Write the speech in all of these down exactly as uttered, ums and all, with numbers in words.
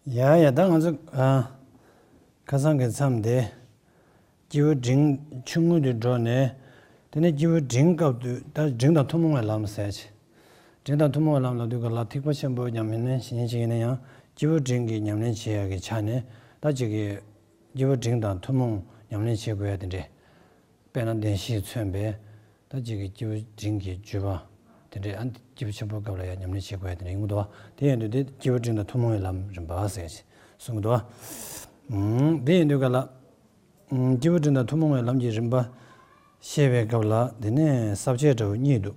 ཡ་ཡ། ད་ང་ཚོ་ཨ། ཁ་སང་གི་མཚམས་དེ། སྐྱེས་བུ་འབྲིང་ཆུང་ངུ་དེ་འགྲོ་ནས། དེ་ནས་སྐྱེས་བུ་འབྲིང་སྐབས་དུ་ད་འབྲིང་དང་ཐུན་མོང་བའི་ལམ་ཟེར་ཅིག་འབྲིང་དང་ཐུན་མོང་བའི་ལམ་ལབ་དུས་ག་ལ་ཐེག་པ་ཆེན་པོ་ཉམས་ལེན་བྱེད་མཁན་ཅིག་ཡིན་ན་ཡང་སྐྱེས་བུ་འབྲིང་གི་ཉམས་ལེན་བྱེད་ཡག་གི་ཆ་ནས་ད་ཅིག་གི་སྐྱེས་བུ་འབྲིང་དང་ཐུན་མོང་ཉམས་ལེན་བྱེད་དགོས་ཡ་དེ་འདྲས། དཔེར་ན་བདེན་བཞིའི་མཚོན་པའི་ད་ཅིག་གི་སྐྱེས་བུ་འབྲིང་གི་བརྒྱུད་པ་དེ་འདྲས། ཨ། སྐྱེས་བུ་ཆེན་པོའི་སྐབས་ལ་ཡང་ཉམས་ལེན་བྱེད་དགོས་ཡ་དེ་འདྲས་ཡོང་གི་འདུག་བ། དེ་ཡིན་དུས་དེ་སྐྱེས་བུ་འབྲིང་དང་ཐུན་མོང་བའི་ལམ་རིམ་པ་ཟེར་གསུང་གི་འདུག་བ། ཨང་། དེ་ཡིན་དུས་ག་ལ། ཨང་། སྐྱེས་བུ་འབྲིང་དང་ཐུན་མོང་བའི་ལམ་གྱི་རིམ་པ་བཤད་པའི་སྐབས་ལ་དེ་ནས་ས་བཅད་འདྲ་བོ་གཉིས་འདུག་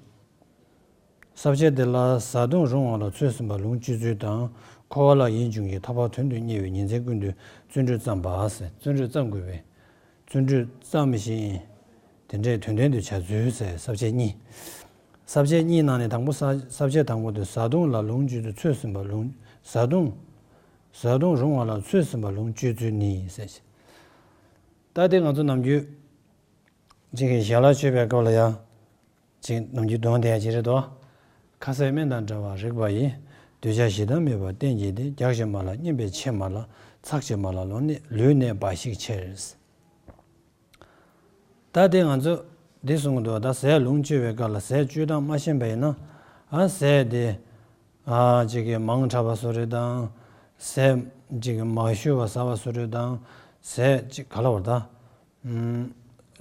ས་བཅད་དེ་ལ་བཟའ་བཏུང་རུང་བ་ལ་ཚོད་ཟིན་པ་ལོངས་སྤྱོད་ཚུལ་དང་། འཁོར་བ་ལ་ངེས་འབྱུང་གིས་ཐར་པ་དོན་དུ་གཉེར་བའི་ཉིན་མཚན་ཀུན་ཏུ་བརྩོན་འགྲུས་བརྩམས་པ་ཟེར། བརྩོན་འགྲུས་བརྩམས་དགོས་པས། བརྩོན་འགྲུས་བརྩམས་ཤིང་དེ་འདྲའི་དོན་ལྡན་དུ་བྱ་ཚུལ་ཟེར་ས་བཅད་གཉིས། ས་བཅད་གཉིས་ནང་ནས་དང་པོ་ས་ས་བཅད་དང་པོ་དེ་བཟའ་བཏུང་ལ་ལོངས་སྤྱོད་ཚུལ། ཚོད་ཟིན་པ་ལོངས། བཟའ་བཏུང་། བཟའ་བཏུང་རུང་བ་ལ་ཚོད་ཟིན་པ་ལོངས་སྤྱོད་ཚུལ་ནི་ཟེར། ད་དེ་ང་ཚོ་ནམ་རྒྱུན་ཅིག་གི་ཞལ་ལག་མཆོད་པའི་སྐབས་ལ་ཡང་ཅིག་ནམ་རྒྱུན་གདོན་དེ་ཡང་ཅི་རེད་དོ། ཁ་ཟས་སྨན་དང་འདྲ་བར་རིགས་པ་ཡིས། འདོད་ཆགས་ཞེ་སྡང་མེད་པར་བསྟེན་བགྱིས་ཏེ། རྒྱགས་ཤིང་མ་བརླག་བསྙེན་པས་ཕྱེ་མ་བརླག་ཚགས་ཤིང་མ་བརླག་ལུས་གནད་འབའ་ཞིག་ཕྱིར། ད་དེ་ང་ཚོ་འདི་གསུང་གི་འདུག་ད་ཟས་ལོངས་སྤྱོད་པའི་སྐབས་ལ་ཟས་སྤྱོད་སྟངས་མ་ཤེས་པ་ཡིན་ན། ཨ། ཟས་དེ་ཨ་ཅིག་གི་མང་དྲགས་པ་བཟོ་རེད་དང་། ཟས་ཅིག་གི་མ་ཞུ་བ་ཟ་བ་བཟོ་རེད་དང་། ཟས་ཅིག་ག་ལ་བར་ད།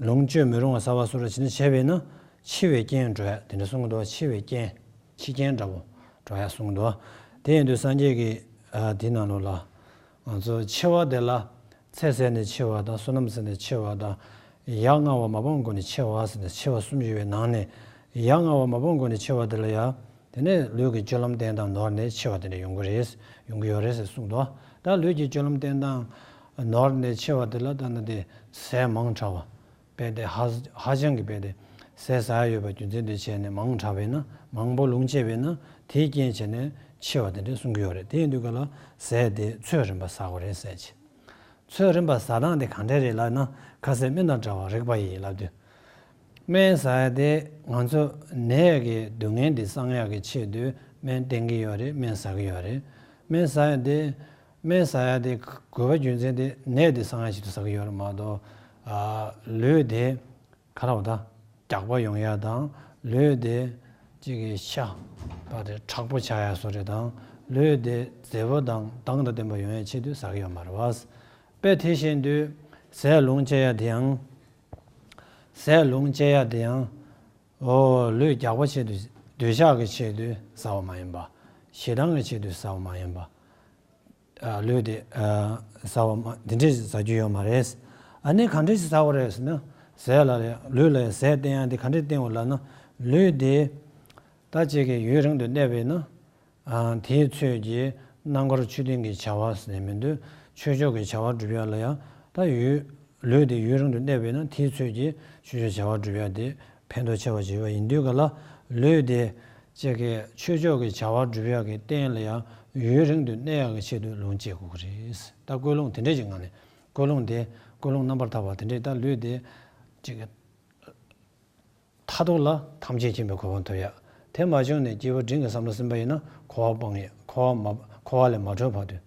ལོངས་སྤྱོད་མི་རུང་བ་ཟ་བ་སོགས་ལ་བྱས་ནས་བྱས་པས་ན་འཆི་བའི་རྐྱེན་འགྲོ་ཡ་དེ་འདྲ་གསུང་གི་འདུག་འཆི་བའི་རྐྱེན། འཆི་རྐྱེན་འདྲ་བོ་འགྲོ་ཡ་གསུང་གི་འདུག་དེ་ཡིན་དུས་སངས་རྒྱས་ཀྱིས་ཨ་འདི་ནང་ལོགས་ལ་ང་ཚོ་འཆི་བ་དེ་ལ་ཚེ་ཟད་ནས་འཆི་བ་དང་བསོད་ནམས་ཟད་ནས་འཆི་བ་དང་། ཡ་ང་བ་མ་སྤངས་སྒོ་ནས་འཆི་བ་ཟེར་ནས་འཆི་བ་གསུམ་ཡོད་པའི་ནང་ནས་ཡ་ང་བ་མ་སྤངས་སྒོ་ནས་འཆི་བ་དེ་ལ་ཡ། དེ་ནས་ལུས་ཀྱི་སྤྱོད་ལམ་བསྟེན་སྟངས་ནོར་ནས་འཆི་བ་དེ་འདྲ་ཡོང་གི་རེད། ཡོང་གི་ཡོད་རེད་ཟེར་གསུངས་འདུག་ད་ལུས་ཀྱི་སྤྱོད་ལམ་བསྟེན་སྟངས་ནོར་ནས་འཆི་བ་དེ་ལ་ད་ནི་དེ་ཟས་མང་དྲགས་པ། དཔེ་དེ་ཧ་ཧ་ཅང་གི་དཔེ་དེ་ཟས་ཟ་ཡ་ཡོད་པ་རྒྱུ་མཚན་དེ་བྱས་ནས་མང་དྲགས་པས་ན། མང་པོ་ལོངས་སྤྱད་པས་ན་དེའི་རྐྱེན་བྱས་ནས་འཆི་བ་དེ་འདྲ་གསུང་གི་ཡོད་རེད། དེ་ཡིན་དུས་ག་ལ་ཟས་དེ་ཚོད་རན་པ་ཟ་དགོས་རེད་ཟེར་གྱི། ཚོད་རན་པ་ཟ་སྟངས་དེ་གང་འདྲ་རེད་ལབ་ན། ཁ་ཟས་སྨན་དང་འདྲ་བར་རིགས་པ་ཡིས་ལབ་དུས། སྨན་ཟ་ཡ་དེ་ང་ཚོ་ནད་ཀྱི་སྡུག་བསྔལ་འདི་སངས་ཡག་གི་ཆེད་དུ་སྨན་བསྟེན་གྱི་ཡོད་རེད། སྨན་ཟ་གི་ཡོད་རེད། སྨན་ཟ་ཡ་དེ། སྨན་ཟ་ཡ་དེ་དགོས་པ་རྒྱུ་མཚན་དེ་ནད་དེ་སངས་ཡག་ཆེད་དུ་ཟ་གི་ཡོད་རེད་མ་གཏོགས། ཨ། ལུས་དེ་ག་རེ་བ་ད་རྒྱགས་པ་ཡོང་ཡ་དང་། ལུས་དེ་གཅིག་གི་ཤ་པ་དེ་མཁྲེགས་པོ་ཆགས་ཡ་བཟོ་རེད་དང་། ལུས་དེ་མཛེས་པོ་དང་མདངས་དང་ལྡན་པ་ཡོང་ཡ་ཆེད་དུ་ཟ་གི་ཡོད་མ་རེད་བ། དཔེ་དེ་བཞིན་དུ་ཟས་ལོངས་སྤྱད་ཡ་དེ་ཡང་། ཟས་ལོངས་སྤྱད་ཡ་དེ་ཡང་། ཨོ། ལུས་རྒྱགས་པ་ཆེད་དུ། འདོད་ཆགས་ཀྱི་ཆེད་དུ་ཟ་བ་མ་ཡིན་པ། ཞེ་སྡང་གི་ཆེད་དུ་ཟ་བ་མ་ཡིན་པ། ཨ། ལུས་དེ། ཨ། ཟ་བ་མ་དེ་འདྲས་ཟ་རྒྱུ་ཡོད་མ་རེད། ཨ་ནི་གང་འདྲས་ཟ་དགོས་རེད་ཟེར་ན། ཟས་ལ་ལུས་ལ་ཟས་བསྟེན་ཡ་དེ་གང་འདྲས་བསྟེན་དགོས་ལབ་ན། ལུས་དེ་ད་ཅིག་གི་ཡུན་རིང་དུ་གནས་པས་ན། ཨ། དེའི་ཚོད་ཀྱིས་རྣམ་དཀར་ཆོས་ལྡན་གྱི་བྱ་བ་ཟེར་ནས་མི་འདུག་ཆོས་ཕྱོགས་ཀྱི་བྱ་བ་སྒྲུབ་ཡ་ལ་ཡང་ད་ཡུན། ལུས་དེ་ཡུན་རིང་དུ་གནས་པས་ན་དེའི་ཚོད་ཀྱིས་ཆོས་ཕྱོགས་བྱ་བ་སྒྲུབ་ཡ་དེ་ཕན་ཐོགས་ཆེ་བ་ཞིག་ཡོད་པ་ཡིན་དུས་ག་ལ། ལུས་དེ་ཅིག་གི་ཆོས་ཕྱོགས་ཀྱི་བྱ་བ་སྒྲུབ་ཡ་གི་རྟེན་ལ་ཡང་ཡུན་རིང་དུ་གནས་ཡ་གི་ཆེད་དུ་ལོངས་སྤྱད་དགོས་ཀྱི་རེད། ད་ཀུན་སློང་དེ་འདྲས་ཀྱི་ངང་ནས། ཀུན་སློང་དེ་ཀུན་སློང་རྣམ་པར་དག་པ་དེ་འདྲས། ད་ལུས་དེ་ཅིག་གི་མཐར་ཐུག་ལ་ཐམས་ཅད་མཁྱེན་པའི་གོ་འཕང་ཐོབ་ཡ། དེ་མ་བྱུང་ནས་སྐྱེས་བུ་འབྲིང་གི་བསམ་བློ་ཟིན་པ་ཡིན་ན་འཁོར་བ་སྤང་ཡ། འཁོར་བ་མ། འཁོར་བ་ལས་མ་གྲོལ་བར་དུ།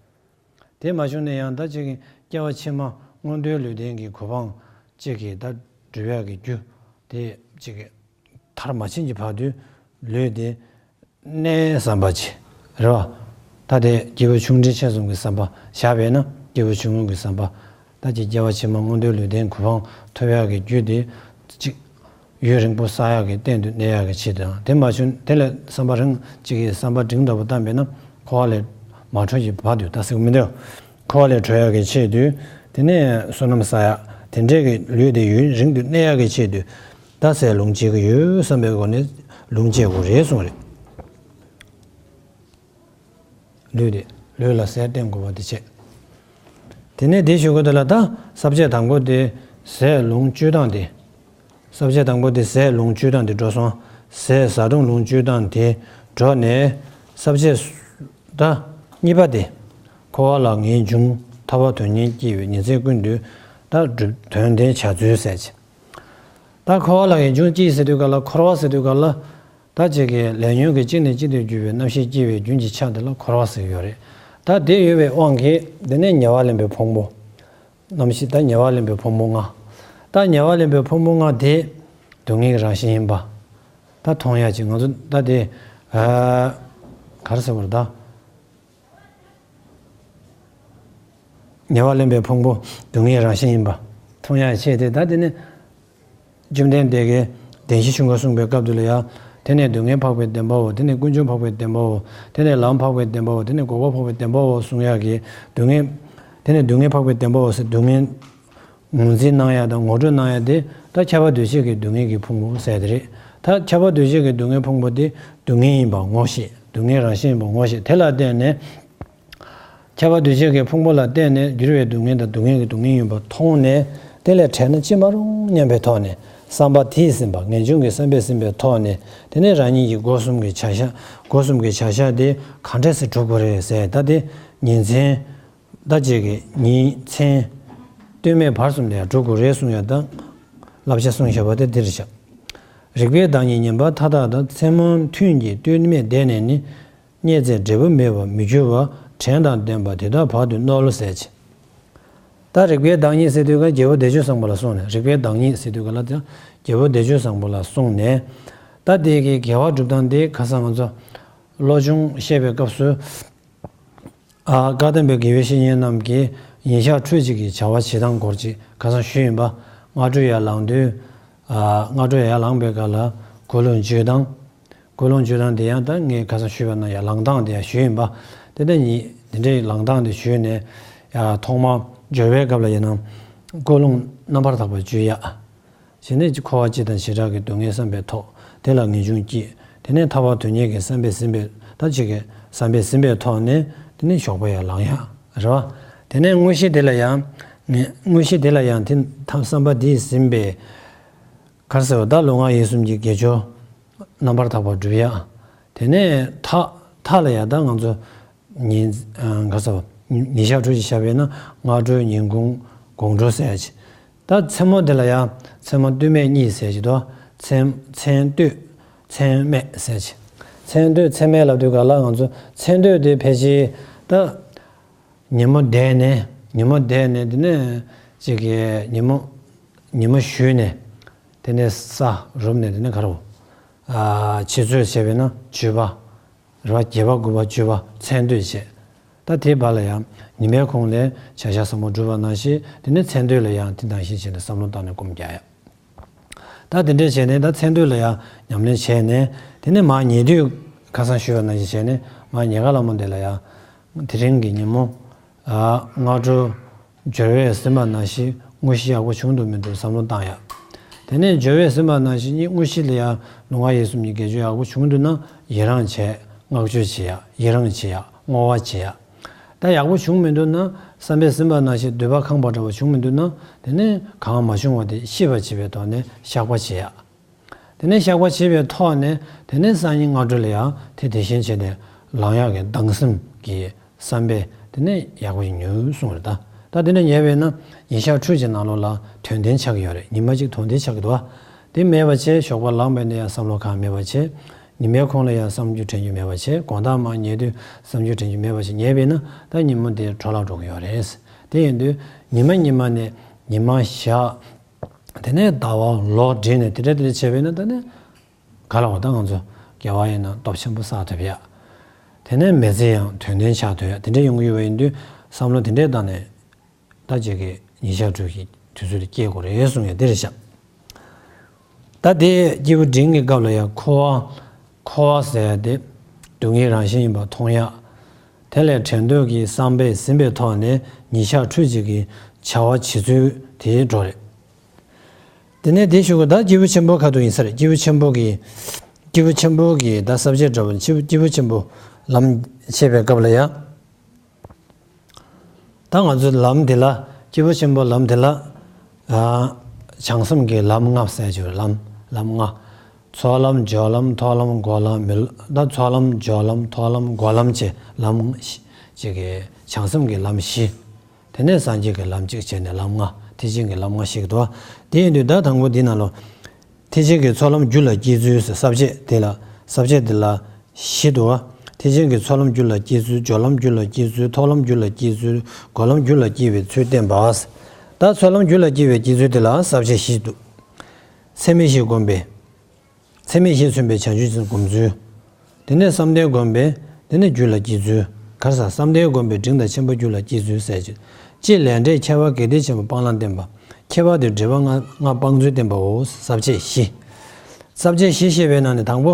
དེ་མ་བྱུང་ནས་ཡང་ད་ཅིག་གི་སྐྱེ་བ་ཕྱི་མ་མངོན་མཐོའི་ལུས་རྟེན་གྱི་གོ་འཕང་ཅིག་གི་ད་སྒྲུབ་ཡག་གི་རྒྱུ་དེ་ཅིག་གི་མཐར་མ་ཕྱིན་གྱི་བར་དུ་ལུས་དེ་གནས་བསམ་པ་ཅིག་རེད་བ། ད་དེ་སྐྱེས་བུ་ཆུང་འབྲིང་ཆེ་གསུམ་གྱི་བསམ་པ་བཞག་པས་ན། སྐྱེས་བུ་ཆུང་ངུ་གི་བསམ་པ། ད་ཅིག་སྐྱེ་བ་ཕྱི་མ་མངོན་མཐོའི་ལུས་རྟེན་གོ་འཕང་ཐོབ་ཡག་གི་རྒྱུ་དེ་ཅིག་ཡུན་རིང་པོ་བསགས་ཡག་གི་རྟེན་དུ་གནས་ཡག་གི་ཆེད་དུ་དང་། དེ་མ་བྱུང་དེ་ལས་བསམ་པ་རིང་ཅིག་གི་བསམ་པ་འབྲིང་འདྲ་པོ་བཏང་བས་ན་འཁོར་བ་ལས་མ་གྲོལ་གྱི་བར་དུ། ད་ཟེར་གི་མི་འདུག་འཁོར་བ་ལས་གྲོལ་ཡག་གི་ཆེད་དུ་དེ་ནས་བསོད་ནམས་བསགས་ཡག་དེ་འདྲས་ཀྱི་ལུས་དེ་ཡུན་རིང་དུ་གནས་ཡག་གི་ཆེད་དུ་ད་ཟས་ལོངས་སྤྱད་ཀྱི་ཡོད་བསམ་པའི་སྒོ་ནས་ལོངས་སྤྱད་དགོས་རེད་གསུངས་རེད། ལུས་དེ། ལུས་ལ་ཟས་བསྟེན་དགོས་པ་དེ་བྱས། དེ་ནས་དེ་ཞུ་དགོས་དེ་ལ་ད་ས་བཅད་དང་པོ་དེ་ཟས་ལོངས་སྤྱོད་སྟངས་དེ། ས་བཅད་དང་པོ་དེ་ཟས་ལོངས་སྤྱོད་སྟངས་དེ་འགྲོ་སོང་། ཟས་བཟའ་བཏུང་ལོངས་སྤྱོད་སྟངས་དེ་འགྲོ་ནས་ས་བཅད་ད་གཉིས་པ་དེ། འཁོར་བ་ལ་ངེས་འབྱུང་ཐར་པ་དོན་གཉེར་སྐྱེ་བའི་ཉིན་མཚན་ཀུན་ཏུ་ད་སྒྲུབ་དོན་ལྡན་བྱ་ཚུལ་ཟེར་ཅིག་ད་འཁོར་བ་ལ་ངེས་འབྱུང་སྐྱེ་ཟེར་དུས་ག་ལ། འཁོར་བ་ཟེར་དུས་ག་ལ། ད་ཅིག་གི་ལས་ཉོན་གྱི་གཅིག་ནས་གཅིག་ཏུ་གྱུར་པའི་རྣམ་ཤེས་སྐྱེ་བའི་རྒྱུན་གྱི་ཆ་དེ་ལ་འཁོར་བ་ཟེར་གྱི་ཡོད་རེད། ད་དེ་ཡོད་པའི་དབང་གིས་དེ་ནས་ཉེ་བར་ལེན་པའི་ཕུང་པོ། རྣམ་ཤེས་ད་ཉེ་བར་ལེན་པའི་ཕུང་པོ་ལྔ། ད་ཉེ་བར་ལེན་པའི་ཕུང་པོ་ལྔ་དེ་སྡུག་བསྔལ་གྱི་རང་བཞིན་ཡིན་པ། ད་མཐོང་ཡག་ཅིག་ང་ཚོ་ད་དེ་ཨ་ག་རེ་ཟེར་བར་ད། ཉེ་བར་ལེན་པའི་ཕུང་པོ་སྡུག་བསྔལ་རང་བཞིན་ཡིན་པ་མཐོང་ཡག་ཆེད་དེ། ད་དེ་ནི་བཅོམ་ལྡན་འདས་ཀྱིས་བདེན་བཞི་ཆོས་འཁོར་གསུངས་པའི་སྐབས་དེ་ལ་ཡང་། དེ་ནས་སྡུག་བསྔལ་འཕགས་པའི་བདེན་པའོ། དེ་ནས་ཀུན་འབྱུང་འཕགས་པའི་བདེན་པའོ། དེ་ནས་ལམ་འཕགས་པའི་བདེན་པའོ། དེ་ནས་འགོག་པ་འཕགས་པའི་བདེན་པའོ་གསུང་ཡག་གི་སྡུག་བསྔལ། དེ་ནས་སྡུག་བསྔལ་འཕགས་པའི་བདེན་པའོ་ཟེར་སྡུག་བསྔལ་ངོས་འཛིན་གནང་ཡག་དང་ངོ་སྤྲོད་གནང་ཡག་དེ་ད་ཁྱབ་པ་འདུ་བྱེད་ཀྱི་སྡུག་བསྔལ་གྱི་ཕུང་པོ་ཟེར་དེ་རེད། ད་ཁྱབ་པ་འདུ་བྱེད་ཀྱི་སྡུག་བསྔལ་ཕུང་པོ་དེ་སྡུག་བསྔལ་ཡིན་པ་ངོ་ཤེས། སྡུག་བསྔལ་རང་བཞིན་ཡིན་པ་ངོ་ཤེས། དེ་ལ་བརྟེན་ནས། ཁྱབ་པ་འདུ་བྱེད་ཀྱི་ཕུང་པོ་ལ་བརྟེན་ནས་འགྱུར་བའི་སྡུག་བསྔལ་དང་སྡུག་བསྔལ་གྱི་སྡུག་བསྔལ་ཡིན་པ་མཐོང་ནས། དེ་ལས་བྲལ་ན་ཅི་མ་རུང་སྙམ་པའི་ཐོག་ནས། བསམ་པ་དེས་ཟིན་པ། ངེས་འབྱུང་གི་བསམ་པས་ཟིན་པའི་ཐོག་ནས། དེ་ནས་རང་ཉིད་ཀྱི་སྒོ་གསུམ་གྱི་བྱ་བཞག་སྒོ་གསུམ་གྱི་བྱ་བཞག་དེ་གང་འདྲ་སེ་སྒྲུབ་དགོས་རེད་ཟེར། ད་དེ་ཉིན་མཚན། ད་ཅིག་གི་ཉིན་མཚན། ལྟོས་མེད་བར་གསུམ་ལ་ཡང་སྒྲུབ་དགོས་རེད་གསུང་ཡག་དང་། བསླབ་བྱ་གསུངས་བཞག་པ་དེ་འདིར་བཞག་རིག་པའི་བདག་ཉིད་ཉན་པ་མཐའ་དག་དང་། མཚན་མོ་ཐུན་གྱི་ལྟོས་མེད་བསྡད་ནས་ནི། རྙེད་ཚེ་འབྲས་བུ་མེད་པར་མི་འགྱུར་བ། དྲན་དང་ལྡན་པ་དེ་དག་བར་དུ་མནོལ་ཟེར་གྱི། ད་རིག་པའི་བདག་ཉིད་ཟེར་དུས་ཀ་རྒྱལ་པོ་བདེ་སྤྱོད་བཟང་པོ་ལ་གསུངས་ནས། རིག་པའི་བདག་ཉིད་ཟེར་དུས་ཀ་ལ་དེ་རྒྱལ་པོ་བདེ་སྤྱོད་བཟང་པོ་ལ་གསུངས་ནས། ད་དེ་གི་དགེ་བ་སྒྲུབ་སྟངས་དེ་ཁ་སང་ང་ཚོ་བློ་སྦྱོང་བཤད་པའི་སྐབས་སུ། ཨ། བཀའ་གདམས་པའི་དགེ་བའི་བཤེས་གཉེན་རྣམས་ཀྱིས་ཉིན་ཞག་ཁྲོད་ཅིག་གི་བྱ་བ་བྱེད་སྟངས་སྐོར་ཅིག་ཁ་སང་ཞུས་ཡིན་པ། སྔ་དྲོ་ཡར་ལངས་དུས། ཨ། སྔ་དྲོ་ཡར་ལངས་པའི་སྐབས་ལ་ཀུན་སློང་བཅོས་སྟངས། ཀུན་སློང་བཅོས་སྟངས་དེ་ཡང་ད་ངས་ཁ་སང་ཞུས་པ་ན་ཡར་ལངས་སྟངས་དེ་ཡང་ཞུས་ཡིན་པ། དེ་འདྲ་ཡིན། དེ་འདྲའི་ལངས་སྟངས་དེ་ཞུས་ནས། ཡར་ཐོག་མར་སྦྱོར་བའི་སྐབས་ལ་ཡིན་ན། ཀུན་སློང་རྣམ་པར་དག་པ་བཅོས་ཡག་བྱས་ནས་འཁོར་བ་སྤྱི་དང་བྱེ་བྲག་གི་སྡུག་བསྔལ་བསམ་པའི་ཐོག་དེ་ལ་ངེས་འབྱུང་སྐྱེས། དེ་ནས་ཐར་པ་དོན་གཉེར་གྱི་བསམ་པས་ཟིན་པའི་ད་ཅིག་གི་བསམ་པས་ཟིན་པའི་ཐོག་ནས། དེ་ནས་ཞོགས་པ་ཡར་ལངས་ཡག་རེད་བ། དེ་ནས་དངོས་གཞི་དེ་ལ་ཡང་། དངོས་གཞི་དེ་ལ་ཡང་དེ་ཐམས་བསམ་པ་དེས་ཟིན་པའི། ག་རེ་ཟེར་བ། ད་ལུས་ངག་ཡིད་གསུམ་གྱི་དགེ་སྦྱོར་རྣམ་པར་དག་པ་སྒྲུབ་ཡག་དེ་ནས་མཐའ་མཐའ་ལ་ཡང་ད་ང་ཚོ། ཉིན། ཨ། ག་རེ་ཟེར་བ། ཉིན་ཞག་ཁྲོད་ཅིག་བཞག་པས་ན་སྔ་དྲོ་ཉིན་གུང་དགོང་དྲོ་ཟེར་ཡག་ཅིག་ད་མཚན་མོ་དེ་ལ་ཡང་མཚན་མོ་ལྟོས་མེད་གཉིས་ཟེར་གྱི་འདུག་མཚན། མཚན་ལྟོས། མཚན་མེད་ཟེར་གྱི། མཚན་ལྟོས་མཚན་མེད་ལབ་དུས་ག་ལ་ང་ཚོ་མཚན་ལྟོས་དེ་ཕལ་ཆེར་ད་ཉིན་མོ་བསྡད་ནས། ཉིན་མོ་བསྡད་ནས་དེ་ནས་ཅིག་གི་ཉིན་མོ། ཉིན་མོ་བཞུད་ནས། དེ་ནས་ས་རུབ་ནས་དེ་ནས་ག་རེ་བ། ཨ། ཆུ་ཚོད་བྱས་པས་ན་བཅུ་པ། རེད་བ། བརྒྱད་པ་དགུ་པ་བཅུ་པ་མཚན་ལྟོས་བྱས། ད་དེའི་བར་ལ་ཡང་ཉི་མའི་གུང་ལ་བྱ་བཞག་ཟབ་མོ་སྒྲུབ་པ་ནང་བཞིན། དེ་ནས་མཚན་ལྟོས་ལ་ཡང་དེ་ནང་བཞིན་བྱས་ནས་བསམ་བློ་བཏང་ནས་སྒོམ་རྒྱག་ཡག་ད་དེ་འདྲས་བྱས་ནས་ད་མཚན་ལྟོས་ལ་ཡང་ཉམས་ལེན་བྱས་ནས། དེ་ནས་མར་ཉལ་དུས་ཁ་སང་ཞུས་པ་ནང་བཞིན་བྱས་ནས་མར་ཉལ་ཁ་ལ་མོ་དེ་ལ་ཡང་། དེ་རིང་གི་ཉིན་མོ། ཨ། སྔ་དྲོ་སྦྱོར་བས་ཟིན་པ་ནང་བཞིན་དངོས་གཞི་ཡག་པོ་བྱུང་འདུག་མི་འདུག་བསམ་བློ་བཏང་ཡག་དེ་ནས་སྦྱོར་བས་ཟིན་པ་ནང་བཞིན་གཉིས་དངོས་གཞི་ལ་ཡང་ལུས་ངག་ཡིད་གསུམ་གྱི་དགེ་སྦྱོར་ཡག་པོ་བྱུང་འདུག་ན་ཡི་རང་བྱས། བསྔགས་བརྗོད་བྱེད་ཡག་ཡི་རང་བྱེད་ཡག་བསྔོ་བ་བྱེད་ཡག་ད་ཡག་པོ་བྱུང་མི་འདུག་ན། བསམ་པས་ཟིན་པ་ནང་བཞིན་འདོད་པ་ཁེངས་པ་འདྲ་བོ་བྱུང་མི་འདུག་ན། དེ་ནས་གང་མ་བྱུང་བ་དེ་ཤེས་པར་བྱེད་པའི་ཐོག་ནས་བཤགས་པ་བྱེད་ཡག་དེ་ནས་བཤགས་པ་བྱེད་པའི་ཐོག་ནས། དེ་ནས་སང་ཉིན་སྔ་དྲོ་ལ་ཡང་དེ་དེ་བཞིན་བྱས་ཏེ་ལངས་ཡག་གི་སྡང་སེམས་ཀྱི་བསམ་པས་དེ་ནས་ཡག་པོ་ཞིག་ཉོས་གསུངས་རེད། ད་ད་དེ་འདྲ་ཉལ་བས་ན་ཉིན་ཞག་ཁྲོད་ཀྱི་ནང་ལོགས་ལ་དོན་ལྡན་ཆགས་ཀྱི་ཡོད་རེད། ཉི་མ་གཅིག་དོན་ལྡན་ཆགས་ཀྱི་འདུག་བ། དེ་མེད་པ་བྱས། ཞོགས་པ་ལངས་པས་ན་ཡང་བསམ་བློ་གང་མེད་པ་བྱས། ཉི་མའི་གུང་ལ་ཡང་བསམ་རྒྱུ་དྲན་རྒྱུ་མེད་པ་བྱས། དགོང་དག་མར་ཉལ་དུས་བསམ་རྒྱུ་དྲན་རྒྱུ་མེད་པ་བྱས་ཉལ་བས་ན། ད་ཉིན་མོ་དེ་འཕྲོ་བརླག་འགྲོ་གི་ཡོད་རེད། དེ་ཡིན་དུས་ཉི་མ་ཉི་མ་ནས་ཉི་མ་ཞག་དེ་ནས་ཟླ་བ་ལོ་བསྒྲིལ་ནས་དེ་འདྲ་དེ་འདྲ་བྱས་པས་ན། ད་ནི་ག་ལ་བ། ད་ང་ཚོ་དགེ་བ་ཡིན་ན་སྟོབས་ཆེན་པོ་བསགས་ཐུབ་ཡ། དེ་ནས་མི་ཚེ་ཡང་དོན་ལྡན་ཆགས་ཐུབ་ཡ། དེ་འདྲ་ཡོང་གི་ཡོད་པ་ཡིན་དུས་བསམ་བློ་དེ་འདྲས་བཏང་ནས། ད་ཅིག་གི་ཉིན་ཞག་དྲུག་གི་དུས་ཚོད་དེ་སྐྱེལ་དགོས་རེད་གསུང་ཡ་དེ་རེད་ཤག་ད་དེ་སྐྱེས་བུ་འབྲིང་གི་སྐབས་ལ་ཡང་འཁོར་བ། འཁོར་བ་ཟེར་ཡ་དེ་སྡུག་བསྔལ་རང་བཞིན་ཡིན་པ་མཐོང་ཡ། དེ་ལས་བྲལ་འདོད་ཀྱི་བསམ་པས་ཟིན་པའི་ཐོག་ནས་ཉིན་ཞག་ཁྲོད་ཅིག་གི་བྱ་བ་བྱེད་ཚུལ་དེའི་འགྲོ་རེད། དེ་ནས་དེ་ཞུ་གི། ད་སྐྱེས་བུ་ཆེན་པོ་ཁ་ཐུག་ཡིན་ས་རེད། སྐྱེས་བུ་ཆེན་པོ་གི། སྐྱེས་བུ་ཆེན་པོ་གི་ད་ས་བཅད་འགྲོ་བ། སྐྱེས་བུ་ཆེན་པོ་ལམ་བྱེད་པའི་སྐབས་ལ་ཡང་། ད་ང་ཚོའི་ལམ་འདི་ལ། སྐྱེས་བུ་ཆེན་པོ་ལམ་འདི་ལ། ཨ། བྱང་སེམས་ཀྱི་ལམ་ལྔ་ཟེར་གྱི་ཡོད། ལམ། ལམ་ལྔ། ཚོགས་ལམ། སྦྱོར་ལམ། ཐོག་ལམ། འགོག་ལམ། མི། ད་ཚོགས་ལམ། སྦྱོར་ལམ། ཐོག་ལམ། འགོག་ལམ་བཅས་ལམ་ཅིག་གི། བྱང་སེམས་ཀྱི་ལམ་བཞི། དེ་ནས་སངས་རྒྱས་ཀྱི་ལམ་གཅིག་བྱས་ནས་ལམ་ལྔ། ཐེག་ཆེན་གྱི་ལམ་ལྔ་ཞིག་འདུག་བ། དེ་ཡིན་དུས་ད་དང་པོ་འདི་ནང་ལོ། ཐེག་ཆེན་གྱི་ཚོགས་ལམ་རྒྱུད་ལ་སྐྱེ་ཚུལ་ཟེར་ས་བཅད་དེ་ལ། ས་བཅད་དེ་ལ་བཞི་འདུག་བ། དེ། ཐེག་ཆེན་གྱི་ཚོགས་ལམ་རྒྱུད་ལ་སྐྱེ་ཚུལ། སྦྱོར་ལམ་རྒྱུད་ལ་སྐྱེ་ཚུལ། ཐོགས་ལམ་རྒྱུད་ལ་སྐྱེ་ཚུལ། སྒོམ་ལམ་རྒྱུད་ལ་སྐྱེ་བའི་ཚུལ་བསྟན་པ། ད་ཚོགས་ལམ་རྒྱུད་ལ་སྐྱེ་བའི་སྐྱེ་ཚུལ་དེ་ལ་ས་བཅད་བཞི་འདུག། ཚད་མེད་བཞི་བསྒོམས་པས། ཚད་མེད་བཞི་མཚོན་པའི་བྱང་ཆུབ་སེམས་སྒོམ་ཚུལ། དེ་ནས་བསམ་གཏན་བསྒོམས་པས་དེ་ནས་རྒྱུད་ལ་སྐྱེ་ཚུལ། ག་རེ་ཟེར། བསམ་གཏན་བསྒོམས་པས་འབྲིང་དང་ཆེན་པོ་རྒྱུད་ལ་སྐྱེ་ཚུལ་ཟེར་གྱི། སྤྱིར་ལས་འབྲས་ཁྱད་པར་དགེ་སྡིག་ཆེན་པོ་སྤང་བླང་བསྟན་པ། ཁྱད་པར་དུ་འབྲེལ་བ་ལྔ་ལྔ་སྤང་ཚུལ་བསྟན་པའོ། ས་བཅད་བཞི། ས་བཅད་བཞི་བཤད་པའི་ནང་ནས་དང་པོ།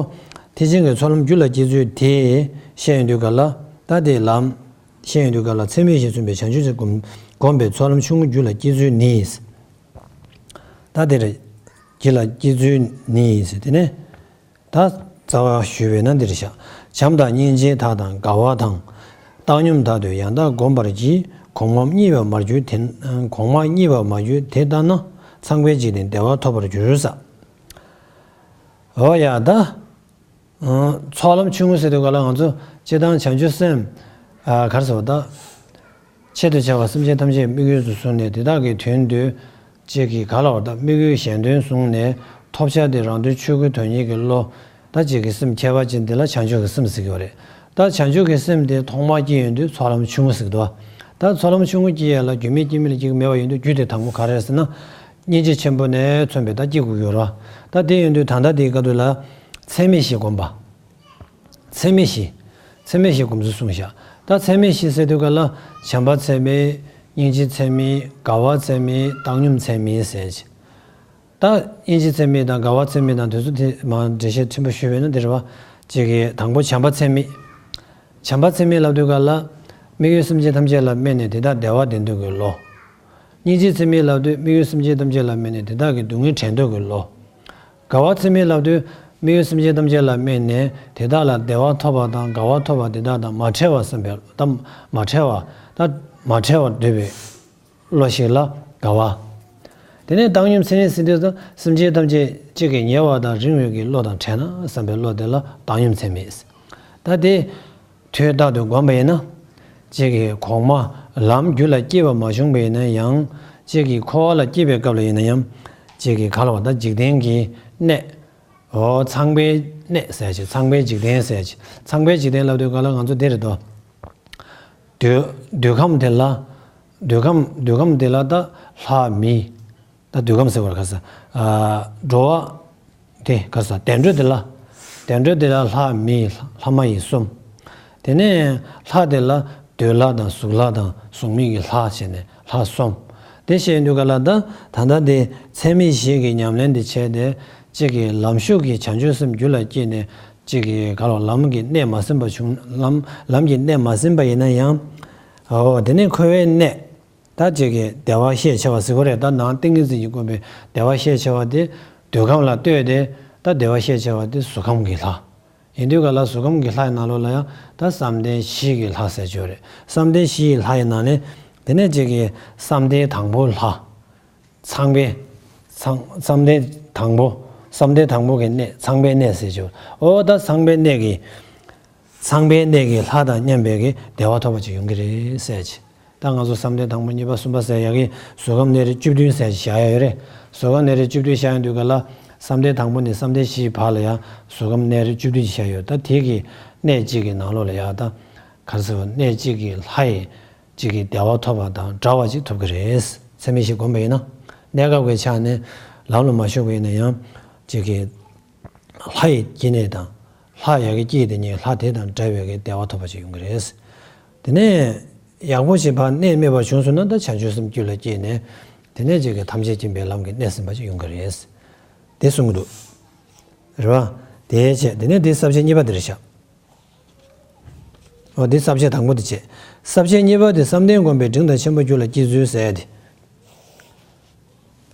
ཐེག་ཆེན་གྱི་ཚོགས་ལམ་རྒྱུད་ལ་སྐྱེ་ཚུལ་དེ་བཤད་ཡོང་དུས་ག་ལ། ད་དེ་ལམ་བཤད་ཡོང་དུས་ག་ལ། ཚད་མེད་བཞི་མཚོན་པའི་བྱང་ཆུབ་སེམས་སྒོམ་སྒོམ་པས་ཚོགས་ལམ་ཆུང་ངུ་རྒྱུད་ལ་སྐྱེ་ཚུལ་ནི། ད་དེར་རྒྱུད་ལ་སྐྱེ་ཚུལ་ནི་ཟེར། དེ་ནས་ད་རྩ་བ་ཞུས་པས་ན་འདིར་བཞག། བྱམས་དང་སྙིང་རྗེ་དག་དང་དགའ་བ་དང་། བཏང་སྙོམས་དག་ཏུ་ཡང་དག་བསྒོམ་པར་བགྱི། གོང་མ་གཉིས་པར་མ་གྱུར་དེ། གོང་མ་གཉིས་པར་མ་གྱུར་དེ་ལྟ་ན། ཚངས་པའི་འཇིག་རྟེན་བདེ་བ་ཐོབ་པར་འགྱུར་ས། འོ་ཡ་ད། ཨང་། ཚོགས་ལམ་ཆུང་ངུ་ཟེར་དུས་ག་ལ་ང་ཚོ་སྤྱིར་བཏང་བྱང་ཆུབ་སེམས། ཨ། ག་རེ་ཟེར་བ་ད། ཆེད་དུ་བྱ་བ་སེམས་ཅན་ཐམས་ཅད་དམིགས་ཡུལ་དུ་བཟུང་ནས་དེ་དག་གི་དོན་དུ། གཅིག་གིས་ག་ལ་བ་ད་དམིགས་ཡུལ་གཞན་དོན་བཟུང་ནས་ཐོབ་བྱ་དེ་རང་དོན་ཆོས་སྐུའི་དོན་གཉེར་གྱི་བློ། ད་གཅིག་གི་སེམས་ཁྱད་པར་ཅན་དེ་ལ་བྱང་ཆུབ་ཀྱི་སེམས་ཟེར་གྱི་ཡོད་རེད། ད་བྱང་ཆུབ་ཀྱི་སེམས་དེ་ཐོག་མར་སྐྱེ་ཡོང་དུས་ཚོགས་ལམ་ཆུང་ངུ་ཟེར་གྱི་འདུག་བ། ད་ཚོགས་ལམ་ཆུང་ངུ་སྐྱེ་ཡ་ལ་རྒྱུ་མེད་རྐྱེན་གྱིས་མེད་པ་ཡོང་དུས་རྒྱུ་དེ་དང་པོ་ག་རེ་རེད་ཟེར་ན། སྙིང་རྗེ་ཆེན་པོ་ནས་མཚོན་པའི་ད་སྐྱེ་དགོས་ཀྱི་ཡོད་རེད་བ། ད་དེ་ཡོང་དུས་ད་ལྟ་དེའི་སྐབས་དུས་ལ། ཚད་མེད་བཞི་བསྒོམ་པ། ཚད་མེད་བཞི། ཚད་མེད་བཞི་སྒོམ་ཚུལ་གསུངས་བཞག། ད་ཚད་མེད་བཞི་ཟེར་དུས་ག་ལ། བྱམས་པ་ཚད་མེད། སྙིང་རྗེ་ཚད་མེད། དགའ་བ་ཚད་མེད། བཏང་སྙོམས་ཚད་མེད་ཟེར་གྱི། ད་སྙིང་རྗེ་ཚད་མེད་དང་དགའ་བ་ཚད་མེད་དང་དེ་ཚོ་དེ་མར་འགྲེལ་བཤད་ཕྲན་བུ་ཞུས་པས་ན་འདིར་བ། གཅིག་གིས་དང་པོ་བྱམས་པ་ཚད་མེད། བྱམས་པ་ཚད་མེད་ལབ་དུས་ག་ལ། དམིགས་ཡུལ་སེམས་ཅན་ཐམས་ཅད་ལ་དམིགས་ནས་དེ་དག་བདེ་བ་དེ་འདོད་ཀྱི་བློ། སྙིང་རྗེ་ཚད་མེད་ལབ་དུས་དམིགས་ཡུལ་སེམས་ཅན་ཐམས་ཅད་ལ་དམིགས་ནས་དེ་དག་གི་སྡུག་བསྔལ་བྲལ་འདོད་ཀྱི་བློ། དགའ་བ་ཚད་མེད་ལབ་དུས་དམིགས་ཡུལ་སེམས་ཅན་ཐམས་ཅད་ལ་དམིགས་ནས་དེ་དག་ལ་བདེ་བ་ཐོབ་པ་དང་དགའ་བ་ཐོབ་པ་དེ་དག་དང་མ་བྲལ་བ་བསམ་པའི་ད་མ་བྲལ་བ་ད་མ་བྲལ་བར་འདོད་པའི་བློ་ཞིག་ལ་དགའ་བ། དེ་ནས་བཏང་སྙོམས་ཚད་མེད་ཟེར་དུས་སུ་སེམས་ཅན་ཐམས་ཅད་གཅིག་གིས་ཉེ་བ་དང་རིང་བའི་གི་བློ་དང་བྲལ་ན་བསམ་པའི་བློ་དེ་ལ་བཏང་སྙོམས་ཚད་མེད། ད་དེ། དུས་རྟག་ཏུ་བསྒོམས་པ་ཡིན་ན། གཅིག་གིས་གོང་མ་ལམ་རྒྱུད་ལ་སྐྱེས་པ་མ་བྱུང་བ་ཡིན་ན་ཡང་། གཅིག་གིས་འཁོར་བ་ལ་སྐྱེས་པའི་སྐབས་ལ་ཡིན་ན་ཡང་། གཅིག་གིས་ག་ལ་བ་ད་འཇིག་རྟེན་གྱི་གནས། འོ་ཚངས་པའི་གནས་ཟེར་ཅིག། ཚངས་པའི་འཇིག་རྟེན་ཟེར་ཅིག། ཚངས་པའི་འཇིག་རྟེན་ལབ་དུས་ག་ལ་ང་ཚོ་འདི་རེད་དོ། འདོད་འདོད་ཁམས་དེ་ལ། འདོད་ཁམས་འདོད་ཁམས་དེ་ལ་ད་ལྷ་མི། ད་འདོད་ཁམས་ཟེར་བར་ག་ས། ཨ། འགྲོ་བ། དེ་ག་ས་བདེ་འགྲོ་དེ་ལ། བདེ་འགྲོ་དེ་ལ་ལྷ་མི་ལྷ་མ་ཡིན་གསུམ། དེ་ནས་ལྷ་དེ་ལ་འདོད་ལྷ་དང་གཟུགས་ལྷ་དང་གཟུགས་མེད་ཀྱི་ལྷ་བྱས་ནས་ལྷ་གསུམ། དེ་བཤད་དུས་ག་ལ་ད་ད་ལྟ་དེ་ཚད་མེད་བཞི་གི་ཉམས་ལེན་དེ་བྱས་ཏེ་གཅིག་གིས་ལམ་ཞུགས་ཀྱི་བྱང་ཆུབ་སེམས་རྒྱུད་ལ་སྐྱེས་ནས་གཅིག་གིས་ག་ལ་ལམ་གྱི་གནད་མ་ཟིན་པ་བྱུང་ལམ་ལམ་གྱི་གནད་མ་ཟིན་པ་ཡིན་ན་ཡང་། འོ་དེ་ནས་འཁོར་བའི་གནས། ད་ཅིག་གིས་བདེ་བ་ཤས་ཆེ་བ་ཟེར་གོ་རེད། ད་ནང་ཏིང་ངེ་འཛིན་གྱིས་བསྒོམས་པའི་བདེ་བ་ཤས་ཆེ་བ་དེ་འདོད་ཁམས་ལ་ལྟོས་ཏེ། ད་བདེ་བ་ཤས་ཆེ་བ་དེ་གཟུགས་ཁམས་ཀྱི་ལྷ། ཡིན་དུས་ག་ལ་གཟུགས་ཁམས་ཀྱི་ལྷ་ཡི་ནང་ལོགས་ལ་ཡང་ད་བསམ་གཏན་བཞི་གི་ལྷ་ཟེར་གྱི་ཡོད་རེད། བསམ་གཏན་བཞི་ཡི་ལྷ་ཡི་ནང་ནས་དེ་ནས་ཅིག་གིས་བསམ་གཏན་དང་པོ་ལྷ། ཚངས་པའི། ཚངས་བསམ་གཏན་དང་པོ། བསམ་གཏན་དང་པོ་གི་གནས་ཚངས་པའི་གནས་ཟེར་གྱི་ཡོད། འོ་ད་ཚངས་པའི་གནས་ཀྱི། ཚངས་པའི་གནས་ཀྱི་ལྷ་དང་མཉམ་པའི་གི་བདེ་བ་ཐོབ་པ་ཅིག་ཡོང་གི་རེད་ཟེར་གྱི། ད་ང་ཚོ་བསམ་གཏན་དང་པོ་གཉིས་པ་གསུམ་པ་ཟེར་ཡ་གི་གཟུགས་ཁམས་གནས་རིས་བཅུ་བདུན་ཟེར་གྱི་བཞག་ཡ་ཡོད་རེད། གཟུགས་ཁམས་གནས་རིས་བཅུ་བདུན་བཞག་ཡོང་དུས་ག་ལ་བསམ་གཏན་དང་པོ་ནས་བསམ་གཏན་བཞི་ཡི་བར་ལ་ཡ་གཟུགས་ཁམས་གནས་རིས་བཅུ་བདུན་བཞག་ཡོད། ད་དེ་གི་གནས་གཅིག་གི་ནང་ལོགས་ལ་ཡ་ད་ག་རེ་ཟེར་བ་གནས་གཅིག་གི་ལྷ་ཡི་གཅིག་གི་བདེ་བ་ཐོབ་པ་དང་འདྲ་བ་ཅིག་ཐོབ་ཀྱི་རེད། ཚད་མེད་བཞི་བསྒོམས་པ་ཡིན་ན། གནས་སྐབས་ཀྱི་ཆ་ནས་ལམ་ལ་མ་ཞུགས་པ་ཡིན་ན་ཡང་གཅིག་གི་ལྷ་ཡི་སྐྱེ་གནས་དང་། ལྷ་ཡ་གི་སྐྱེ་དེ་ཉིད་ལྷ་དེ་དང་འདྲ་བའི་གི་བདེ་བ་ཐོབ་པ་ཅིག་ཡོང་གི་རེད། དེ་ནས་ཡག་པོ་ཞིག་ཕར་གནས་སྨིན་པ་བྱུང་སོང་ན་ད་བྱང་ཆུབ་སེམས་རྒྱུད་ལ་སྐྱེས་ནས་དེ་ནས་ཅིག་གི་ཐམས་ཅད་མཁྱེན་པའི་ལམ་གྱི་གནས་ཟིན་པ་ཅིག་ཡོང་གི་རེད། དེ་གསུང་གི་འདུག། རེད་བ། དེའི་ཆེད་དེ་ནས་དེ་ས་བཅད་གཉིས་པ་དེ་རེད་ཤག། འོ་དེ་ས་བཅད་དང་པོ་དེ་བྱས། ས་བཅད་གཉིས་པ་དེ་བསམ་གཏན་བསྒོམས་པས་འབྲིང་དང་ཆེན་པོ་རྒྱུད་ལ་སྐྱེ་ཚུལ་ཟེར་ཡ་དེ།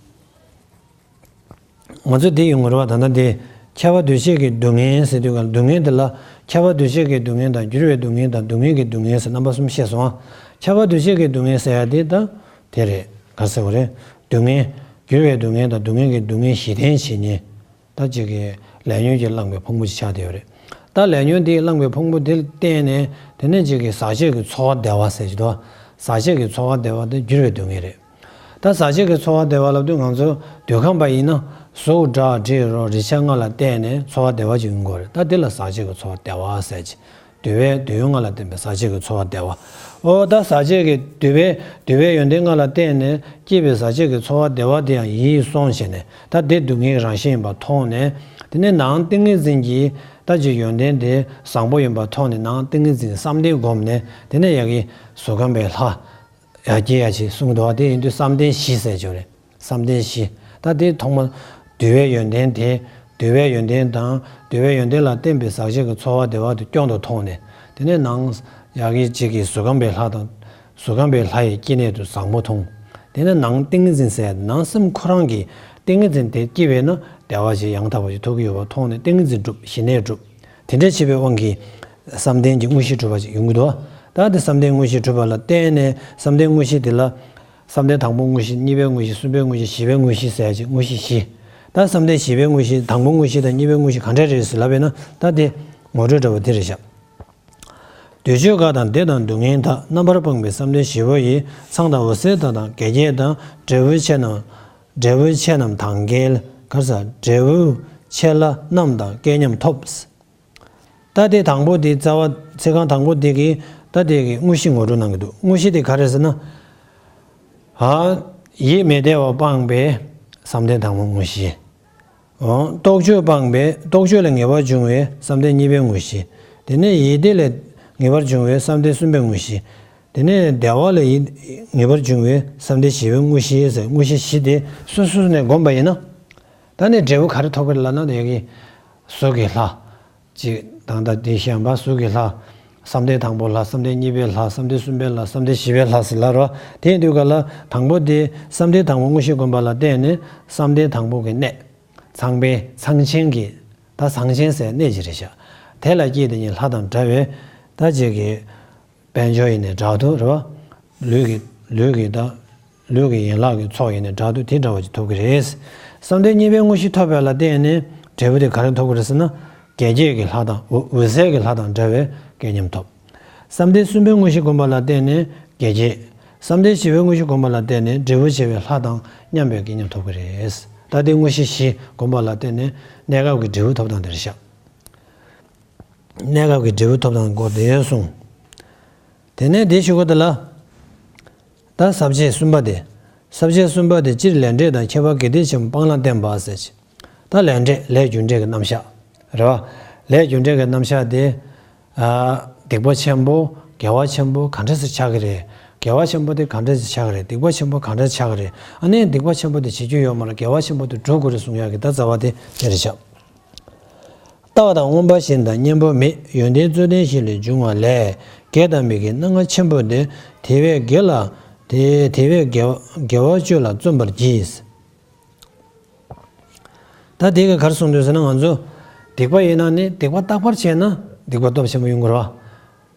ང་ཚོ་འདི་ཡོང་གི་རེད་བ། ད་ལྟ་འདི་ཁྱབ་པ་འདུ་བྱེད་ཀྱི་སྡུག་བསྔལ་ཟེར་དུས་ག་ལ་སྡུག་བསྔལ་འདི་ལ་ཁྱབ་པ་འདུ་བྱེད་ཀྱི་སྡུག་བསྔལ་དང་འགྱུར་བའི་སྡུག་བསྔལ་དང་སྡུག་བསྔལ་གྱི་སྡུག་བསྔལ་ཟེར་རྣམ་པ་གསུམ་བཤད་སོང་ཨ། ཁྱབ་པ་འདུ་བྱེད་ཀྱི་སྡུག་བསྔལ་ཟེར་ཡ་དེ་ད་དེ་རེད། ག་ཟེར་བ་རེད། སྡུག་བསྔལ། འགྱུར་བའི་སྡུག་བསྔལ་དང་སྡུག་བསྔལ་གྱི་སྡུག་བསྔལ་བཞི་ལྡན་བྱེད་ཉེན། ད་ཅིག་གི་ལས་ཉོན་གྱིས་བསླངས་པའི་ཕུང་པོ་ཅིག་ཆགས་བསྡད་ཡོད་རེད། ད་ལས་ཉོན་དེས་བསླངས་པའི་ཕུང་པོ་དེ་བརྟེན་ནས་དེ་ནས་ཅིག་གི་ཟག་བཅས་ཀྱི་ཚོར་བ་བདེ་བ་ཟེར་གྱི་འདུག། ཟག་བཅས་ཀྱི་ཚོར་བ་བདེ་བ་དེ་འགྱུར་བའི་སྡུག་བསྔལ་རེད། ད་ཟག་བཅས་ཀྱི་ཚོར་བ་བདེ་བ་ལབ་དུས་ང་ཚོ་འདོད་ཁམས་པ་ཡིན་ན་གཟུགས་སྒྲ་དྲི་རོ་རེག་བྱ་ལྔ་ལ་བརྟེན་ནས་ཚོར་བ་བདེ་བ་ཅིག་ཡོང་གི་ཡོད་རེད། ད་དེ་ལ་ཟག་བཅས་ཀྱི་ཚོར་བ་བདེ་བ་ཟེར་གྱི། འདུལ་བའི་འདོད་ཡོན་ལྔ་ལ་བརྟེན་པའི་ཟག་བཅས་ཀྱི་ཚོར་བ་བདེ་བ། ཨོ་ད་ཟག་བཅས་ཀྱི་འདུལ་བའི་འདུལ་བའི་ཡོན་ཏན་ལྔ་ལ་བརྟེན་ནས་སྐྱེས་པའི་ཟག་བཅས་ཀྱི་ཚོར་བ་བདེ་བ་དེ་ཡང་ཡིད་སོང་བྱས་ནས་ད་དེ་སྡུག་བསྔལ་རང་བཞིན་ཡིན་པ་མཐོང་ནས། དེ་ནས་ནང་ཏིང་ངེ་འཛིན་གྱི་ད་ཀྱི་ཡོན་ཏན་དེ་བཟང་པོ་ཡིན་པ་མཐོང་ནས་ནང་ཏིང་ངེ་འཛིན་བསམ་གཏན་བསྒོམས་ནས། དེ་ནས་ཡ་གི་གཟུགས་ཁམས་པའི་ལྷ། ཡར་སྐྱེ་ཡ་ཆེ་གསུངས་འདུག་བ། དེ་ཡིན་དུས་བསམ་གཏན་བཞི་ཟེར་གྱི་རེད། བསམ་གཏན་བཞི། ད་དེ་ཐོག་མ་འདུལ་བའི་ཡོན་ཏན་དེ། འདུལ་བའི་ཡོན་ཏན་དང་འདུལ་བའི་ཡོན་ཏན་ལ་བརྟེན་པའི་ཟག་བཅས་ཀྱི་ཚོར་བ་བདེ་བ་དེ་སྐྱོང་དུ་མཐོང་ནས། དེ་ནས་ནང་ཡ་གི་གཅིག་གི་གཟུགས་ཁམས་པའི་ལྷ་དང་། གཟུགས་ཁམས་པའི་ལྷ་ཡི་སྐྱེ་གནས་དུ་བཟང་པོ་མཐོང་། དེ་ནས་ནང་ཏིང་ངེ་འཛིན་ཟེར་ནང་སེམས་ཁོ་རང་གི་ཏིང་ངེ་འཛིན་དེ་སྐྱེ་བས་ན་བདེ་བ་ཞིག་ཡང་དག་པ་ཞིག་ཐོབ་ཀྱི་ཡོད་པ་མཐོང་ནས་ཏིང་ངེ་འཛིན་གྲུབ་ཞི་གནས་གྲུབ། དེ་འདྲ་བྱེད་པའི་དབང་གིས་བསམ་གཏན་གྱི་དངོས་གཞི་གྲུབ་པ་ཞིག་ཡོང་གི་འདུག་ད་དེ་བསམ་གཏན་དངོས་གཞི་གྲུབ་པ་ལ་བརྟེན་ནས་བསམ་གཏན་དངོས་གཞི་དེ་ལ། བསམ་གཏན་དང་པོ་དངོས་གཞི། གཉིས་པའི་དངོས་གཞི། གསུམ་པའི་དངོས་གཞི། བཞི་པའི་དངོས་གཞི་ཟེར་ཡ་ཅིག་དངོས་གཞི་བཞི། ད་བསམ་གཏན་བཞི་པའི་དངོས་གཞི། དང་པོ་དངོས་གཞི་དང་གཉིས་པའི་དངོས་གཞི་ག་འདྲ་རེད་ཟེར་ལབ་པས་ན། ད་དེ་ངོ་སྤྲོད་འདྲ་བོ་དེ་རེད་ཤག་དུས་གཅོད་དཀའ་དང་བདེ་དང་སྡུག་བསྔལ་དག་རྣམ་པར་སྤངས་པའི་བསམ་གཏན་བཞི་པོ་ཡི། ཚངས་དང་འོད་གསལ་དག་དང་དགེ་རྒྱས་དང་། འབྲས་བུ་ཆེ་རྣམས། འབྲས་བུ་ཆེ་རྣམས་དང་འགལ། ག་རེ་ཟེར། འབྲས་བུ་ཆེ་ལ་རྣམས་དང་སྐལ་མཉམ་ཐོབ། ད་དེ་དང་པོ་དེ་རྩ་བ་ཚིག་རྐང་དང་པོ་དེ་གིས་ད་དེ་གི་དངོས་གཞི་ངོ་སྤྲོད་གནང་གི་འདུག་དངོས་གཞི་དེ་ག་རེ་ཟེར་ན། ཨ། ཡིད་མི་བདེ་བ་སྤངས་པའི་བསམ་གཏན་དང་པོ་དངོས་གཞི། འོ། རྟོག་དཔྱོད་སྤངས་པའི་རྟོག་དཔྱོད་ལས་ངེས་པར་འབྱུང་བའི་བསམ་གཏན་གཉིས་པའི་དངོས་གཞི། དེ་ནས་ཡིད་བདེ་ལས་ངེས་པར་འབྱུང་བའི་བསམ་གཏན་གསུམ་པའི་དངོས་གཞི། དེ་ནས་བདེ་བ་ལས་ཡིད་ངེས་པར་འབྱུང་བའི་བསམ་གཏན་བཞི་པའི་དངོས་གཞི་ཟེར། དངོས་གཞི་བཞི་དེ་སོ་སོ་ནས་བསྒོམས་པ་ཡིན་ན། ད་ནི་འབྲས་བུ་ག་རེ་ཐོབ་ཀྱི་རེད་ལབ་ན། དེ་གི་གཟུགས་ཀྱི་ལྷ། ཅིག་དང་། ད་དེ་གཞན་པ་གཟུགས་ཀྱི་ལྷ། བསམ་གཏན་དང་པོ་ལྷ། བསམ་གཏན་གཉིས་པའི་ལྷ། བསམ་གཏན་གསུམ་པའི་ལྷ། བསམ་གཏན་བཞི་པའི་ལྷ་ཟེར་ལབ་རོ། དེ་ཡིན་དུས་ག་ལ་དང་པོ་དེ་བསམ་གཏན་དང་པོ་དངོས་གཞི་བསྒོམས་པ་ལ་བརྟེན་ནས་བསམ་གཏན་དང་པོ་གི་གནས། ཚངས་པའི་ཚངས་ཆེན་གྱི། ད་ཚངས་ཆེན་ཟེར་གནས་ཅིག་རེད་ཤག་དེ་ལ་སྐྱེས་དེ་ཉིད་ལྷ་དང་འདྲ་བའི་ད་ཅིག་གི་དཔལ་འབྱོར་ཡིན་ནའི་འདྲ་འདུག་རེད་བ། ལུས་ཀྱི་ལུས་ཀྱི་ད། ལུས་ཀྱི་ཡན་ལག་གི་ཚོགས་ཡིན་ནའི་འདྲ་འདུག་དེ་འདྲ་བ་ཅིག་ཐོབ་ཀྱི་རེད། བསམ་གཏན་གཉིས་པའི་དངོས་གཞི་ཐོབ་པ་ལ་བརྟེན་ནས་འབྲས་བུ་དེ་ག་རེ་ཐོབ་ཀྱི་རེད་ཟེར་ན། དགེ་རྒྱས་ཀྱི་ལྷ་དང་འོད་འོད་གསལ་གྱི་ལྷ་དང་འདྲ་བའི་སྐལ་མཉམ་ཐོབ། བསམ་གཏན་གསུམ་པའི་དངོས་གཞི་བསྒོམས་པ་ལ་བརྟེན་ནས་དགེ་རྒྱས། བསམ་གཏན་བཞི་པའི་དངོས་གཞི་བསྒོམས་པ་ལ་བརྟེན་ནས་འབྲས་བུ་ཆེ་བའི་ལྷ་དང་མཉམ་པའི་སྐལ་མཉམ་ཐོབ་ཀྱི་རེད། ད་དེ་དངོས་གཞི་བཞི་བསྒོམས་པ་ལ་བརྟེན་ནས་གནས་སྐབས་ཀྱི་འབྲས་བུ་ཐོབ་སྟངས་དེ་རེད་ཤག་གནས་སྐབས་ཀྱི་འབྲས་བུ་ཐོབ་སྟངས་སྐོར་དེ་གསུངས། དེ་ནས་དེའི་གཞུག་གུ་དེ་ལ། ད་ས་བཅད་གསུམ་པ་དེ། ས་བཅད་གསུམ་པ་དེ་སྤྱིར་ལས་འབྲས་དང་ཁྱད་པར་དགེ་སྡིག་ཆེན་པོ་སྤང་བླང་བསྟན་པ་ཟེར་གྱི། ད་ལས་འབྲས་ལས་རྒྱུ་འབྲས་ཀྱི་རྣམ་གཞག་རེད་བ། ལས་རྒྱུ་འབྲས་ཀྱི་རྣམ་གཞག་དེ། ཨ། སྡིག་པ་ཆེན་པོ་དགེ་བ་ཆེན་པོ་ག་འདྲ་སེ་ཆགས་ཀྱི་རེད། དགེ་བ་ཆེན་པོ་དེ་ག་འདྲ་སེ་ཆགས་ཀྱི་རེད། སྡིག་པ་ཆེན་པོ་ག་འདྲ་ཆགས་ཀྱི་རེད། ཨ་ནི་སྡིག་པ་ཆེན་པོ་དེ་བྱེད་རྒྱུ་ཡོད་མ་རེད། དགེ་བ་ཆེན་པོ་དེ་སྒྲུབ་དགོས་རེད་གསུང་ཡག་གི་ད་རྩ་བ་དེ་དེ་རེད་ཤག་རྟག་དང་མངོན་པ་བཞིན་དང་གཉེན་པོ་མེད། ཡོན་ཏན་རྩོད་ལྡན་བཞི་ལས་འབྱུང་བ་ལས། དགེ་དང་མི་དགེའི་སྣ་ལྔ་ཆེན་པོ་དེ། དེ་བས་དགེ་ལ། དེ་དེ་བས་དགེ་བ་དགེ་བ་སྤྱོད་ལ་བརྩོན་པར་གྱིས། ད་དེ་ག་ག་རེ་གསུངས་འདུག་ཟེར་ན། ང་ཚོ་སྡིག་པ་ཡིན་ན་ནི་སྡིག་པ་རྟག་པར་བྱས་ན་སྡིག་པ་སྟོབས་ཆེན་པོ་ཡོང་གི་རེད་བ།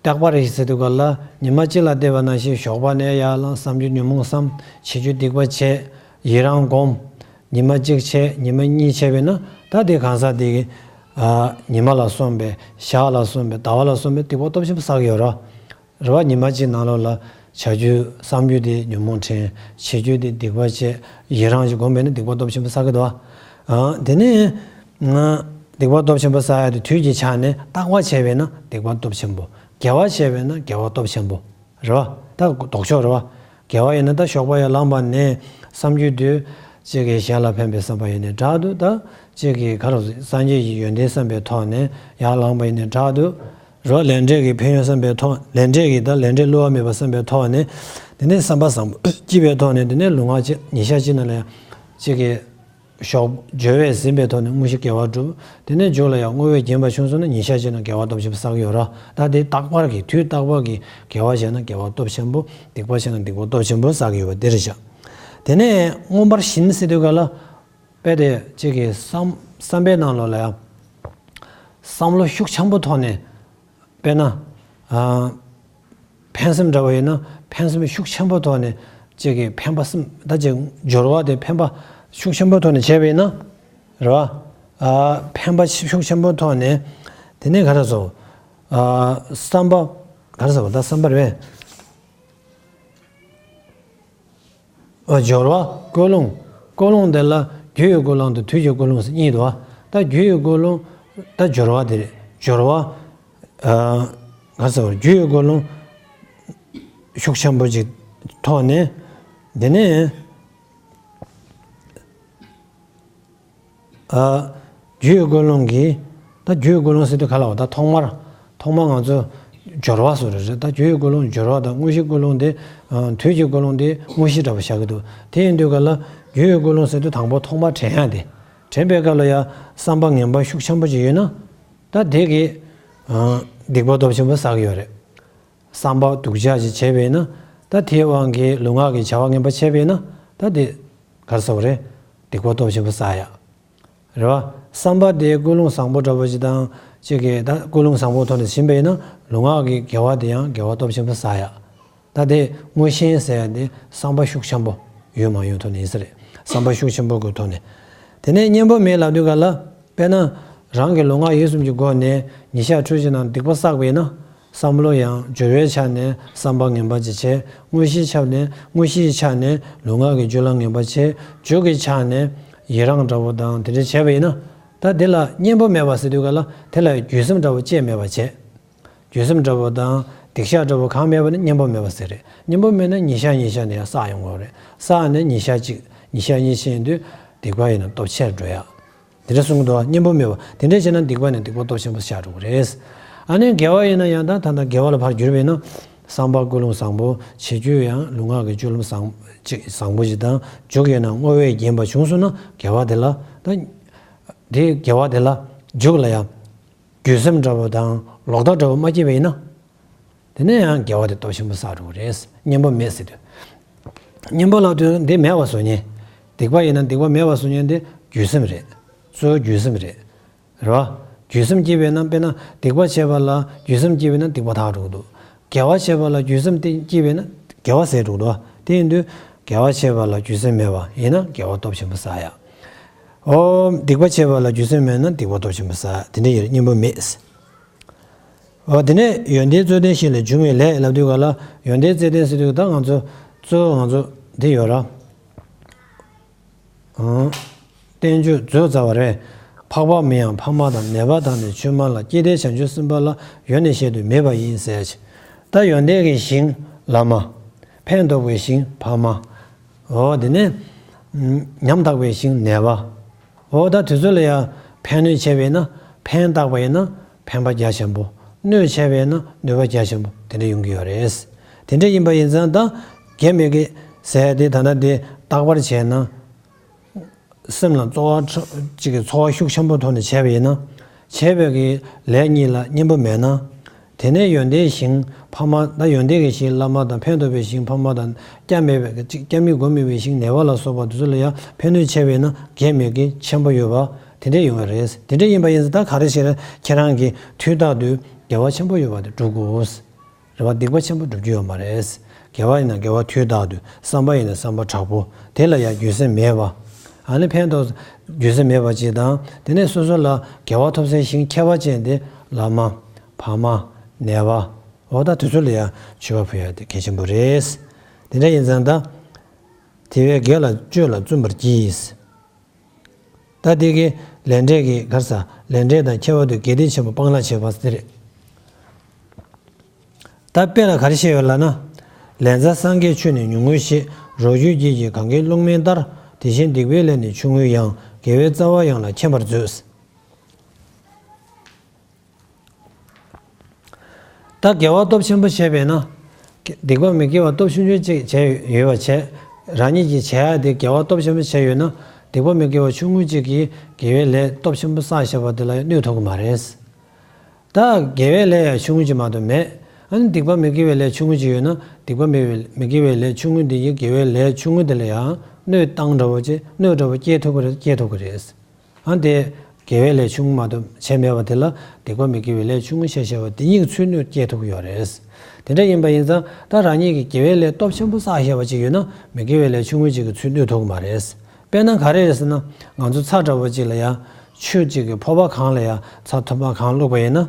རྟག་པར་ཟེར་དུས་ག་ལ་ཉི་མ་གཅིག་ལ་བལྟས་པ་ནང་བཞིན་ཞོགས་པ་ནས་ཡར་ལངས། བསམ་རྒྱུ་ཉོན་མོངས་བསམ། བྱེད་རྒྱུ་སྡིག་པ་བྱས། ཡི་རང་སྒོམ། ཉི་མ་གཅིག་བྱས། ཉི་མ་གཉིས་བྱས་པས་ན། ད་དེ་གང་ཟག་དེ་གི། ཨ། ཉི་མ་ལ་སོགས་པའི་ཞག་ལ་སོགས་པའི་ཟླ་བ་ལ་སོགས་པའི་སྡིག་པ་སྟོབས་ཆེན་པོ་བསགས་ཡོད་རེད། རེད་བ། ཉི་མ་གཅིག་ནང་ལོགས་ལ་བྱ་རྒྱུ་བསམ་རྒྱུ་དེ་ཉོན་མོངས་དྲན། བྱེད་རྒྱུ་དེ་སྡིག་པ་བྱས། ཡི་རང་ཞིག་སྒོམ་པས་ན་སྡིག་པ་སྟོབས་ཆེན་པོ་བསགས་ཀྱི་འདུག་བ། ཨ། དེ་ནས་ང་སྡིག་པ་སྟོབས་ཆེན་པོ་བསགས་ཡ་དེ་དུས་ཀྱི་ཆ་ནས་རྟག་པར་བྱས་པས་ན་སྡིག་པ་སྟོབས་ཆེན་པོ། དགེ་བ་བྱས་པས་ན་དགེ་བ་སྟོབས་ཆེན་པོ། རེད་བ། ད་ལྡོག་ཕྱོགས་རེད་བ། དགེ་བ་ཡིན་ན་ད་ཞོགས་པ་ཡར་ལངས་པ་ནས་བསམ་རྒྱུ་དུས་གཅིག་གི་གཞན་ལ་ཕན་པའི་བསམ་པ་ཡིན་ནའི་འདྲ་འདུག་ད་གཅིག་གི་ག་རེ་སངས་རྒྱས་ཀྱི་ཡོན་ཏན་བསམ་པའི་ཐོག་ནས་ཡར་ལངས་པ་ཡིན་ནའི་འདྲ་འདུག་རེད་བ། ལས་འབྲས་ཀྱི་ཕན་ཡོན་བསམ་པའི་ཐོག་ལས་འབྲས་ཀྱི་ད་ལས་འབྲས་བསླུ་བ་མེད་པ་བསམ་པའི་ཐོག་ནས། དེ་ནས་བསམ་པ་བཟང་པོ་སྐྱེས་པའི་ཐོག་ནས། དེ་ནས་ལུས་ངག་ཅིག་ཉིན་ཞག་གཅིག་ནང་ལ་ཡང་གཅིག་གི་ཞོགས་སྦྱོར་བས་ཟིན་པའི་ཐོག་ནས་དངོས་གཞི་དགེ་བ་སྒྲུབ། དེ་ནས་མཇུག་ལ་ཡང་བསྔོ་བས་བརྒྱན་པ་བྱུང་སོང་ན་ཉིན་ཞག་གཅིག་ནང་དགེ་བ་སྟོབས་ཆེན་པོ་བསགས་ཡོད་ར། ད་དེ་རྟག་པར་གྱི་དུས་རྟག་པར་གྱི་དགེ་བ་བྱས་ན་དགེ་བ་སྟོབས་ཆེན་པོ། སྡིག་པ་བྱས་ན་སྡིག་པ་སྟོབས་ཆེན་པོ་བསགས་ཡོད་པ་དེ་རེད་ཤག་དེ་ནས་མངོན་པར་ཞེན་ཟེར་དུས་ག་ལ། དཔེ་དེ་གཅིག་གི་བསམ་བསམ་པའི་ནང་ལོགས་ལ་ཡང་བསམ་བློ་ཤུགས་ཆེན་པོ་ཐོག་ནས། དཔེར་ན། ཨ། ཕན་སེམས་འདྲ་བ་ཡིན་ན་ཕན་སེམས་ཤུགས་ཆེན་པོ་ཐོག་ནས་གཅིག་གི་ཕན་པ་སེམས་ད་ཅིག་སྦྱོར་བ་དེ་ཕན་པ་ཤུགས་ཆེན་པོ་ཐོག་ནས་བྱས་པ་ཡིན་ན། རེད་བ། ཨ། ཕན་པ་ཤུགས་ཆེན་པོ་ཐོག་ནས། དེ་ནས་ག་རེ་ཟེར། ཨ། བསམ་པ། ག་རེ་ཟེར་བ། ད་བསམ་པ་རེད། ཨ། སྦྱོར་བ། ཀུན་སློང་། ཀུན་སློང་དེ་ལ་རྒྱུ་ཡི་ཀུན་སློང་དང་དུས་ཀྱི་ཀུན་སློང་ཟེར་གཉིས་འདུག་བ། ད་རྒྱུ་ཡི་ཀུན་སློང་། ད་སྦྱོར་བ་དེ་རེད། སྦྱོར་བ། ཨ། ག་ཟེར་བ་རྒྱུ་ཡི་ཀུན་སློང་ཤུགས་ཆེན་པོ་ཅིག་ཐོག་ནས། དེ་ནས་ཨ་རྒྱུ་ཡི་ཀུན་སློང་གི། ད་རྒྱུ་ཡི་ཀུན་སློང་ཟེར་དུས་ག་ལ་བ། ད་ཐོག་མར་ཐོག་མར་ང་ཚོ་སྦྱོར་བ་བཟོ་རེད་རེད། ད་རྒྱུ་ཡི་ཀུན་སློང་སྦྱོར་བ་དང་དངོས་གཞིའི་ཀུན་སློང་དེ། ཨ་དུས་ཀྱི་ཀུན་སློང་དེ་དངོས་གཞི་འདྲ་པོ་བཞག་གི་འདུག་དེ་ཡིན་དུས་ག་ལ་རྒྱུ་ཡི་ཀུན་སློང་ཟེར་དུས་དང་པོ་ཐོག་མར་དྲན་ཡ་དེ། དྲན་པའི་སྐབས་ལ་ཡ་བསམ་པ་ངན་པ་ཤུགས་ཆེན་པོ་ཅིག་ཡོད་ན། ད་དེ་གིས་ཨ་སྡིག་པ་སྟོབས་ཆེན་པོ་བསགས་ཀྱི་ཡོད་རེད། བསམ་པ་སྡུག་ཅག་ཅིག་བྱས་པས་ན། ད་དེའི་དབང་གིས་ལུས་ངག་གི་བྱ་བ་ངན་པ་བྱས་པས་ན། ད་དེ་ག་རེ་ཟེར་བ་རེད། སྡིག་པ་སྟོབས་ཆེན་པོ་བསགས་ཡ། རེད་བ། བསམ་པ་དེ་ཀུན་སློང་བཟང་པོ་འདྲ་པོ་ཅིག་དང་གཅིག་གིས། ད་ཀུན་སློང་བཟང་པོ་ཐོག་ནས་ཕྱིན་པས་ན་ལུས་ངག་གི་དགེ་བ་དེ་ཡང་དགེ་བ་སྟོབས་ཆེན་པོ་བསགས་ཡ། ད་དེ་མངོན་ཞེན་ཟེར་ཡ་དེ་བསམ་པ་ཤུགས་ཆེན་པོ་ཡོད་མ་ཡོད་ཐོག་ནས་ཡིན་ས་རེད། བསམ་པ་ཤུགས་ཆེན་པོ་གི་ཐོག་ནས། དེ་ནས་གཉེན་པོ་མེད་ལབ་དུས་ག་ལ། དཔེར་ན། རང་གི་ལུས་ངག་ཡིད་གསུམ་གྱི་སྒོ་ནས་ཉེ་ཞག་འཕྲུལ་གྱི་ནང་སྡིག་པ་བསགས་པས་ན། བསམ་བློ་ཡང་སྦྱོར་བའི་ཆ་ནས་བསམ་པ་ངན་པ་ཅིག་བྱས། དངོས་གཞིའི་ཆ་ནས། དངོས་གཞིའི་ཆ་ནས་ལུས་ངག་གི་སྤྱོད་ལམ་ངན་པ་བྱས། འཇུག་གི་ཆ་ནས་ཡི་རང་འདྲ་པོ་དང་དེ་འདྲ་བྱས་པ་ཡིན་ན། ད་དེ་ལ་གཉེན་པོ་མེད་པ་ཟེར་དུས་ག་ལ། དེ་ལ་རྒྱུ་སེམས་འདྲ་པོ་ཅིག་མེད་པ་བྱས། རྒྱུ་སེམས་འདྲ་པོ་དང་སྡིག་བཤགས་འདྲ་པོ་གང་མེད་པ་ནི་གཉེན་པོ་མེད་པ་ཟེར་རེད། གཉེན་པོ་མེད་ན་ཉེ་ཞག་ཉེ་ཞག་ནས་ཡང་བསགས་ཡོང་གི་རེད། བསགས་ནས་ཉེ་ཞག་གཅིག་ཉེ་ཞག་གཉིས་ཕྱིན་དུས་སྡིག་པ་ཡིན་ན་སྟོབས་ཆེར་འགྲོ་ཡ། དེ་འདྲ་གསུང་གི་འདུག་གཉེན་པོ་མེད་པ། དེ་འདྲ་བྱས་ན་སྡིག་པ་ནི་སྡིག་པ་སྟོབས་ཆེན་པོ་ཆགས་འགྲོ་གི་རེད། ཨ་ནི་དགེ་བ་ཡིན་ན་ཡང་། ད་ད་ལྟ་དགེ་བ་ལ་ཕར་བསྒྱུར་བས་ན། བསམ་པ་ཀུན་སློང་བཟང་པོ་བྱེད་རྒྱུ་ཡང་ལུས་ངག་གི་སྤྱོད་ལམ་བཟང་ཅིག་བཟང་པོ་ཞིག་དང་། འཇུག་ཡོད་ན་བསྔོ་བས་བརྒྱན་པ་བྱུང་སོང་ན། དགེ་བ་དེ་ལ་ད། དེ་དགེ་བ་དེ་ལ་འཇུག་ལ་ཡང་རྒྱུ་སེམས་འདྲ་པོ་དང་ལོག་ལྟ་འདྲ་པོ་མ་སྐྱེས་པ་ཡིན་ན། དེ་ནས་ཡང་དགེ་བ་དེ་སྟོབས་ཆེན་པོ་བསགས་འགྲོ་གི་རེད། གཉེན་པོ་མེད་ཟེར་དུས། གཉེན་པོ་ལབ་དུས་འདི་མེད་པ་བཟོ་མཁན། སྡིག་པ་ཡིན་ན་སྡིག་པ་མེད་པ་བཟོ་མཁན་དེ་རྒྱུ་སེམས་རེད། གཙོ་བོ་རྒྱུ་སེམས་རེད། རེད་བ། རྒྱུ་སེམས་སྐྱེས་པས་ན། དཔེར་ན་སྡིག་པ་བྱས་པ་ལ་རྒྱུ་སེམས་སྐྱེས་པས་ན་སྡིག་པ་དག་འགྲོ་གི་འདུག་དགེ་བ་བྱས་པ་ལ་རྒྱུ་སེམས་དེ་སྐྱེས་པས་ན་དགེ་བ་ཟད་འགྲོ་གི་འདུག་དེ་ཡིན་དུས་དགེ་བ་བྱས་པ་ལ་རྒྱུ་སེམས་མེད་པ་ཡིན་ན་དགེ་བ་སྟོབས་ཆེན་པོ་བསགས་ཡ། ཨོ། སྡིག་པ་བྱས་པ་ལ་རྒྱུ་སེམས་མེད་ན་སྡིག་པ་སྟོབས་ཆེན་པོ་བསགས། དེ་འདྲ་ཡོད་རེད། གཉེན་པོ་མེད། ཨོ། དེ་ནས་ཡོན་ཏན་རྩོད་ལྡན་ཞིང་ལས་འབྱུང་བའི་ལས་ལབ་དུས་ག་ལ། ཡོན་ཏན་རྩོད་ལྡན་ཟེར་དུས་ད་ང་ཚོ་གཙོ་བོ་ང་ཚོ་འདི་ཡོད་ར། ཨང་། བསྟན་བཅོས་མཛོད་རྩ་བ་རེད། འཕགས་པ་མིའམ་ཕ་མ་དང་། ནད་པ་དང་ནི་ཆོས་སྨྲ་ལ། སྐྱེ་མཐའི་བྱང་ཆུབ་སེམས་དཔའ་ལ། ཡོན་ནི་གཞན་དུ་མེད་པ་ཡིན་ཟེར་ཅིག་ད་ཡོན་ཏན་གྱི་ཞིང་བླ་མ། ཕན་འདོགས་པའི་ཞིང་ཕ་མ། འོ་དེ་ནས་ཉམ་ཐག་པའི་ཞིང་ནད་པ། འོ་ད་དེ་ཚོ་ལ་ཡང་ཕན་གནོད་བྱས་པས་ན། ཕན་བཏགས་པ་ཡིན་ན་ཕན་པ་རྒྱ་ཆེན་པོ། གནོད་བྱས་པས་ན་གནོད་པ་རྒྱ་ཆེན་པོ་དེ་འདྲ་ཡོང་གི་ཡོད་རེད། དེ་འདྲ་ཡིན་པ་ཡིན་ཙང་ད་དགེ་མི་དགེ་ཟེར་དེ་ད་ལྟ་དེ་རྟག་པར་བྱས་ན། སེམས་ལ་ཚོར་བ་ཁྲ་ཅིག་གི་ཚོར་བ་ཤུགས་ཆེན་པོ་ཐོག་ནས་བྱས་པ་ཡིན་ན། བྱས་པའི་གི་ལས་གཉིས་ལ་གཉེན་པོ་མེད་ན། དེ་ནས་ཡོན་ཏན་ཞིང་ཕ་མ། ད་ཡོན་ཏན་གྱི་ཞིང་བླ་མ་དང་། ཕན་འདོགས་པའི་ཞིང་ཕ་མ་དང་། སྐྱབས་མེད་པའི་ཅིག་སྐྱབས་མེད་མགོན་མེད་པའི་ཞིང་ནད་པ་ལ་སོགས་པ་དེ་ཚོ་ལ་ཡང་ཕན་གནོད་བྱས་པས་ན་དགེ་མི་དགེ་ཆེན་པོ་ཡོད་པ་དེ་འདྲ་ཡོང་བ་རེད། དེ་འདྲ་ཡིན་པ་ཡིན་ཙང་ད་ག་རེ་ཞིག་རེད། ཁྱེད་རང་གིས་དུས་རྟག་ཏུ་དགེ་བ་ཆེན་པོ་ཡོད་པ་དེ་སྒྲུབ་དགོས། རེད་བ། སྡིག་པ་ཆེན་པོ་སྒྲུབ་རྒྱུ་ཡོད་མ་རེད། དགེ་བ་ཡིན་ན་དགེ་བ་དུས་རྟག་ཏུ། བསམ་པ་ཡིན་ན་བསམ་པ་དྲག་པོ། དེ་ལ་ཡང་རྒྱུ་སེམས་མེད་པ། ཨ་ནི་ཕན་ཐོགས་རྒྱུ་སེམས་མེད་པ་ཅིག་དང་། དེ་ནས་སོ་སོ་ལ་དགེ་བ་ཐོབ་སའི་ཞིང་ཁྱད་པར་ཅན་དེ་བླ་མ། ཕ་མ། ནད་པ། འོ་ད་དེ་ཚོ་ལ་ཡང་མཆོད་པ་ཕུལ་ཡ་དེ་གལ་ཆེན་པོ་རེད། དེ་འདྲ་ཡིན་ཙང་ད། དེ་བས་དགེ་ལ་སྤྱོད་ལ་བརྩོན་པར་གྱིས། ད་དེ་གི་ལས་འབྲས་ཀྱི་ག་རེ་ཟ། ལས་འབྲས་དང་ཁྱད་པར་དུ་དགེ་སྡིག་ཆེན་པོ་སྤང་བླང་བྱེད་པ་དེ་རེད། ད་དཔེ་ལ་ག་རེ་བཤད་ཡོད་ལབ་ན། ལན་ཚྭ་སངས་རྒྱས་ཆོས་ནི་ཉུང་ངུ་ཞིག་རོ་བཅུད་ཀྱིས་ཀྱང་གང་གིས་བླུགས་མིན་ལྟར། དེ་བཞིན་སྡིག་པའི་ལས་ནི་ཆུང་ངུ་ཡང་། དགེ་བའི་རྩ་བ་ཡང་ལ་མཁྱེན་པར་མཛོད། ད་དགེ་བ་སྟོབས་ཆེན་པོ་བྱས་པས་ན། སྡིག་པ་མི་དགེ་བ་སྟོབས་ཆུང་ཆུང་ཅིག་བྱས་ཡོད་པ་བྱས། རང་ཉིད་ཀྱིས་བྱས་ཡ་དེ་དགེ་བ་སྟོབས་ཆེན་པོ་བྱས་ཡོད་ན། སྡིག་པ་མི་དགེ་བ་ཆུང་ངུ་ཅིག་གིས་དགེ་བའི་ལས་སྟོབས་ཆེན་པོ་བསགས་བཞག་པ་དེ་ལ་ཡང་གནོད་ཐུབ་ཀྱི་མ་རེད། ད་དགེ་བའི་ལས་ཡང་ཆུང་ངུ་ཅིག་མ་གཏོགས་མེད། ཨ་ནི་སྡིག་པ་མི་དགེ་བའི་ལས་ཆུང་ངུ་ཅིག་ཡོད་ན། སྡིག་པ་མི་དགེ་བའི་ལས་ཆུང་ངུ་དེ་ཡིས་དགེ་བའི་ལས་ཆུང་ངུ་དེ་ལ་ཡང་གནོད་བཏང་འདྲ་བོ་ཅིག་གནོད་འདྲ་བོ་སྐྱེལ་ཐུབ་ཀྱི་རེད། སྐྱེལ་ཐུབ་ཀྱི་རེད། ཨ་དེ་དགེ་བའི་ལས་ཆུང་ངུ་མ་གཏོགས་བྱས་མེད་པ་དེ་ལ། སྡིག་པ་མི་དགེ་བའི་ལས་ཆུང་ངུ་བྱས་བཞག་པ་དེ་ཉིད་ཚུར་གནོད་སྐྱེལ་ཐུབ་ཀྱི་ཡོད་རེད། དེ་འདྲ་ཡིན་པ་ཡིན་ཙང་ད་རང་ཉིད་ཀྱིས་དགེ་བའི་ལས་སྟོབས་ཆེན་པོ་བསགས་བཞག་པ་ཅིག་ཡོད་ན། མི་དགེ་བའི་ལས་ཆུང་ངུ་ཅིག་གིས་ཚུར་གནོད་ཐུབ་ཀྱི་མ་རེད། དཔེར་ན་ག་རེ་རེད་ཟེར་ན། ང་ཚོ་ཚྭ་འདྲ་བོ་ཅིག་ལ་ཡང་ཆུ་ཅིག་གི་ཕོར་པ་གང་ལ་ཡང་ཚྭ་ཐུར་མ་གང་བླུགས་པ་ཡིན་ན།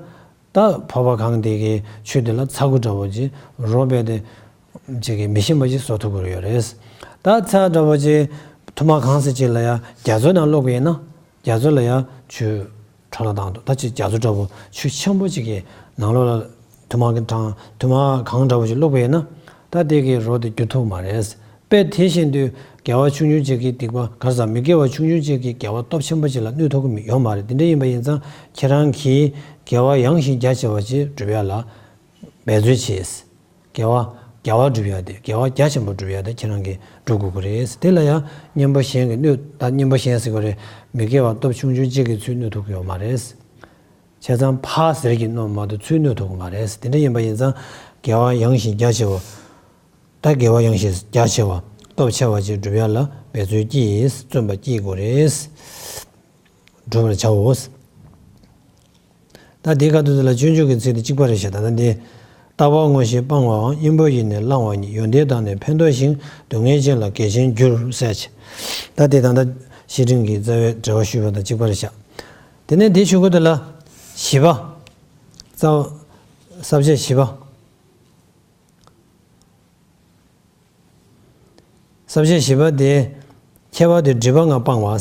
ད་ཕོར་པ་གང་དེ་གི་ཆུ་དེ་ལ་ཚྭ་ཁུ་འདྲ་བོ་ཅིག་རོ་རྦད་དེ་ཅིག་གི་མི་ཞིམ་པ་ཅིག་བཟོ་ཐུབ་ཀྱི་ཡོད་རེད། ད་ཚྭ་འདྲ་བོ་ཅིག་ཐུར་མ་གང་ཟེར་ཅིག་ལ་ཡང་རྒྱ་མཚོའི་ནང་བླུགས་པ་ཡིན་ན། རྒྱ་མཚོ་ལ་ཡང་ཆུ་འཕྲོ་བརླག་བཏང་འདུག་ད་ཅིག་རྒྱ་མཚོ་འདྲ་བོ་ཆུ་ཆེན་པོ་ཅིག་གི་ནང་ལོགས་ལ་ དུ་མ་གི་གྲངས་དུ་མ་གང་འདྲ་བོ་ཞིག་བླུགས་པ་ཡིན་ན། ད་དེ་གི་རོ་དེ་འགྱུར་ཐུབ་མ་རེད། དཔེ་དེ་བཞིན་དུ་དགེ་བ་ཆུང་ཆུང་ཅིག་གི་སྡིག་པ་ག་རེ་ཟེར། མི་དགེ་བ་ཆུང་ཆུང་ཅིག་གི་དགེ་བ་སྟོབས་ཆེན་པོ་ཅིག་ལ་གནོད་ཐུབ་ཀྱི་མི་ཡོད་མ་རེད། དེ་འདྲ་ཡིན་པ་ཡིན་ཙང་ཁྱེད་རང་གིས་དགེ་བ་ཡངས་ཤིང་རྒྱ་ཆེ་བ་ཅིག་སྒྲུབ་ཡ་ལ་འབད་རྩོལ་བྱེད། དགེ་བ་དགེ་བ་སྒྲུབ་ཡ་དེ་དགེ་བ་རྒྱ་ཆེན་པོ་སྒྲུབ་ཡ་དེ་ཁྱེད་རང་གིས་སྒྲུབ་དགོས་ཀྱི་རེད། དེ་ལ་ཡང་གཉེན་པོ་གཞན་གྱིས་གནོད། ད་གཉེན་པོ་གཞན་ཟེར་དགོས་རེད། མི་དགེ་བ་སྟོབས་ཆུང་ཆུང་གཅིག་གིས་ཚུར་གནོད་ཐུབ་ཀྱི་ཡོད་མ་རེད། བྱས་ཙང་ཕར་ཟེར་གྱིས་གནོད་མ་གཏོགས་ཚུར་གནོད་ཐུབ་ཀྱི་མ་རེད། དེ་འདྲ་ཡིན་པ་ཡིན་ཙང་དགེ་བ་ཡངས་ཤིང་རྒྱ་ཆེ་བ། ད་དགེ་བ་ཡངས་ཤིང་རྒྱ་ཆེ་བ་སྟོབས་ཆེ་བ་ཅིག་སྒྲུབ་ཡ་ལ་འབད་རྩོལ་གྱིས་བརྩོན་པ་བསྐྱེད་དགོས་རེད། བསྒྲུབ་པར་བྱའོ། ད་དེའི་ཁ་ཐུག་དེ་ལ་སྤྱོད་འཇུག་གི་ཚིག་དེ་གཅིག་པ་རེད་ཤག་ད་ལྟ་འདི། རྟག་པར་བསྔོ་ཞིང་སྤང་བའང་། གཉེན་པོ་ཡིས་ནི་བསླང་བ་ཉིད། ཡོན་ཏན་དག་ནི་ཕན་འདོགས་ཤིང་། སྡུག་བསྔལ་ཅན་ལ་གལ་ཆེན་འགྱུར། ཟེར་ཅིག་ད་དེ་ད་ལྟ་བཤེས་སྤྲིང་གི་རྩ་བའི་འགྲེལ་པ་ཞུས་པ་དང་གཅིག་པ་རེད་ཤག་དེ་ནས་དེའི་གཞུག་གུ་དེ་ལ་བཞི་པ། རྩ་བ། ས་བཅད་བཞི་པ། ས་བཅད་བཞི་པ་དེ། ཁྱད་པར་དུ་སྒྲིབ་པ་ལྔ་སྤང་བ།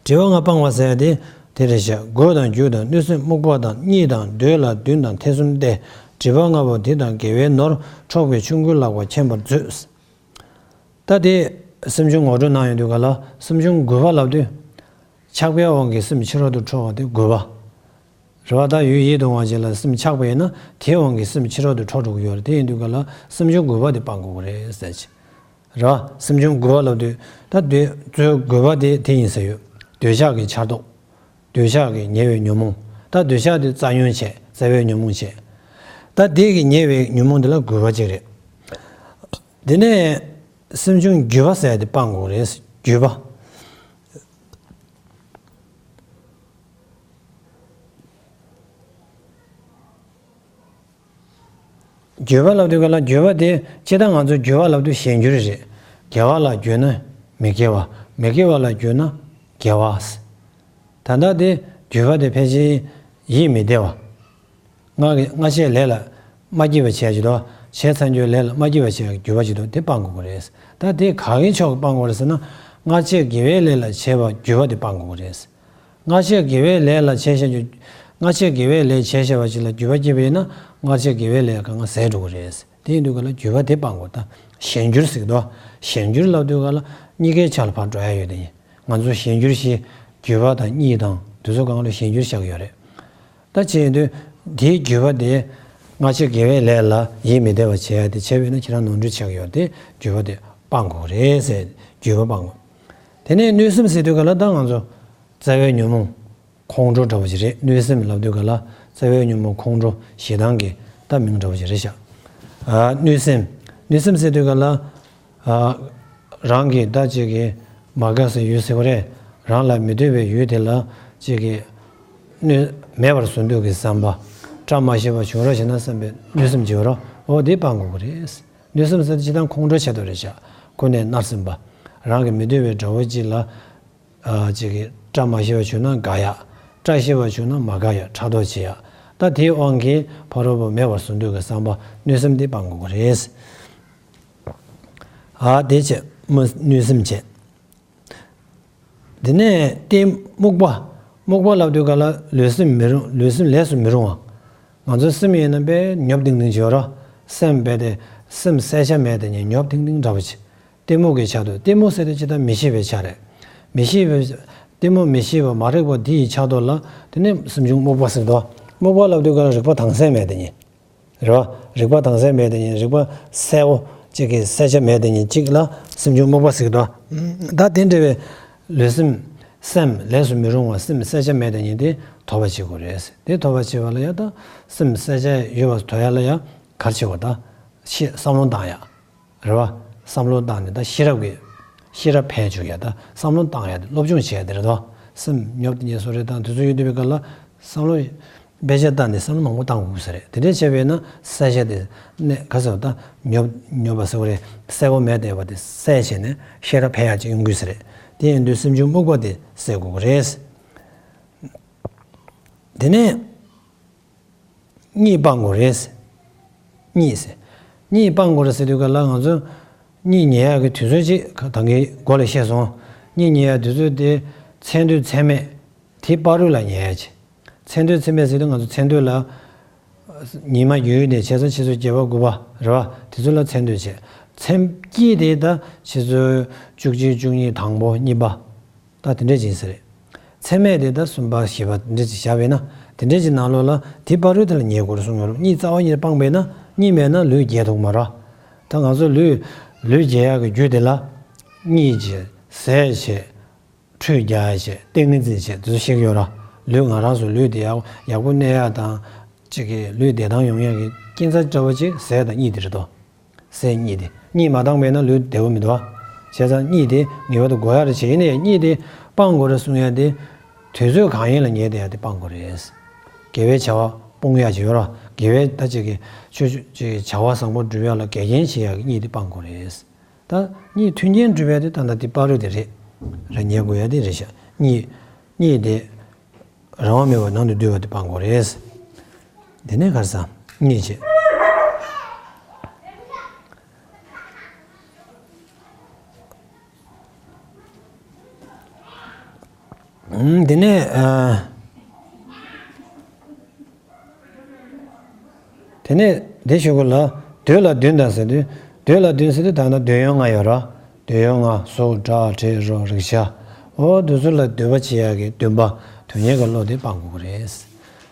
སྒྲིབ་པ་ལྔ་སྤང་བ་ཟེར་ཡ་དེ་དེ་རེད་ཤག་སྒོ་དང་རྒྱུ་དང་གནོད་སེམས་སྨུག་པ་དང་། གཉིད་དང་འདོད་ལ་འདུན་དང་ཐེ་ཚོམ་སྟེ། སྒྲིབ་པ་ལྔ་པོ་འདི་དག་དགེ་བའི་ནོར། འཕྲོག་པའི་ཆུང་ཀུན་ལག་པ་མཁྱེན་པར་མཛོད། ད་དེ་སེམས་བྱུང་ངོ་སྤྲོད་གནང་ཡོང་དུས་ག་ལ་སེམས་བྱུང་རྒུད་པ་ལབ་དུས། ཆགས་པའི་དབང་གིས་སེམས་ཕྱི་རོལ་དུ་འཕྲོ་བ་དེ་རྒུད་པ། རེད་བ། ད་ཡུལ་ཡིད་དུ་འོང་བ་ཅིག་ལ་སེམས་ཆགས་པ་ཡིན་ན་དེའི་དབང་གིས་སེམས་ཕྱི་རོལ་དུ་འཕྲོ་འགྲོ་གི་ཡོད་རེད། དེ་ཡིན་དུས་ག་ལ་སེམས་བྱུང་རྒུད་པ་དེ་སྤང་དགོས་ཀྱི་རེད་ཟེར་ཅིག་རེད་བ། སེམས་བྱུང་རྒུད་པ་ལབ་དུས་ད་འདོད་རྩོལ་རྒུད་པ་དེ་དེ་ཡིན་ཟེར་ཡོད། འདོད་ཆགས་ཀྱི་འཆར་སྡོད། འདོད་ཆགས་ཀྱི་ཉེ་བའི་ཉོན་མོངས། ད་འདོད་ཆགས་དེ་རྩ་ཉོན་བྱས། རྩ་བའི་ཉོན་མོངས་བྱས། ད་དེ་གི་ཉེ་བའི་ཉོན་མོངས་དེ་ལ་རྒུད་པ་ཅིག་རེད། དེ་ནས་སེམས་བྱུང་འགྱོད་པ་ཟེར་ཡ་དེ་སྤང་དགོས་རེད། འགྱོད་པ། འགྱོད་པ་ལབ་དུས་ག་ལ་འགྱོད་པ་དེ་སྤྱིར་བཏང་ང་ཚོ་འགྱོད་པ་ལབ་དུས་གཞན་འགྱུར་རེད། དགེ་བ་ལ་འགྱོད་ན་མི་དགེ་བ། མི་དགེ་བ་ལ་འགྱོད་ན་དགེ་བ། ད་ལྟ་དེ་འགྱོད་པ་དེ་ཕལ་ཆེར་ཡིད་མི་བདེ་བ། སྔ་གི་སྔ་ཕྱིའི་ལས་ལ་མ་སྐྱིད་པ་བྱས་ཀྱི་འདུག་བྱས་ཚར་རྒྱུའི་ལས་ལ་མ་སྐྱིད་པ་བྱས་འགྱོད་པ་ཅིག་འདུག་དེ་སྤང་དགོས་ཀྱི་རེད། ད་དེ་ག་གི་ཕྱོགས་ཀྱི་སྤང་དགོས་རེད་ཟེར་ན། སྔ་ཕྱིའི་དགེ་བའི་ལས་ལ་བྱས་པ་འགྱོད་པ་དེ་སྤང་དགོས་ཀྱི་རེད། སྔ་ཕྱིའི་དགེ་བའི་ལས་ལ་བྱས་བཞག་རྒྱུ། སྔ་ཕྱིའི་དགེ་བའི་ལས་བྱས་བཞག་པ་ཅིག་ལ་འགྱོད་པ་སྐྱེས་པ་ཡིན་ན་སྔ་ཕྱིའི་དགེ་བའི་ལས་གང་ག་ཟད་འགྲོ་གི་རེད། དེ་ཡིན་དུས་ག་ལ་འགྱོད་པ་དེ་སྤང་དགོས། ད་གཞན་འགྱུར་ཟེར་གི་འདུག་གཞན་འགྱུར་ལབ་དུས་ག་ལ་གཉིས་ཀའི་ཆ་ལ་ཕར་འགྲོ་ཡ་ཡོད་དེ། ང་ཚོ་གཞན་འགྱུར་ཞེས་འགྱོད་པ་དང་གཉིད་དང་དེ་ཚོ་གང་ལ་གཞན་འགྱུར་བཞག་གི་ཡོད་རེད། ད་བྱས་ཡིན་དུས་དེའི་འགྱོད་པ་དེ་སྔ་ཕྱི་དགེ་བའི་ལས་ལ་ཡིད་མི་བདེ་བ་བྱས་ཏེ་བྱས་པས་ན་ཁྱེད་རང་ནོར་འཁྲུལ་ཆགས་ཀྱི་ཡོད་དེ། འགྱོད་པ་དེ་སྤང་དགོས་རེད་ཟེར། འགྱོད་པ་སྤང་དགོས། དེ་ནས་གནོད་སེམས་ཟེར་དུས་ག་ལ་ད་ང་ཚོ་རྩ་བའི་ཉོན་མོངས་ཁོང་ཁྲོ་འདྲ་བོ་ཞིག་རེད། གནོད་སེམས་ལབ་དུས་ག་ལ་རྩ་བའི་ཉོན་མོངས་ཁོང་ཁྲོ་ཞེ་སྡང་གི་ད་མིང་འདྲ་བོ་ཞིག་རེད་ཤག་ཨ་གནོད་སེམས། གནོད་སེམས་ཟེར་དུས་ག་ལ། ཨ་རང་གི་ད་ཅིག་གི་མ་དགའ་སའི་ཡུལ་ཟེར་བ་རེད། རང་ལ་མི་འདོད་པའི་ཡུལ་དེ་ལ་ཅིག་གི་གནོད་མེད་པར་བཟོ་འདོད་ཀྱི་བསམ་པ། བཀྲ་མ་ཤིས་པ་བྱུང་རོགས་བྱས་ན་བསམ་པའི་གནོད་སེམས་ཀྱི་བར་འོ་དེ་སྤང་དགོས་ཀྱི་རེད། གནོད་སེམས་ཟེར་དེ་སྤྱིར་བཏང་ཁོང་ཁྲོ་བྱེད་དོ་རེད་ཤག་ཁོ་ནས་མནར་སེམས་པ། རང་གི་མི་འདོད་པའི་དགྲ་བོ་གཅིག་ལ། ཨ་ཅིག་གི་བཀྲ་མ་ཤིས་པ་བྱུང་ན་དགའ་ཡ། བཀྲ་ཤིས་པ་བྱུང་ན་མ་དགའ་ཡ། ཕྲག་དོག་བྱེད་ཡ། ད་དེའི་དབང་གིས་ཕ་རོལ་པོ་མེད་པར་བཟོ་འདོད་ཀྱི་བསམ་པ་གནོད་སེམས་དེ་སྤང་དགོས་ཀྱི་རེད། ཨ་དེ་བྱས་མ་གནོད་སེམས་བྱས། དེ་ནས་གཏི་སྨུག་པ། སྨུག་པ་ལབ་དུས་ག་ལ་ལུས་སེམས་མི་རུང་། ལུས་སེམས་ལས་སུ་མི་རུང་བ། ང་ཚོའི་སེམས་ཡིན་ན་དཔེ་ཉོབ་ཏིང་ཏིང་བྱེད་རོ། སེམས་དཔེ་དེ་སེམས་གསལ་ཆ་མེད་དེ་ཉིད་ཉོབ་ཏིང་ཏིང་འདྲ་བོ་ཅིག་གཏི་མུག་གི་ཆ་དུ། གཏི་མུག་ཟེར་དེ་ཅི་ལྟར་མི་ཤེས་པའི་ཆ་རེད། མི་ཤེས་པའི་གཏི་མུག་མི་ཤེས་པ་མ་རིག་པ་འདི་ཡི་ཆ་དུ་ལ་དེ་ནི་སེམས་བྱུང་སྨུག་པ་ཟེར་དོ། སྨུག་པ་ལབ་དུས་ག་ལ་རིག་པ་དྭངས་གསལ་མེད་དེ་ཉིད། རེད་བ། རིག་པ་དྭངས་གསལ་མེད་དེ་ཉིད། རིག་པ་གསལ་བོ་གཅིག་གི་གསལ་ཆ་མེད་དེ་ཉིད་གཅིག་ལ་སེམས་བྱུང་སྨུག་པ་ཟེར་དོ། ད་དེ་འདྲ་བའི་ལུས་སེམས་སེམས་ལས་སུ་མི་རུང་བ་སེམས་གསལ་ཆ་མེད་དེ་ཉིད་དེ་དོར་བ་བྱེད་དགོས་རེད། དེ་དོར་བ་བྱེད་པ་ལ་ཡང་ད་སེམས་གསལ་ཆ་ཡོད་པ་དོར་ཡ་ལ་ཡང་ག་རེ་བྱེད་དགོས། ད་ཤེས་བསམ་བློ་བཏང་ཡ། རེད་བ། བསམ་བློ་བཏང་ནས་ད་ཤེས་རབ་ཀྱི་ཤེས་རབ་འཕེལ་བཅུག་ཡ། ད་བསམ་བློ་བཏང་ཡ་དེ་སློབ་སྦྱོང་བྱེད་ཡ་དེ་རེད་དོ། སེམས་ཉོབ་ཏེ་ཉེ་སོ་རེད་དང་དུས་ཚོད་ཡོད་དུས་པའི་སྐབས་ལ་བསམ་བློ་དཔེ་ཆ་བལྟས་ནས་བསམ་བློ་མང་པོ་བཏང་དགོས་ས་རེད། དེ་འདྲ་བྱས་པས་ན་གསལ་ཆ་དེ་ནས་ག་ཚོད་ད་ཉོབ་ཉོབ་པ་ཟེར་བ་རེད། གསལ་པོ་མེད་བསྡད་པ་དེ་གསལ་བྱས་ནས་ཤེས་རབ་འཕེལ་ཡ་ཅིག་ཡོང་དགོས་ས་རེད། དེ་ཡིན་དུས་སེམས་བྱུང་སྨུག་པ་དེ་གསལ་དགོས་ཀྱི་རེད། དེ་ནས། གཉིད་སྤང་དགོས་རེད། གཉིད་ཟེར། གཉིད་སྤང་དགོས་རེད་ཟེར་དུས་ག་ལ་ང་ཚོ་གཉིད་ཉལ་ཡག་གི་དུས་ཚོད་ཅིག་ད་གིན་འགོ་ལ་བཤད་སོང་། གཉིད་ཉལ་ཡག་དུས་ཚོད་དེ་མཚན་དུས་མཚན་མེད་དེ་བར་དུ་ལ་ཉལ་ཡག་ཅིག་ཚེ་འདོད་ཚེ་སྨད་ཟེར་དུས་ང་ཚོ་ཚེ་འདོད་ལ། ཉི་མ་ཡོད་དེ་བྱས་ཙང་ཆུ་ཚོད་བརྒྱད་པ་དགུ་པ་རེད་བ། དེ་ཚོ་ལ་ཚེ་འདོད་བྱས། ཚེ་སྐྱིད་དེ་ད་ཆུ་ཚོད་བཅུ་གཅིག་བཅུ་གཉིས། དང་པོ་གཉིས་པ། ད་དེ་འདྲས་ཅིག་ཟེར་རེད། ཚེ་སྨད་དེ་ད་གསུམ་པ་བཞི་པ་དེ་འདྲས་ཅིག་བཞག་པས་ན། དེ་འདྲས་ཅིག་ནང་ལོགས་ལ་དེ་བར་དུ་དེ་ལ་ཉལ་དགོས་རེད་གསུངས་ཡོད་རེད། གཉིད་རྩ་བ་ཉིད་ནས་སྤངས་པས་ན། གཉིད་མེད་ན་ལུས་རྒྱས་ཐུབ་མ་རེད། ད་ང་ཚོ་ལུས་ལུས་རྒྱས་ཡག་གི་རྒྱུ་དེ་ལ། གཉིད་བྱས། ཟས་བྱས། ཁྲུས་རྒྱག་ཡག་བྱས། ཏིང་ངེ་འཛིན་བྱས། དེ་ཚོ་ཤེས་ཀྱི་ཡོད་ར། ལུས་ང་རང་ཚོ་ལུས་དེ་ཡག་ཡག་པོ་གནས་ཡག་དང་། ཅིག་གི་ལུས་བདེ་ཐང་ཡོང་ཡག་གི་རྐྱེན་རྩ་འདྲ་བོ་ཅིག་ཟས་དང་གཉིད་དེ་རེད་དོ། ཟས་གཉིད་དེ། གཉིད་མ་འདང་བས་ན་ལུས་བདེ་པོ་མི་འདུག་བ། བྱས་ཙང་གཉིད་དེ་ངེས་པར་དུ་དགོས་ཡག་རེད། བྱས་ཡིན་ནའི་གཉིད་དེ་སྤང་དགོས་རེད་གསུང་ཡག་དེ། དུས་ཚོད་གང་ཡིན་ལ་ཉལ་བསྡད་ཡག་དེ་སྤང་དགོས་རེད། དགེ་བའི་བྱ་བ་སྤོང་ཡག་ཅིག་ཡོད་ར། དགེ་བའི་ད་ཅིག་གི་ཆོས་ཆོས་ཅིག་བྱ་བ་བཟང་པོ་སྒྲུབ་ཡག་ལ་འགལ་རྐྱེན་བྱེད་ཡག་གི་གཉིད་དེ་སྤང་དགོས་རེད། ད་གཉིད་མཐུན་རྐྱེན་སྒྲུབ་ཡག་དེ་ད་ལྟ་དེ་བར་དུ་དེ་རེད། རེད། ཉལ་དགོས་ཡག་དེ་རེད་ཤག་གཉིད་གཉིད་དེ་རང་དབང་མེད་པར་ནང་དུ་བསྡུ་བ་དེ་སྤང་དགོས་རེད། དེ་ནས་ག་རེ་ཟ། གཉིད་བྱེད། ཨུམ། དེ་ནས་ཨ། དེ་ནས་དེ་ཞུ་གི་ལ། འདོད་ལ་འདུན་དང་ཟེར་དུས། འདོད་ལ་འདུན་ཟེར་དུས་ད་ལྟ་འདོད་ཡོན་ལྔ་ཡོད་ར། འདོད་ཡོན་ལྔ། གཟུགས། སྒྲ། དྲི། རོ། རེག་བྱ། འོ་དེ་ཚོ་ལ་འདོད་པ་བྱེད་ཡག་གི་འདུན་པ། དོན་གཉེར་གྱི་བློ་དེ་སྤང་དགོས་ཀྱི་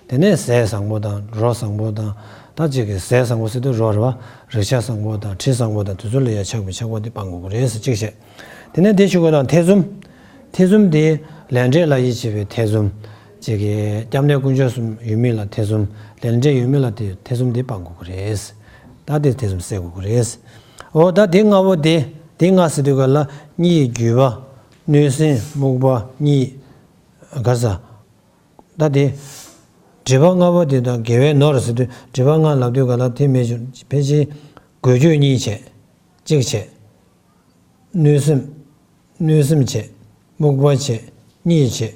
རེད། དེ་ནས་ཟས་བཟང་པོ་དང་། རོ་བཟང་པོ་དང་། ད་ཅིག་གི་ཟས་བཟང་པོ་ཟེར་དུས་རོ་རེད་བ། རེག་བྱ་བཟང་པོ་དང་། དྲི་བཟང་པོ་དང་། དེ་ཚོ་ལ་ཡ་ཆགས་པའི་ཆགས་པ་དེ་སྤང་དགོས་ཀྱི་རེད་ཟེར་གཅིག་བཤད། དེ་ནས་དེ་ཞུ་དགོས་དང་། ཐེ་ཚོམ། ཐེ་ཚོམ་དེ་ལས་འབྲས་ལ་ཡིད་ཆེས་པའི་ཐེ་ཚོམ། ཅིག་གི་སྐྱབས་གནས་དཀོན་མཆོག་གསུམ་ཡོད་མེད་ལ་ཐེ་ཚོམ། ལས་འབྲས་ཡོད་མེད་ལ་དེ་ཐེ་ཚོམ་དེ་སྤང་དགོས་ཀྱི་རེད། ད་དེ་ཐེ་ཚོམ་སེལ་དགོས་ཀྱི་རེད། འོ་ད་དེ་ལྔ་པོ་དེ། དེ་ལྔ་ཟེར་དུས་ག་ལ། གཉིད། རྒུད་པ། གནོད་སེམས། རྨུགས་པ། གཉིད། ག་རེ་ཟ། ད་དེ། སྒྲིབ་པ་ལྔ་པོ་དེ་དང་དགེ་བའི་ནོར་ཟེར་དུས། སྒྲིབ་པ་ལྔ་ལབ་དུས་ག་ལ་དེ་མེད་ཅིང་ཕལ་ཆེར་འགུལ་སྐྱོད་གཉིས་བྱས། གཅིག་བྱས། གནོད་སེམས། གནོད་སེམས་བྱས། རྨུགས་པ་བྱས། གཉིད་བྱས།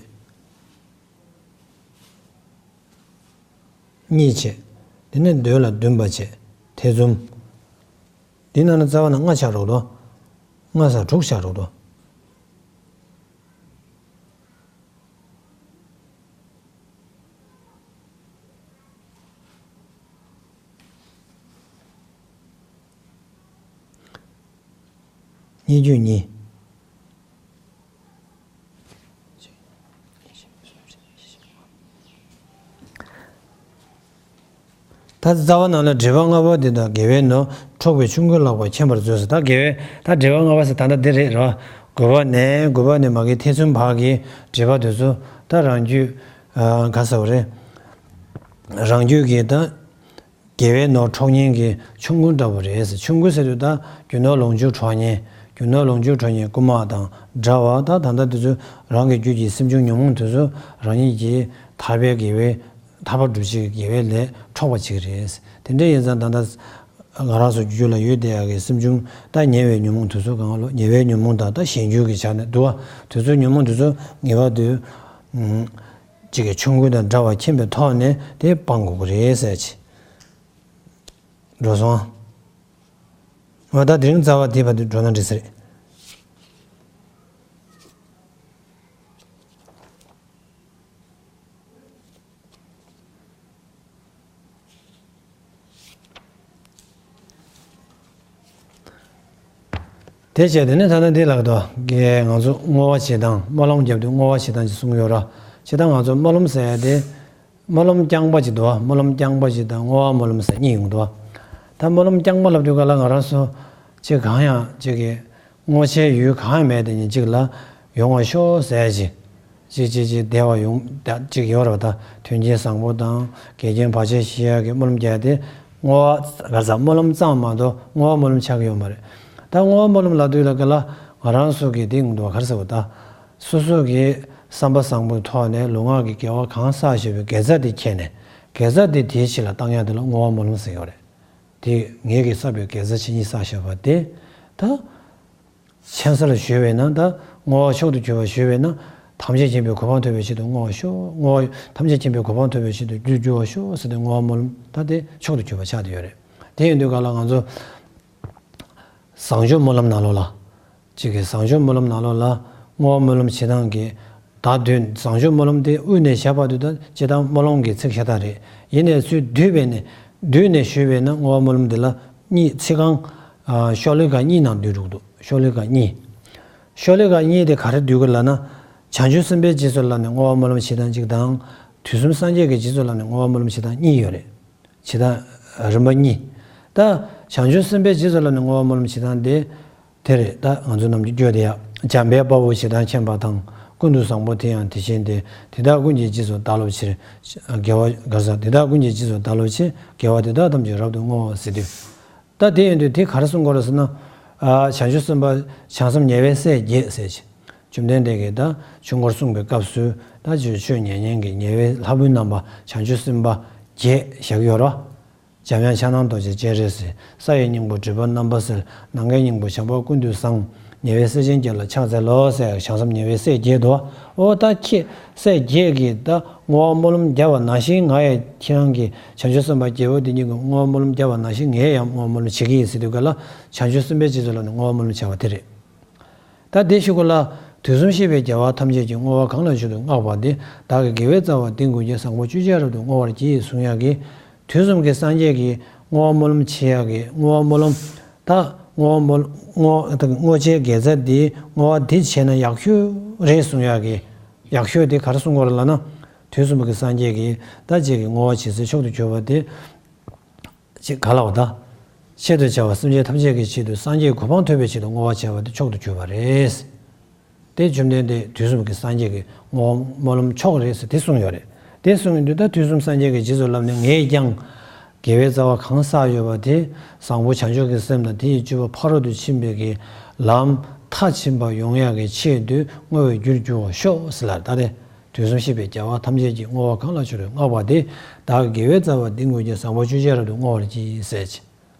གཉིད་བྱས། དེ་ནས་འདོད་ལ་འདུན་པ་བྱས། ཐེ་ཚོམ། འདི་ནང་ན་རྩ་བ་ན་ལྔ་ཆགས་འགྲོ་གི་འདུག་ལྔ་ཟ་དྲུག་ཆགས་འགྲོ་གི་འདུག་གཉིས་བཅུ་གཉིས། ད་རྩ་བ་ནང་ལ་སྒྲིབ་པ་ལྔ་པོ་འདི་དང་དགེ་བའི་ནོར། འཕྲོག་པའི་ཆུང་ཀུ་ལགས་པར་མཁྱེན་པར་མཛོད་ཟེར། ད་དགེ་བའི་ད་སྒྲིབ་པ་ལྔ་པོ་ཟེར་ད་ལྟ་འདི་རེད་རོ། རྒུད་པ་ནས་རྒུད་པ་ནས་མ་གི་ཐེ་ཚོམ་བར་གྱི་སྒྲིབ་པ་དེ་ཚོ་ད་རང་རྒྱུད། ཨ། ག་ཟེར་བ་རེད། རང་རྒྱུད་ཀྱི་ད། དགེ་བའི་ནོར་འཕྲོག་མཁན་གྱི་ཆུང་ཀུ་འདྲ་པོ་རེད་ཟེར། ཆུང་ཀུ་ཟེར་དུས་ད་རྒྱུ་ནོར་ལོངས་སྤྱོད་འཕྲོག་མཁན། རྒྱུ་ནོར་ལོངས་སྤྱོད་འཕྲོག་མཁན་རྐུན་མ་དང་འདྲ་བ། ད་ད་ལྟ་དེ་ཚོ་རང་གི་རྒྱུད་ཀྱི་སེམས་བྱུང་ཉོན་མོངས་དེ་ཚོ་རང་ཉིད་ཀྱི་ཐར་པའི་དགེ་བའི་ཐར་པ་སྒྲུབ་བྱེད་ཀྱི་དགེ་བའི་ལས་འཕྲོག་པ་ཅིག་རེད། དེ་འདྲ་ཡིན་ཙང་ད་ལྟ་ང་རང་ཚོ་རྒྱུད་ལ་ཡོད་བསྡད་ཡག་གི་སེམས་བྱུང་ད་ཉེ་བའི་ཉོན་མོངས་དེ་ཚོ་གང་ལོ། ཉེ་བའི་ཉོན་མོངས་དང་ད་གཞན་རྒྱུད་ཀྱི་ཆ་ནས་འདུག་བ། དེ་ཚོ་ཉོན་མོངས་དེ་ཚོ་ངེས་པར་དུ། ཅིག་གི་ཆུང་ཀུ་དང་འདྲ་བ་མཁྱེན་པའི་ཐོག་ནས་དེ་སྤང་དགོས་ཀྱི་རེད་ཟེར་གྱི། འགྲོ་སོང་། འོ་ད་དེ་རིང་རྩ་བ་དེ་བར་དུ་འགྲོ་ན་འགྲིག་ས་རེད། དེ་བྱས་དེ་ནས་ད་ལྟ་འདི་ལགས་དོ། ང་ཚོ་བསྔོ་བ་བྱེད་སྟངས། སྨོན་ལམ་བརྒྱབ་དུས་བསྔོ་བ་བྱེད་སྟངས་ཅིག་གསུངས་ཡོད་ར། བྱེད་སྟངས་ང་ཚོ་སྨོན་ལམ་ཟེར་ཡ་དེ། སྨོན་ལམ་རྐྱང་པ་ཅིག་འདུག་བ། སྨོན་ལམ་རྐྱང་པ་ཅིག་དང་བསྔོ་བ་སྨོན་ལམ་ཟེར་གཉིས་ཡོང་འདུག་བ། ད་སྨོན་ལམ་རྐྱང་པ་ལབ་དུས་ག་ལ་ང་རང་ཚོ་ཅིག་གང་ཡང་ཅིག་གི་བསྔོ་བྱའི་ཡུལ་གང་ཡང་མེད་དེ་ཉིད་ཅིག་ལ་ཡོང་བ་ཤོག་ཟེར་ཅིག་ཅིག་ཅིག་ཅིག་བདེ་བ་ཡོང་ད་ཅིག་ཡོད་རེད་བ། ད་དོན་རྐྱེན་བཟང་པོ་དང་འགལ་རྐྱེན་བར་ཆད་ཞི་ཡག་གི་སྨོན་ལམ་རྒྱག་དེ་བསྔོ་བ་ག་ས་སྨོན་ལམ་ཙམ་མ་གཏོགས་བསྔོ་བ་སྨོན་ལམ་ཆགས་ཀྱི་ཡོད་མ་རེད། ད་བསྔོ་བ་སྨོན་ལམ་ལབ་དུས་ལ་ག་ལ་ང་རང་ཚོ་གི་དེ་ཡོང་འདུག་བ། ག་རེ་ཟེར་བ། ད་སོ་སོ་གི་བསམ་པ་བཟང་པོའི་ཐོག་ནས་ལུས་ངག་གི་དགེ་བ་གང་བསགས་བཞག་པའི་དགེ་རྩ་དེ་ཁྱེར་ནས་དགེ་རྩ་དེ་དེའི་ཕྱི་ལ་བཏང་ཡག་དེ་ལ་བསྔོ་བ་སྨོན་ལམ་ཟེར་ཡོད་རེད། དེ་ངེད་ཀྱིས་བསགས་པའི་དགེ་རྩ་ཇི་སྙེད་བསགས་བཞག་པ་དེ་ད། མཁྱེན་གསལ་ཞུས་པས་ན་ད་བསྔོ་བ་མཆོག་ཏུ་གྱུར་པ་ཞུས་པས་ན། ཐམས་ཅད་མཁྱེན་པའི་གོ་འཕང་ཐོབ་པའི་ཆེད་དུ་བསྔོ་བ་ཤོག་བསྔོ་བ་ཐམས་ཅད་མཁྱེན་པའི་གོ་འཕང་ཐོབ་པའི་ཆེད་དུ་རྒྱུར་གྱུར་པར་ཤོག་ཟེར་ཏེ་བསྔོ་བ་སྨོན་ལམ་ད་དེ་མཆོག་ཏུ་གྱུར་པ་ཆགས་བསྡད་ཡོད་རེད། དེ་ཡིན་དུས་ག་ལ་ང་ཚོ་བཟང་སྤྱོད་སྨོན་ལམ་ནང་ལོགས་ལ། གཅིག་གི་བཟང་སྤྱོད་སྨོན་ལམ་ནང་ལོགས་ལ་བསྔོ་བ་སྨོན་ལམ་བྱེད་སྟངས་ཀྱི་ ད་དུས་བཟང་སྤྱོད་སྨོན་ལམ་དེ་དབུས་ནས་བཞག་པ་དུས་ད་སྤྱིར་བཏང་སྨོན་ལམ་གྱི་ཚིག་ཤ་སྟག་རེད། ཡིན་ནའི་ཚུར་བསྡུས་པས་ནས་བསྡུས་ནས་ཞུས་པས་ན་བསྔོ་བ་སྨོན་ལམ་འདི་ལ་གཉིས་ཚིག་རྐང་ཤོ་ལོ་ཀ་གཉིས་ནང་བསྡུས་འདུག་ཤོ་ལོ་ཀ་གཉིས། ཤོ་ལོ་ཀ་གཉིས་དེ་ག་རེ་བསྡུས་དགོས་ལབ་ན། བྱང་ཆུབ་སེམས་དཔའི་རྗེས་སུ་བསླབ་ནས་བསྔོ་བ་སྨོན་ལམ་བྱེད་སྟངས་གཅིག་དང་། དུས་གསུམ་སངས་རྒྱས་ཀྱི་རྗེས་སུ་བསླབ་ནས་བསྔོ་བ་སྨོན་ལམ་བྱེད་སྟངས་གཉིས་ཡོད་རེད། བྱེད་སྟངས་རིམ་པ་གཉིས། ད་བྱང་ཆུབ་སེམས་དཔའི་རྗེས་སུ་བསླབ་ནས་བསྔོ་བ་སྨོན་ལམ་བྱེད་སྟངས་དེ། དེ་རེད། ད་ང་ཚོ་ནམ་རྒྱུན་བརྗོད་དེ་ཡ། འཇམ་དཔལ་དཔའ་བོས་ཞེ་སྡང་མཁྱེན་པ་དང་། ཀུན་ཏུ་བཟང་པོ་དེ་ཡང་དེ་བཞིན་ཏེ། དེ་དག་ཀུན་གྱི་རྗེས་སུ་བདག་སློབ་ཕྱིར། དགེ་བ་ག་རེ་ཟེར། དེ་དག་ཀུན་གྱི་རྗེས་སུ་བདག་སློབ་ཕྱིར། དགེ་བ་དེ་དག་ཐམས་ཅད་རབ་ཏུ་བསྔོ་ཟེར་དུས། ད་དེ་ཡིན་དུས་དེ་ག་རེ་གསུང་གི་ཡོད་རེད་ཟེར་ན། ཨ། བྱང་ཆུབ་སེམས་དཔའ་བྱང་སེམས་ཉེ་བའི་སྲས་བརྒྱད་ཟེར་ཅིང་། བཅོམ་ལྡན་འདས་ཀྱིས་ད་ཆོས་འཁོར་གསུངས་པའི་སྐབས་སུ་ད་ཆོས་ཆོས་ཉན་མཁན་གྱི་ཉེ་བའི་ལྷ་བུའི་རྣམ་པ་བྱང་ཆུབ་སེམས་དཔའ་བརྒྱད་བཞག་ཡོད་རེད། འཇམ་དབྱངས་ཕྱག་ན་རྡོ་རྗེ་སྤྱན་རས་གཟིགས། ས་ཡི་སྙིང་པོ་སྒྲིབ་པ་རྣམ་པ་སེལ། ནམ་མཁའི་སྙིང་པོ་བྱམས་པ་ཀུན་ཏུ་བཟང་། ཉེ་བའི་སྲས་ཆེན་བརྒྱད་ལ་ཕྱག་འཚལ་ལོ་ཟེར། བྱང་སེམས་ཉེ་བའི་སྲས་བརྒྱད་དོ། ཨོ་ད་ཁྱེད་སྲས་བརྒྱད་ཀྱིས་ད་བསྔོ་བ་སྨོན་ལམ་བརྒྱབ་པ་ནང་བཞིན་ང་ཡང་ཁྱེད་རང་གི་བྱང་ཆུབ་སེམས་དཔའ་རྒྱལ་པོ་འདི་ཉིད་ཀྱིས་བསྔོ་བ་སྨོན་ལམ་བརྒྱབ་པ་ནང་བཞིན་ངས་ཡང་བསྔོ་བ་སྨོན་ལམ་བྱེད་ཀྱི་ཡིན་ཟེར་དུས་ག་ལ། བྱང་ཆུབ་སེམས་དཔའི་རྗེས་སུ་བསླབ་ནས་བསྔོ་བ་སྨོན་ལམ་བྱ་བ་དེ་རེད། ད་དེ་ཞུ་གོ་ལ། དུས་གསུམ་གཤེགས་པའི་རྒྱལ་བ་ཐམས་ཅད་ཀྱིས། བསྔོ་བ་གང་ལ་མཆོག་ཏུ་བསྔགས་པ་དེ། བདག་གི་དགེ་བའི་རྩ་བ་འདི་ཀུན་ཀྱང་། བཟང་པོ་སྤྱོད་ཕྱིར་རབ་ཏུ་བསྔོ་བར་བགྱི། གསུང་ཡག་གི། དུས་གསུམ་གྱི་སངས་རྒྱས་ཀྱིས་བསྔོ་བ་སྨོན་ལམ་བྱེད་ཡག་གི། བསྔོ་བ་སྨོན་ལམ། ད་བསྔོ་བ་སྨོན་བསྔོ་ད་བསྔོ་བྱའི་དགེ་རྩ་འདི་བསྔོ་བ་འདི་བྱས་ན་ཡག་ཤོས་རེད་གསུང་ཡག་གི། ཡག་ཤོས་དེ་ག་རེ་གསུང་གོ་རེད་ལབ་ན། དུས་གསུམ་གྱི་སངས་རྒྱས་ཀྱིས་ད་ཅིག་གི་བསྔོ་བ་བྱེད་སའི་མཆོག་ཏུ་གྱུར་པ་དེ། ཅིག་ག་ལ་བ་ད། ཆེད་དུ་བྱ་བ་སེམས་ཅན་ཐམས་ཅད་ཀྱི་ཆེད་དུ་སངས་རྒྱས་གོ་འཕང་ཐོབ་པའི་ཆེད་དུ་བསྔོ་བ་བྱས་པ་དེ་མཆོག་ཏུ་གྱུར་པ་རེད། དེ་བཅོམ་ལྡན་འདས་དུས་གསུམ་གྱི་སངས་རྒྱས་ཀྱི་བསྔོ་བ་སྨོན་ལམ་མཆོག་རེད་ཟེར་དེ་གསུངས་ཡོད་རེད། དེ་གསུངས་ཡོང་དུས་ད་དུས་གསུམ་སངས་རྒྱས་ཀྱི་རྗེས་སུ་བསླབ་ནས་ངས་ཀྱང་དགེ་བའི་རྩ་བ་གང་བསགས་ཡོད་པ་དེ་བཟང་པོ་བྱང་ཆུབ་ཀྱི་སེམས་དང་དེ་ཡི་སྤྱོད་པ་ཕ་རོལ་ཏུ་ཕྱིན་པའི་གི་ལམ་མཐར་ཕྱིན་པ་ཡོང་ཡག་གི་ཆེད་དུ་བསྔོ་བའི་རྒྱུར་འགྱུར་བར་ཤོག་ཟེར་ལ། ད་དེ། དུས་གསུམ་གཤེགས་པའི་རྒྱལ་བ་ཐམས་ཅད་ཀྱིས། བསྔོ་བ་གང་ལ་མཆོག་ཏུ་བསྔགས་པ་དེ། བདག་གི་དགེ་བའི་རྩ་བ་འདི་ཀུན་ཀྱང་། བཟང་པོ་སྤྱོད་ཕྱིར་རབ་ཏུ་བསྔོ་བར་བགྱི་ཟེར་ཅིང་།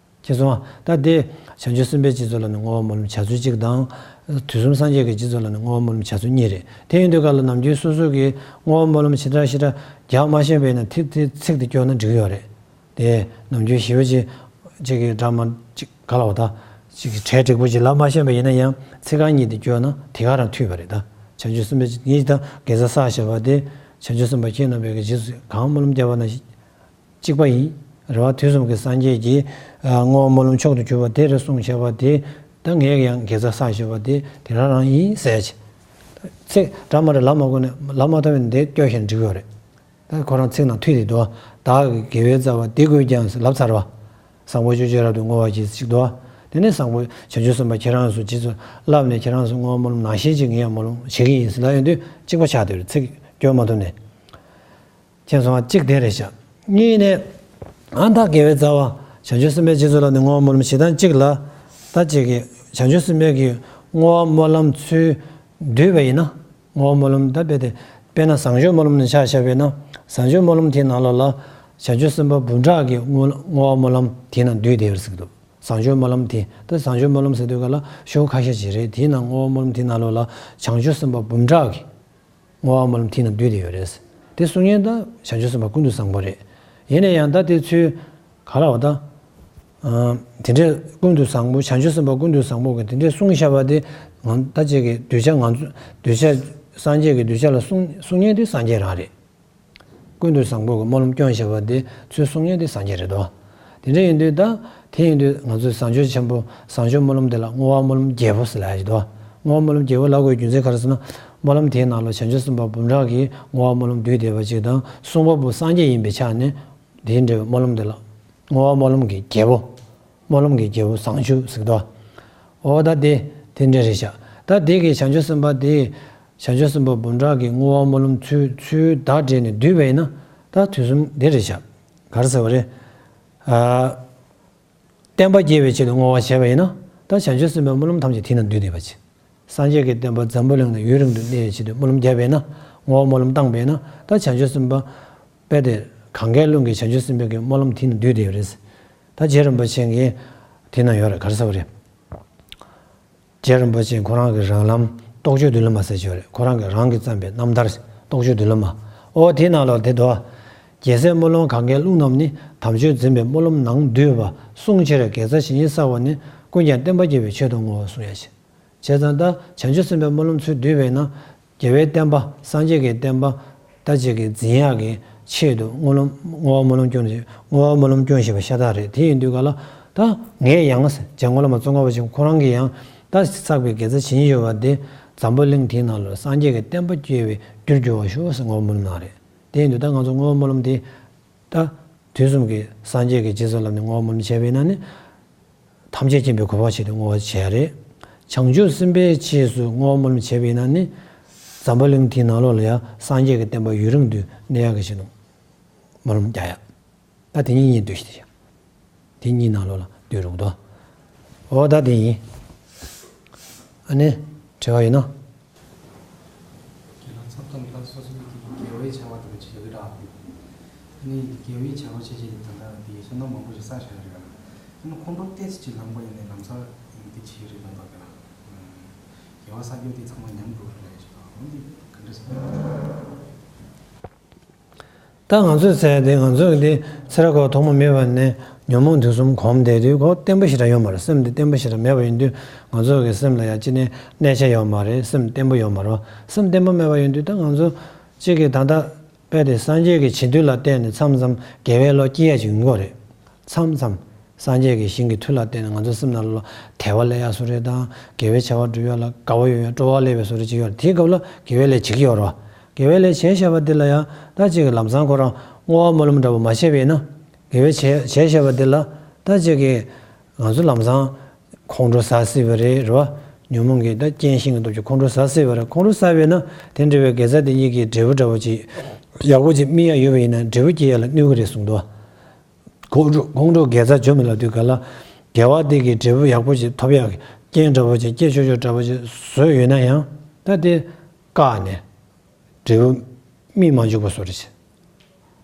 ཁྱེད་ཚོ་ད་དེ་བྱང་ཆུབ་སེམས་དཔའི་རྗེས་སུ་བསླབ་ནས་བསྔོ་བ་སྨོན་ལམ་བྱ་ཚུལ་གཅིག་དང་། དུས་གསུམ་སངས་རྒྱས་ཀྱི་རྗེས་སུ་བསླབ་ནས་བསྔོ་བ་སྨོན་ལམ་བྱ་ཚུལ་གཉིས་རེད། དེ་ཡིན་དུས་ག་ལ་ནམ་རྒྱུན་སོ་སོ་གིས་བསྔོ་བ་སྨོན་ལམ་ཞེ་དྲག་ཞེ་དྲག་རྒྱག་མ་ཤེས་པ་ཡིན་ན་དེ་དེ་ཚིག་དེ་སྐྱོར་ན་འགྲིག་ཡོད་རེད། དེ་ནམ་རྒྱུན་ཞེ་པོ་ཅིག་ཅིག་གི་འདྲ་མ་ཅིག་ག་ལ་བ་ད། ཅིག་གི་གྲས་འགྲིག་པོ་ཅིག་ལབ་མ་ཤེས་པ་ཡིན་ན་ཡང་ཚིག་རྐང་གཉིས་དེ་སྐྱོར་ན་དེ་ག་རང་འཐུས་པ་རེད་ད། བྱང་ཆུབ་སེམས་དཔའི་ངེད་ཀྱིས་ད་དགེ་རྩ་བསགས་བཞག་པ་དེ་བྱང་ཆུབ་སེམས་དཔའ་ཁྱེད་རྣམ་པས་ཀྱི་རྗེས་སུ་གང་སྨོན་ལམ་བརྒྱབ་པ་ན་གཅིག་པ་ཡིན། རེད་བ། དུས་གསུམ་གྱི་སངས་རྒྱས་ཀྱིས་བསྔོ་བ་སྨོན་ལམ་མཆོག་ཏུ་གྱུར་པ་དེ་རེད་གསུངས་བཞག་པ་དེ་ད་ངས་ཀྱང་དགེ་རྩ་བསགས་བཞག་པ་དེ་དེ་རང་རང་ཡིན་ཟེར་ཅིག་ཚིག་འདྲ་མ་འདྲ་ལབ་མ་དགོས་ནས་ལབ་མ་ཐུབ་པའི་འདི་སྐྱོར་བཞིན་འགྲིག་ཡོད་རེད། ད་ཁོ་རང་ཚིག་ནང་མཐུད་དེ་འདུག་བདག་གི་དགེ་བའི་རྩ་བ་འདི་ཀུན་ཀྱང་ཟེར་ལབ་ཚར་བ། བཟང་པོ་སྤྱོད་ཕྱིར་རབ་ཏུ་བསྔོ་བར་བགྱི་ཅིག་འདུག་དེ་ནས་བཟང་པོ་བྱང་ཆུབ་སེམས་དཔའ་ཁྱེད་རང་ཚོ་རྗེས་སུ་བསླབ་ནས་ཁྱེད་རང་ཚོ་བསྔོ་བ་སྨོན་ལམ་ནང་བཞིན་ཅིག་ངས་ཡང་སྨོན་ལམ་བྱེད་ཀྱི་ཡིན་ཟེར་ལབ་ཡོང་དུས་གཅིག་པ་ཆགས་བསྡད་རེད། ཚིག་སྐྱོར་མ་ཐུབ་ནས། མཁྱེན་སོང་ང་། གཅིག་དེ་རེད་ཤག་གཉིས་ནས། ཨ་ད་དགེ་བའི་རྩ་བ་བྱང་ཆུབ་སེམས་དཔའི་རྗེས་སུ་བསླབ་ནས་བསྔོ་བ་སྨོན་ལམ་བྱེད་སྟངས་གཅིག་ལ། ད་གཅིག་གི་བྱང་ཆུབ་སེམས་དཔའི་གི་བསྔོ་བ་སྨོན་ལམ་ཚུལ་བསྡུས་པ་ཡིན་ན། བསྔོ་བ་སྨོན་ལམ་ད་དཔེ་དེ། དཔེར་ན་བཟང་སྤྱོད་སྨོན་ལམ་ནས་ཆ་བཞག་པས་ན། བཟང་སྤྱོད་སྨོན་ལམ་དེའི་ནང་ལོགས་ལ་བྱང་ཆུབ་སེམས་དཔའ་འབུམ་ཕྲག་གི་བསྔོ་བསྔོ་བ་སྨོན་ལམ་དེའི་ནང་འདུས་བསྡད་པ་ཟེར་གི་འདུག་བཟང་སྤྱོད་སྨོན་ལམ་དེ་ད་བཟང་སྤྱོད་སྨོན་ལམ་ཟེར་དུས་ག་ལ་ཤོག་ཁ་ཤས་ཅིག་རེད། དེའི་ནང་བསྔོ་བ་སྨོན་ལམ་དེའི་ནང་ལོགས་ལ་བྱང་ཆུབ་སེམས་དཔའ་འབུམ་ཕྲག་གི་བསྔོ་བ་སྨོན་ལམ་དེའི་ནང་འདུས་བསྡད་ཡོད་རེད། དེ་གསུང་མཁན་ད་བྱང་ཆུབ་སེམས་དཔའ་ཀུན་ཏུ་བཟང་པོ་རེད། ཡིན་ན་ཡང་ད་དེ་ཚུལ་ག་ལ་བ་ད། ཨ། དེ་འདྲའི་ཀུན་ཏུ་བཟང་པོ་བྱང་ཆུབ་སེམས་དཔའ་ཀུན་ཏུ་བཟང་པོ་གི་དེ་འདྲའི་གསུངས་བཞག་པ་དེ་ང་ད་ཅིག་གི་གདུལ་བྱ་ང་ཚོ་གདུལ་བྱ་སངས་རྒྱས་ཀྱི་གདུལ་བྱ་ལ་གསུང་གསུང་མཁན་དེ་སངས་རྒྱས་རང་རེད། ཀུན་ཏུ་བཟང་པོ་གི་སྨོན་ལམ་སྐྱོན་བཞག་པ་དེ་ཚུལ་གསུང་མཁན་དེ་སངས་རྒྱས་རེད་དོ། དེ་འདྲ་ཡིན་དུས་ད་དེ་ཡིན་དུས་ང་ཚོས་བཟང་སྤྱོད་ཆེན་པོ་བཟང་སྤྱོད་སྨོན་ལམ་དེ་ལ་བསྔོ་བ་སྨོན་ལམ་རྒྱས་པོ་ཟེར་ལབ་ཡ་ཞིག་འདུག་བསྔོ་བ་སྨོན་ལམ་རྒྱས་པོ་ལབ་དགོས་རྒྱུ་མཚན་ག་རེ་ཟེར་ན། སྨོན་ལམ་དེའི་ནང་ལ་བྱང་ཆུབ་སེམས་དཔའ་འབུམ་ཕྲག་གིས་བསྔོ་བ་སྨོན་ལམ་བསྡུས་བསྡད་པ་ཅིག་དང་གསུང་བ་པོ་སངས་རྒྱས་ཡིན་པའི་ཆ་ནས། དེའི་འབྲས་བུ་སྨོན་ལམ་དེ་ལ། བསྔོ་བ་སྨོན་ལམ་གྱི་རྒྱལ་པོ། སྨོན་ལམ་གྱི་རྒྱལ་པོ་བཟང་སྤྱོད་ཟེར་གི་འདུག་འོ་ད་དེ་དེ་འདྲ་རེད་ཤག་ད་དེ་གི་བྱང་ཆུབ་སེམས་དཔའ་དེ། བྱང་ཆུབ་སེམས་དཔའ་འབུམ་ཕྲག་གི་བསྔོ་བ་སྨོན་ལམ་ཚུལ་ཚུལ་བདག་འདྲེས་ནས་བསྡུས་པ་ཡིན་ན། ད་དུས་གསུམ་དེ་རེད་ཤག་ག་རེ་ཟེར་བ་རེད། ཨ། བསྟན་པ་རྒྱས་པའི་ཆེད་དུ་བསྔོ་བ་བྱས་པ་ཡིན་ན། ད་བྱང་ཆུབ་སེམས་དཔའི་སྨོན་ལམ་ཐམས་ཅད་དེ་ན་འདུས་བསྡད་པ་ཅིག་སངས་རྒྱས་ཀྱི་བསྟན་པ་འཛམ་བུ་གླིང་ན་ཡུན་རིང་དུ་གནས་ཡོད་ཆེད་དུ་སྨོན་ལམ་བརྒྱབ་པས་ན། བསྔོ་བ་སྨོན་ལམ་བཏང་བས་ན། ད་བྱང་ཆུབ་སེམས་དཔའ་དཔེ་དེ་གང་གཱའི་ཀླུང་གི་བྱང་ཆུབ་སེམས་དཔའི་གི་སྨོན་ལམ་དེ་ན་འདུས་བསྡད་ཡོད་རེད། ད་རྗེ་རིན་པོ་ཆེ་གིས་དེ་ན་ཡོད་རེད། ག་རེ་ཟེར་བ་རེད། རྗེ་རིན་པོ་ཆེ་ཁོ་རང་གི་རང་ལམ་རྟོགས་བརྗོད་མདུན་ལམ་ཟེར་གྱི་ཡོད་རེད། ཁོ་རང་གི་རང་གི་བརྩམས་པའི་རྣམ་ཐར་རྟོགས་བརྗོད་མདུན་ལམ། ཨོ་དེའི་ནང་ལོགས་དེ་འདུག་རྒྱལ་སྲས་སྨོན་ལམ་གང་གཱའི་ཀླུང་རྣམས་ནི། དམ་ཆོས་འཛིན་པའི་སྨོན་ལམ་ནང་འདུས་པ། བསྲུང་ཕྱིར་དགེ་རྩ་ཇི་སྙེད་བསགས་པ་ནི། ཀུན་ཀྱང་བསྟན་པ་རྒྱས་པའི་ཆེད་དུ་བསྔོ་བ་གསུང་ཡ་ཞེས། བྱས་ཙང་ད་བྱང་ཆུབ་སེམས་དཔའི་སྨོན་ལམ་ཚུལ་བསྡུས་པས་ན། རྒྱལ་བའི་བསྟན་པ། སངས་རྒྱས་ཀྱི་བསྟན་པ་ད་ཅིག་གི་འཛིན་ཡག་གི་ཆེད་དུ་སྨོན་ལམ་བསྔོ་བ་སྨོན་ལམ་སྐྱོན་བཞིན་བསྔོ་བ་སྨོན་ལམ་སྐྱོན་བཞིན་པ་ཤ་སྟག་རེད། དེ་ཡིན་དུས་ག་ལ་ད་ངས་ཡང་རྗེ་སྔོན་བླ་མ་ཙོང་ཁ་པ་ཆེན་ཁོ་རང་གིས་ཡང་ད་བསགས་པའི་དགེ་རྩ་ཇི་སྙེད་ཡོད་པ་དེ་འཛམ་བུ་གླིང་འདིའི་ནང་ལ་སངས་རྒྱས་ཀྱི་བསྟན་པ་སྐྱེ་བའི་རྒྱུར་འགྱུར་བར་ཤོག་ཟེར་བསྔོ་བ་སྨོན་ལམ་གནང་རེད། དེ་ཡིན་དུས་ད་ང་ཚོ་བསྔོ་བ་སྨོན་ལམ་དེ་ད་དུས་གསུམ་གྱི་སངས་རྒྱས་ཀྱི་རྗེས་སུ་བསླབས་ནས་བསྔོ་བ་སྨོན་ལམ་བྱས་པ་ཡིན་ན་ནི། ཐམས་ཅད་མཁྱེན་པའི་གོ་འཕང་ཆེད་དུ་བསྔོ་བ་བྱས་རེད། བྱང་ཆུབ་སེམས་དཔའི་རྗེས་སུ་བསྔོ་བ་སྨོན་ལམ་བྱས་པ་ཡིན་ན་ནི། འཛམ་བུ་གླིང་འདིའི་ནང་ལོགས་ལ་ཡང་སངས་རྒྱས་ཀྱི་བསྟན་པ་ཡུན་རིང་དུ་གནས་ཡག་གི་ཆེད་དུ་སྨོན་ལམ་རྒྱག་ཡག་ད་དེ་གཉིས་གཉིས་འདུས་ཤིག་དེ་གཉིས་ནང་ལོགས་ལ་འདུས་རུང་དོ། འོ་ད་དེ་ཡིན། ཨ་ནི། དྲི་བ་ཡོད་ན། དགེ་ལགས་ཚབ་དང་ད་སོ་སོའི་དགེ་བའི་བྱ་བ་དེ་ཅི་ཡག་གི་ར། ནི་དགེ་བའི་བྱ་བ་བྱེད་ཀྱི་ད་ལྟ་དེ་བསོད་ནམས་མང་པོ་ཞིག་བསགས་བཞག་རེད་ག་ནི་ཁོང་ཁྲོ་ཏོག་ཙམ་ཅིག་ལངས་པ་ཡིན་ནའི་ལམ་སང་ཡིན་དེ་བྱེད་རེད་ལ་འདོད་གི་ལ། དགེ་བ་བསགས་རྒྱུ་དེ་ཚང་མ་ཉམས་འགྲོ་རེད་ཅེས་པ་འོན་ཏེ་ག་འདྲ་ཟེར། ད་ང་ཚོས་ཟེར་ཡ་དེ་ང་ཚོས་དེ་ཚེ་རབས་ཐོག་མ་མེད་པ་ནས་ཉོན་མོངས་དུག་གསུམ་གོམས་བསྡད་དུས་ཁོ་བརྟན་པོ་ཞེ་དྲག་ཡོད་མ་རེད། སེམས་དེ་བརྟན་པོ་ཞེ་དྲག་མེད་པ་ཡིན་དུས་ང་ཚོ་གི་སེམས་ལ་ཡ་ཅི་ནས་གནས་ཆ་ཡོད་མ་རེད། སེམས་བརྟན་པོ་ཡོད་མ་རེད། སེམས་བརྟན་པོ་མེད་པ་ཡིན་དུས་ད་ང་ཚོ་གཅིག་གིས་ད་ལྟ་དཔེ་དེ་སངས་རྒྱས་ཀྱི་བྱིན་མཐུ་ལ་བརྟེན་ནས་མཚམས་མཚམས་དགེ་བའི་བློ་སྐྱེ་ཡ་ཞིག་ཡོང་གི་རེད། མཚམས་མཚམས་སངས་རྒྱས་ཀྱི་ཞིང་གི་མཐུ་ལ་བརྟེན་ནས་ང་ཚོ་སེམས་ནང་ལ་དད་པ་སླེབས་ཡ་བཟོ་རེད་དང་དགེ་བའི་བྱ་བ་སྒྲུབ་ཡ་ལ་དགའ་བ་ཡོད་ཡ་སྤྲོ་བ་སླེབས་པའི་བཟོ་རེད་ཅིག་ཡོད་རེད། དེའི་སྐབས་ལ་དགེ་བའི་ལས་བྱེད་ཀྱི་ཡོད་རེད་བ། དགེ་བའི་ལས་བྱས་བཞག་པ་དེ་ལ་ཡང་ད་ཅིག་གི་ལམ་སང་ཁོ་རང་བསྔོ་བ་སྨོན་ལམ་འདྲ་པོ་མ་བྱས་པ་ཡིན་ན། དགེ་བའི་བྱས་བྱས་བཞག་པ་དེ་ལ་ད་ཅིག་གི་ང་ཚོ་ལམ་སང་ཁོང་ཁྲོ་ཟ་སྲིད་པ་རེད་རེད་བ། ཉོན་མོངས་ཀྱི་ད་རྐྱེན་ཤིན་ཏུ་སྟོབས་ཀྱིས་ཁོང་ཁྲོ་ཟ་སྲིད་པ་རེད། ཁོང་ཁྲོ་ཟ་བས་ན་དེ་འདྲ་བའི་དགེ་རྩ་དེ་གཉིས་ཀྱི་འབྲས་བུ་འདྲ་པོ་ཅིག་ཡག་པོ་ཅིག་སྨིན་ཡ་ཡོད་པ་ཡིན་ན་འབྲས་བུ་སྐྱེ་ཡ་ལ་གནོད་ཀྱི་རེད་གསུངས་འདུག་ཁོང་ཁྲོ་ཁོང་ཁྲོ་དགེ་རྩ་འཇོམས་ལབ་དུས་ག་ལ་དགེ་བ་དེ་གི་འབྲས་བུ་ཡག་པོ་ཅིག་ཐོབ་ཡག་གི་རྐྱེན་འདྲ་པོ་ཅིག་སྐྱེ་ཆོག་ཆོག་འདྲ་པོ་ཅིག་བཟོས་ཡོད་ན་ཡང་ད་དེ་བཀག་ནས་འབྲས་བུ་སྨིན་མ་འཇུག་པ་བཟོ་རེད།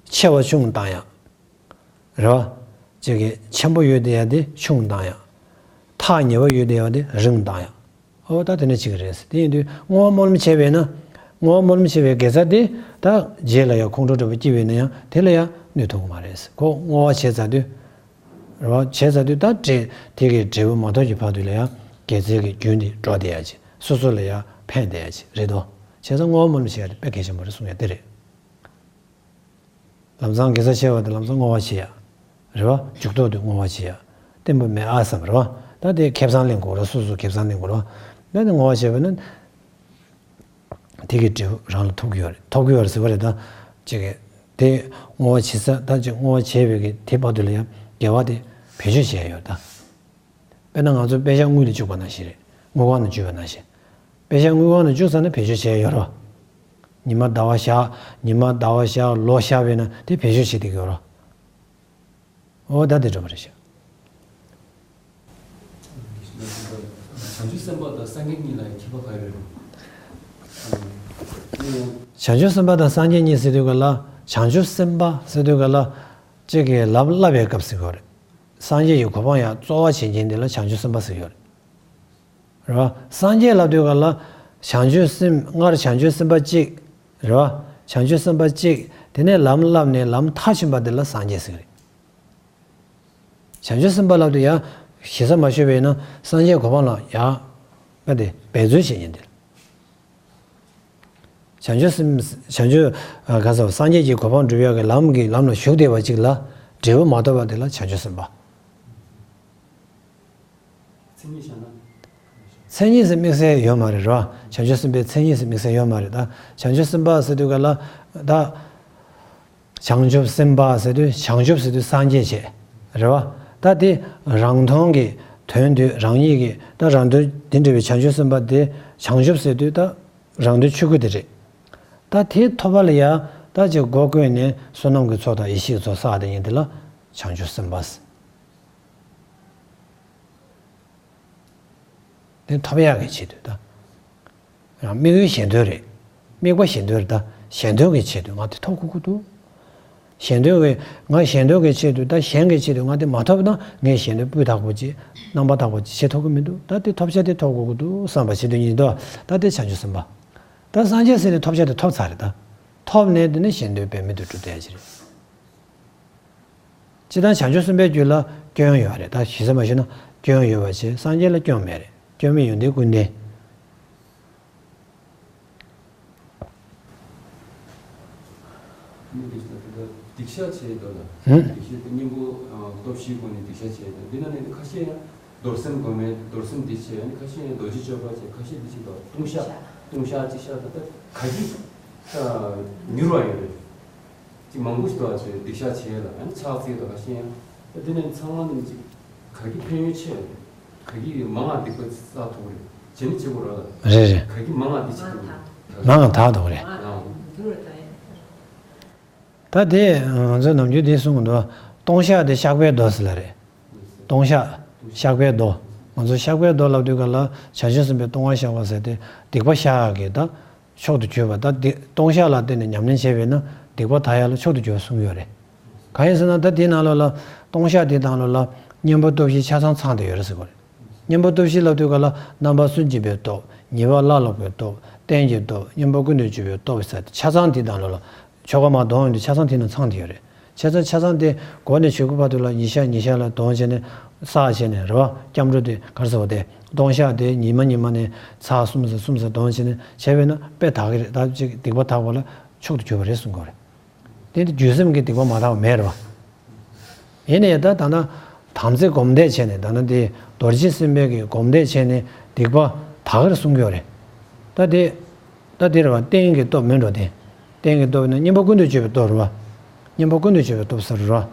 ཆེ་བ་ཆུང་བཏང་ཡག་རེད་བ། ཅིག་གི་ཆེན་པོ་ཡོད་དེ་ཡ་དེ་ཆུང་བཏང་ཡག་ཐག་ཉེ་བ་ཡོད་དེ་ཡ་དེ་རིང་བཏང་ཡག་ཨོ་ད་དེ་འདྲ་ཅིག་རེད། དེ་ཡིན་དུས་བསྔོ་བ་སྨོན་ལམ་བྱས་པས་ན། བསྔོ་བ་སྨོན་ལམ་བྱས་པའི་དགེ་རྩ་དེ་ད་རྗེས་ལ་ཡང་ཁོང་ཁྲོ་འདྲ་པོ་སྐྱེས་པས་ན་ཡང་དེ་ལ་ཡང་གནོད་ཐུབ་ཀྱི་མ་རེད། ཁོ་བསྔོ་བ་བྱས་ཚར་དུས། རེད་བ། བྱས་ཚར་དུས་ད་འབྲས་དེ་གའི་འབྲས་བུ་མ་ཐོབ་ཀྱི་བར་དུ་ལ་ཡང་དགེ་རྩའི་གི་རྒྱུན་དེ་འགྲོ་བསྡད་ཡ་ཅིག་སོ་སོ་ལ་ཡང་ཕན་བསྡད་ཡ་ཅིག་རེད་དོ། བྱས་ཙང་བསྔོ་བ་སྨོན་ལམ་བྱེད་ཡ་དེ་དཔེ་གལ་ཆེན་པོ་རེད་གསུང་ཡ་དེ་རེད། ལམ་སང་དགེ་རྩ་ཆེ་བ་དེ་ལམ་སང་བསྔོ་བ་བྱེད་ཡ། རེད་བ། འཇུག་ལྡོག་དེ་བསྔོ་བ་བྱེད་ཡ། བརྟན་པོ་མེད་ཨ་བསམ་རེད་བ། ད་དེ་ཁེ་བཟང་ལེན་དགོས་རེད། སོ་སོ་ཁེ་བཟང་ལེན་དགོས་རེད་བ། ད་དེ་བསྔོ་བ་བྱས་པ་ན། དེ་གི་འབྲས་བུ་རང་ལ་ཐོབ་ཀྱི་ཡོད་རེད། ཐོབ་ཀྱི་ཡོད་རེད་ཟེར་བ་རེད་ད། ཅིག་གི་དེ་བསྔོ་བ་བྱེད་ས་ད་ཅིག་བསྔོ་བ་བྱས་པའི་གི་དེ་བར་དུ་ལ་ཡང་དགེ་བ་དེ་བེད་སྤྱོད་བྱས་ཡོད་ད། དཔེར་ན་ང་ཚོ་པད་ཤག་དངུལ་ལ་བཅུག་པ་ནང་བཞིན་རེད། དངུལ་ཁང་ནང་བཅུག་པ་ནང་བཞིན། པད་ཤག་དངུལ་ཁང་ནང་བཅུག་ཚར་ན་བེད་སྤྱོད་བྱས་ཡོད་རེད་བ། ཉི་མ་ཟླ་བ་ཞག་ཉི་མ་ཟླ་བ་ཞག་ལོ་ཞག་བས་ན་དེ་བེད་སྤྱོད་བྱེད་བསྡད་ཀྱི་ཡོད་རེད་བ། འོ་ད་དེ་འགྲོ་བ་རེད་ཤག་བྱང་ཆུབ་སེམས་དཔའ་དང་སངས་རྒྱས་གཉིས་ལ་ཡང་ཁྱད་པར་ག་རེ་རེད། བྱང་ཆུབ་སེམས་དཔའ་དང་སངས་རྒྱས་གཉིས་ཟེར་དུས་ག་ལ། བྱང་ཆུབ་སེམས་དཔའ་ཟེར་དུས་ག་ལ། གཅིག་གིས་ལམ་བསླབ་པའི་སྐབས་ཟེར་གྱི་ཡོད་རེད། སངས་རྒྱས་ཀྱི་གོ་འཕང་ཡང་རྩོལ་བ་བྱེད་མཁན་དེ་ལ་བྱང་ཆུབ་སེམས་དཔའ་ཟེར་གྱི་ཡོད་རེད། རེད་བ། སངས་རྒྱས་ལབ་དུས་ག་ལ། བྱང་ཆུབ་སེམས་སྔར་བྱང་ཆུབ་སེམས་དཔའ་གཅིག་རེད་བ། བྱང་ཆུབ་སེམས་དཔའ་གཅིག་དེ་ནས་ལམ་བསླབས་ནས་ལམ་མཐར་ཕྱིན་པ་དེ་ལ་སངས་རྒྱས་ཟེར་གྱི་རེད། བྱང་ཆུབ་སེམས་དཔའ་ལབ་དུས་ཡང་ཞེ་ས་མ་ཞུས་པ་ཡིན་ན་སངས་རྒྱས་གོ་འཕང་ལ་ཡང་། ཨ་དེ་འབད་རྩོལ་བྱེད་མཁན་དེ། བྱང་ཆུབ་སེམས། བྱང་ཆུབ། ཨ་ག་ཟེར་བ། སངས་རྒྱས་ཀྱི་གོ་འཕང་སྒྲུབ་ཡག་གི་ལམ་གྱི་ལམ་ལ་ཞུགས་བསྡད་པ་ཅིག་ལ་འབྲས་བུ་མ་ཐོབ་པ་དེ་ལ་བྱང་ཆུབ་སེམས་དཔའ། མཚན་ཉིད་བཞག་ན། མཚན་ཉིད་ཟེར་དམིགས་བསལ་ཡོད་མ་རེད་རོ། བྱང་ཆུབ་སེམས་དཔའི་མཚན་ཉིད་ཟེར་དམིགས་བསལ་ཡོད་མ་རེད་ད། བྱང་ཆུབ་སེམས་དཔའ་ཟེར་དུས་ག་ལ། ད། བྱང་ཆུབ་སེམས་དཔའ་ཟེར་དུས་བྱང་ཆུབ་ཟེར་དུས་སངས་རྒྱས་བྱས། རེད་བ། ད་དེ་རང་དོན་གྱི་དོན་དུ་རང་ཉིད་ཀྱི་ད་རང་དོན་དེ་འདྲ་བའི་བྱང་ཆུབ་སེམས་དཔའ་དེ་བྱང་ཆུབ་ཟེར་དུས་ད་རང་དོན་ཆོས་སྐུ་དེ་རེད། ད་དེ་ཐོབ་པ་ལ་ཡང་ད་ཅིག་སྒོ་ཀུན་ནས་བསོད་ནམས་ཀྱི་ཚོགས་དང་ཡེ་ཤེས་ཀྱི་ཚོགས་བསགས་དེ་ཡིན་དེ་ལ་བྱང་ཆུབ་སེམས་དཔའ་ཟེར། དེ་ཐོབ་ཡག་གི་ཆེད་དུ་ད། ཡང་དམིགས་ཡུལ་གཞན་དོན་རེད། དམིགས་པ་གཞན་དོན་རེད་ད། གཞན་དོན་གྱི་ཆེད་དུ་ང་དེ་ཐོབ་དགོས་ཀྱི་འདུག་གཞན་དོན་གྱི་ང་གཞན་དོན་གྱི་ཆེད་དུ་ད་གཞན་གྱི་ཆེད་དུ་ང་དེ་མ་ཐོབ་ན་ངས་གཞན་དོན་སྤུས་དག་པོ་ཅིག་རྣམ་པ་དག་པོ་ཅིག་བྱེད་ཐུབ་ཀྱི་མི་འདུག་ད་དེ་ཐོབ་བྱ་དེ་ཐོབ་དགོས་ཀྱི་འདུག་བསམ་པ་བྱེད་དུ་ཉིད་དོ། ད་དེ་བྱང་ཆུབ་སེམས་དཔའ། ད་སངས་རྒྱས་ཟེར་ནས་ཐོབ་བྱ་དེ་ཐོབ་ཚར་རེད་ད། ཐོབ་ནས་དེ་ནས་གཞན་དོན་འབད་མེད་དུ་གྲུབ་བསྡད་ཡ་ཅིག་རེད། སྤྱིར་བཏང་བྱང་ཆུབ་སེམས་དཔའི་རྒྱུད་ལ་སྐྱོན་ཡོད་རེད་ད། ཞིབ་ས་མ་ཞུས་ན་སྐྱོན་ཡོད་པ་བྱས། སངས་རྒྱས་ལ་སྐྱོན་མེད་རེད། སྐྱོན་མེད་ཡོན་ཏན་ཀུན་ལྡན། མི་དེ་ཚོ་དེ་ཚོ་སྡིག་བཤགས་བྱས་འདུག་ལ། ཧུམ། སྡིག་བཤགས་དེ་གཉེན་པོ་ཨ་སྟོབས་བཞིའི་སྒོ་ནས་སྡིག་བཤགས་བྱས་འདུག་འདི་ནང་ནས་ཁ་ཤས་ཡང་རྡོར་སེམས་སྒོམ་མེད་རྡོར་སེམས་འདི་བྱས། ཨ་ནི་ཁ་ཤས་ཡང་རྡོ་རྗེ་སྤྱོད་པ་བྱས། ཁ་ཤས་འདི་བྱས་འདུག་ལྟུང་བཤགས་ལྟུང་བཤགས་སྡིག་བཤགས་ད་ལྟ་ག་གི་ད་མྱུར་བ་ཡོད་རེད། ཅིག་མང་པོ་ཞིག་འདུག་ཨ་ཚོས་སྡིག་བཤགས་བྱས་ལ་ཨ་ནི་ཕྱག་འཚལ་འདུག་ཁ་ཤས་ཡང་ད་འདི་ནས་ཚང་མ་ནི་ཅིག་ག་གི་ཕན་ཡོན་ཆེ་རེད། ག་གི་མང་ང་སྡིག་པ་བསགས་ཐུབ་རེད། བྱེད་ནི་བྱེད་དགོས་ར་ལ། རེད་རེད། ག་གི་མང་ང་སྡིག་བྱེད་ཐུབ་རེད། མང་ང་དག་ཐུབ་རེད། ཨང་། ད་དེ་ང་ཚོས་ནམ་རྒྱུན་དེ་གསུང་གི་འདུག་ལྟུང་བཤགས་དེ་བཤགས་པའི་མདོ་ཟེར་ལ་རེད། ལྟུང་བཤགས་བཤགས་པའི་མདོ། ང་ཚོ་བཤགས་པའི་མདོ་ལབ་དུས་ག་ལ་བྱང་ཆུབ་སེམས་དཔའི་ལྟུང་བ་བཤགས་པ་ཟེར་ཏེ་སྡིག་པ་བཤགས་ཡག་གི་ད་མཆོག་ཏུ་གྱུར་པ། ད་སྡིག་ལྟུང་བཤགས་ལ་བརྟེན་ནས་ཉམས་ལེན་བྱས་པས་ན་སྡིག་པ་དག་ཡག་ལ་མཆོག་ཏུ་གྱུར་པ་གསུངས་ཡོད་རེད། གང་ཡིན་ཟེར་ན་ད་དེའི་ནང་ལོགས་ལ་ལྟུང་བཤགས་དེའི་ནང་ལོགས་ལ་གཉེན་པོ་སྟོབས་བཞི་ཆ་ཚང་ཚང་བསྡད་ཡོད་རེད་ཟེར་གོ་རེད། གཉེན་པོ་སྟོབས་བཞི་ལབ་དུས་ག་ལ་རྣམ་པར་སུན་འབྱིན་པའི་སྟོབས། ཉེས་པ་སླར་ལོག་པའི་སྟོབས། རྟེན་གྱི་སྟོབས། གཉེན་པོ་ཀུན་ཏུ་སྤྱོད་པའི་སྟོབས་ཟེར་ཏེ་ཆ་ཚང་དེའི་ནང་ལོགས་ལ། ཆོ་ག་མར་འདོན་ཡོང་དུས་ཆ་ཚང་དེའི་ནང་ཚང་བསྡད་ཡོད་རེད། ཆ་ཚང་ཆ་ཚང་དེ་འགོ་ནས་མཇུག་གི་བར་དུ་ལ་ཉིན་ཞག་ཉིན་ཞག་ལ་འདོན་བྱས་ནས་བསགས་བྱས་ནས་རེད་བ། སྐྱབས་འགྲོ་དེ་ག་རེ་ཟེར་བ་དེ་ལྟུང་བཤགས་དེ་ཉི་མ་ཉི་མ་ནས་ཚར་གསུམ་ཙམ་གསུམ་ཙམ་འདོན་བྱས་ནས་བྱས་པས་ན་དཔེ་དག་གི་རེད། ད་ཅིག་སྡིག་པ་དག་པ་ལ་མཆོག་ཏུ་གྱུར་པ་རེད་གསུང་གི་ཡོད་རེད། དེ་ནི་རྒྱུ་སེམས་ཀྱི་སྡིག་པ་མ་དག་པ་མེད་རེད་བ། ཡིན་ནའི་ད་ད་ལྟ་དམ་ཚིག་སྒོམ་བཟླས་བྱས་ནས་ད་ནི་དེ་རྡོ་རྗེ་སེམས་དཔའི་གི་སྒོམ་བཟླས་བྱས་ནས་སྡིག་པ་དག་གི་རེད་གསུང་གི་ཡོད་རེད། ད་དེ་ད་དེ་རེད་བ། རྟེན་གྱི་སྟོབས་མིན་འགྲོ་དེ། རྟེན་གྱི་སྟོབས་ནི་གཉེན་པོ་ཀུན་ཏུ་སྤྱོད་པའི་སྟོབས་རེད་བ། གཉེན་པོ་ཀུན་ཏུ་སྤྱོད་པའི་སྟོབས་ཟེར་རེད་བ།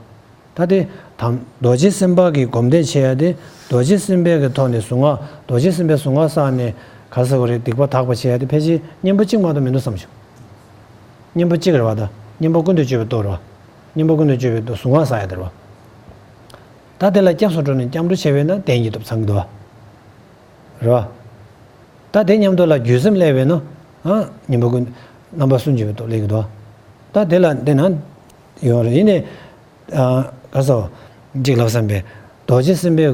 ད་དེ་དམ་རྡོ་རྗེ་སེམས་དཔའ་གི་སྒོམ་བཟླས་བྱེད་ཡ་དེ་རྡོ་རྗེ་སེམས་དཔའི་གི་ཐོག་ནས་གཟུངས་སྔགས་རྡོ་རྗེ་སེམས་དཔའི་གཟུངས་སྔགས་བསགས་ནས་ག་རེ་ཟེར་དགོས་རེད། སྡིག་པ་དག་པ་བྱེད་ཡ་དེ་ཕལ་ཆེར་གཉེན་པོ་གཅིག་མ་གཏོགས་མི་འདུག་བསམ་བྱུང་། གཉེན་པོ་གཅིག་རེད་བ། ད་གཉེན་པོ་ཀུན་ཏུ་སྤྱོད་པའི་སྟོབས་རེད་བ། གཉེན་པོ་ཀུན་ཏུ་སྤྱོད་པའི་སྟོབས་གཟུངས་སྔགས་བསགས་ཡ་དེ་རེད་བ། ད་དེ་ལ་སྐྱབས་སུ་འགྲོ་ནས་སྐྱབས་འགྲོ་བྱས་པས་ན་རྟེན་གྱི་སྟོབས་ཚང་གི་འདུག་བ། རེད་བ། ད་དེ་མཉམ་དུ་ལ་རྒྱུ་སེམས་སླེབས་པས་ན་ཨ་གཉེན་པོ་ཀུན་རྣམ་པར་སུན་འབྱིན་པའི་སྟོབས་སླེབས་ཀྱི་འདུག་བ། ད་དེ་ལ་འདི་ན་ཡོང་རེད། ཡིན་ནའི་ཨ་ག་རེ་ཟེར་གཅིག་ལབ་བསམ་པས་རྡོ་རྗེ་སེམས་དཔའི་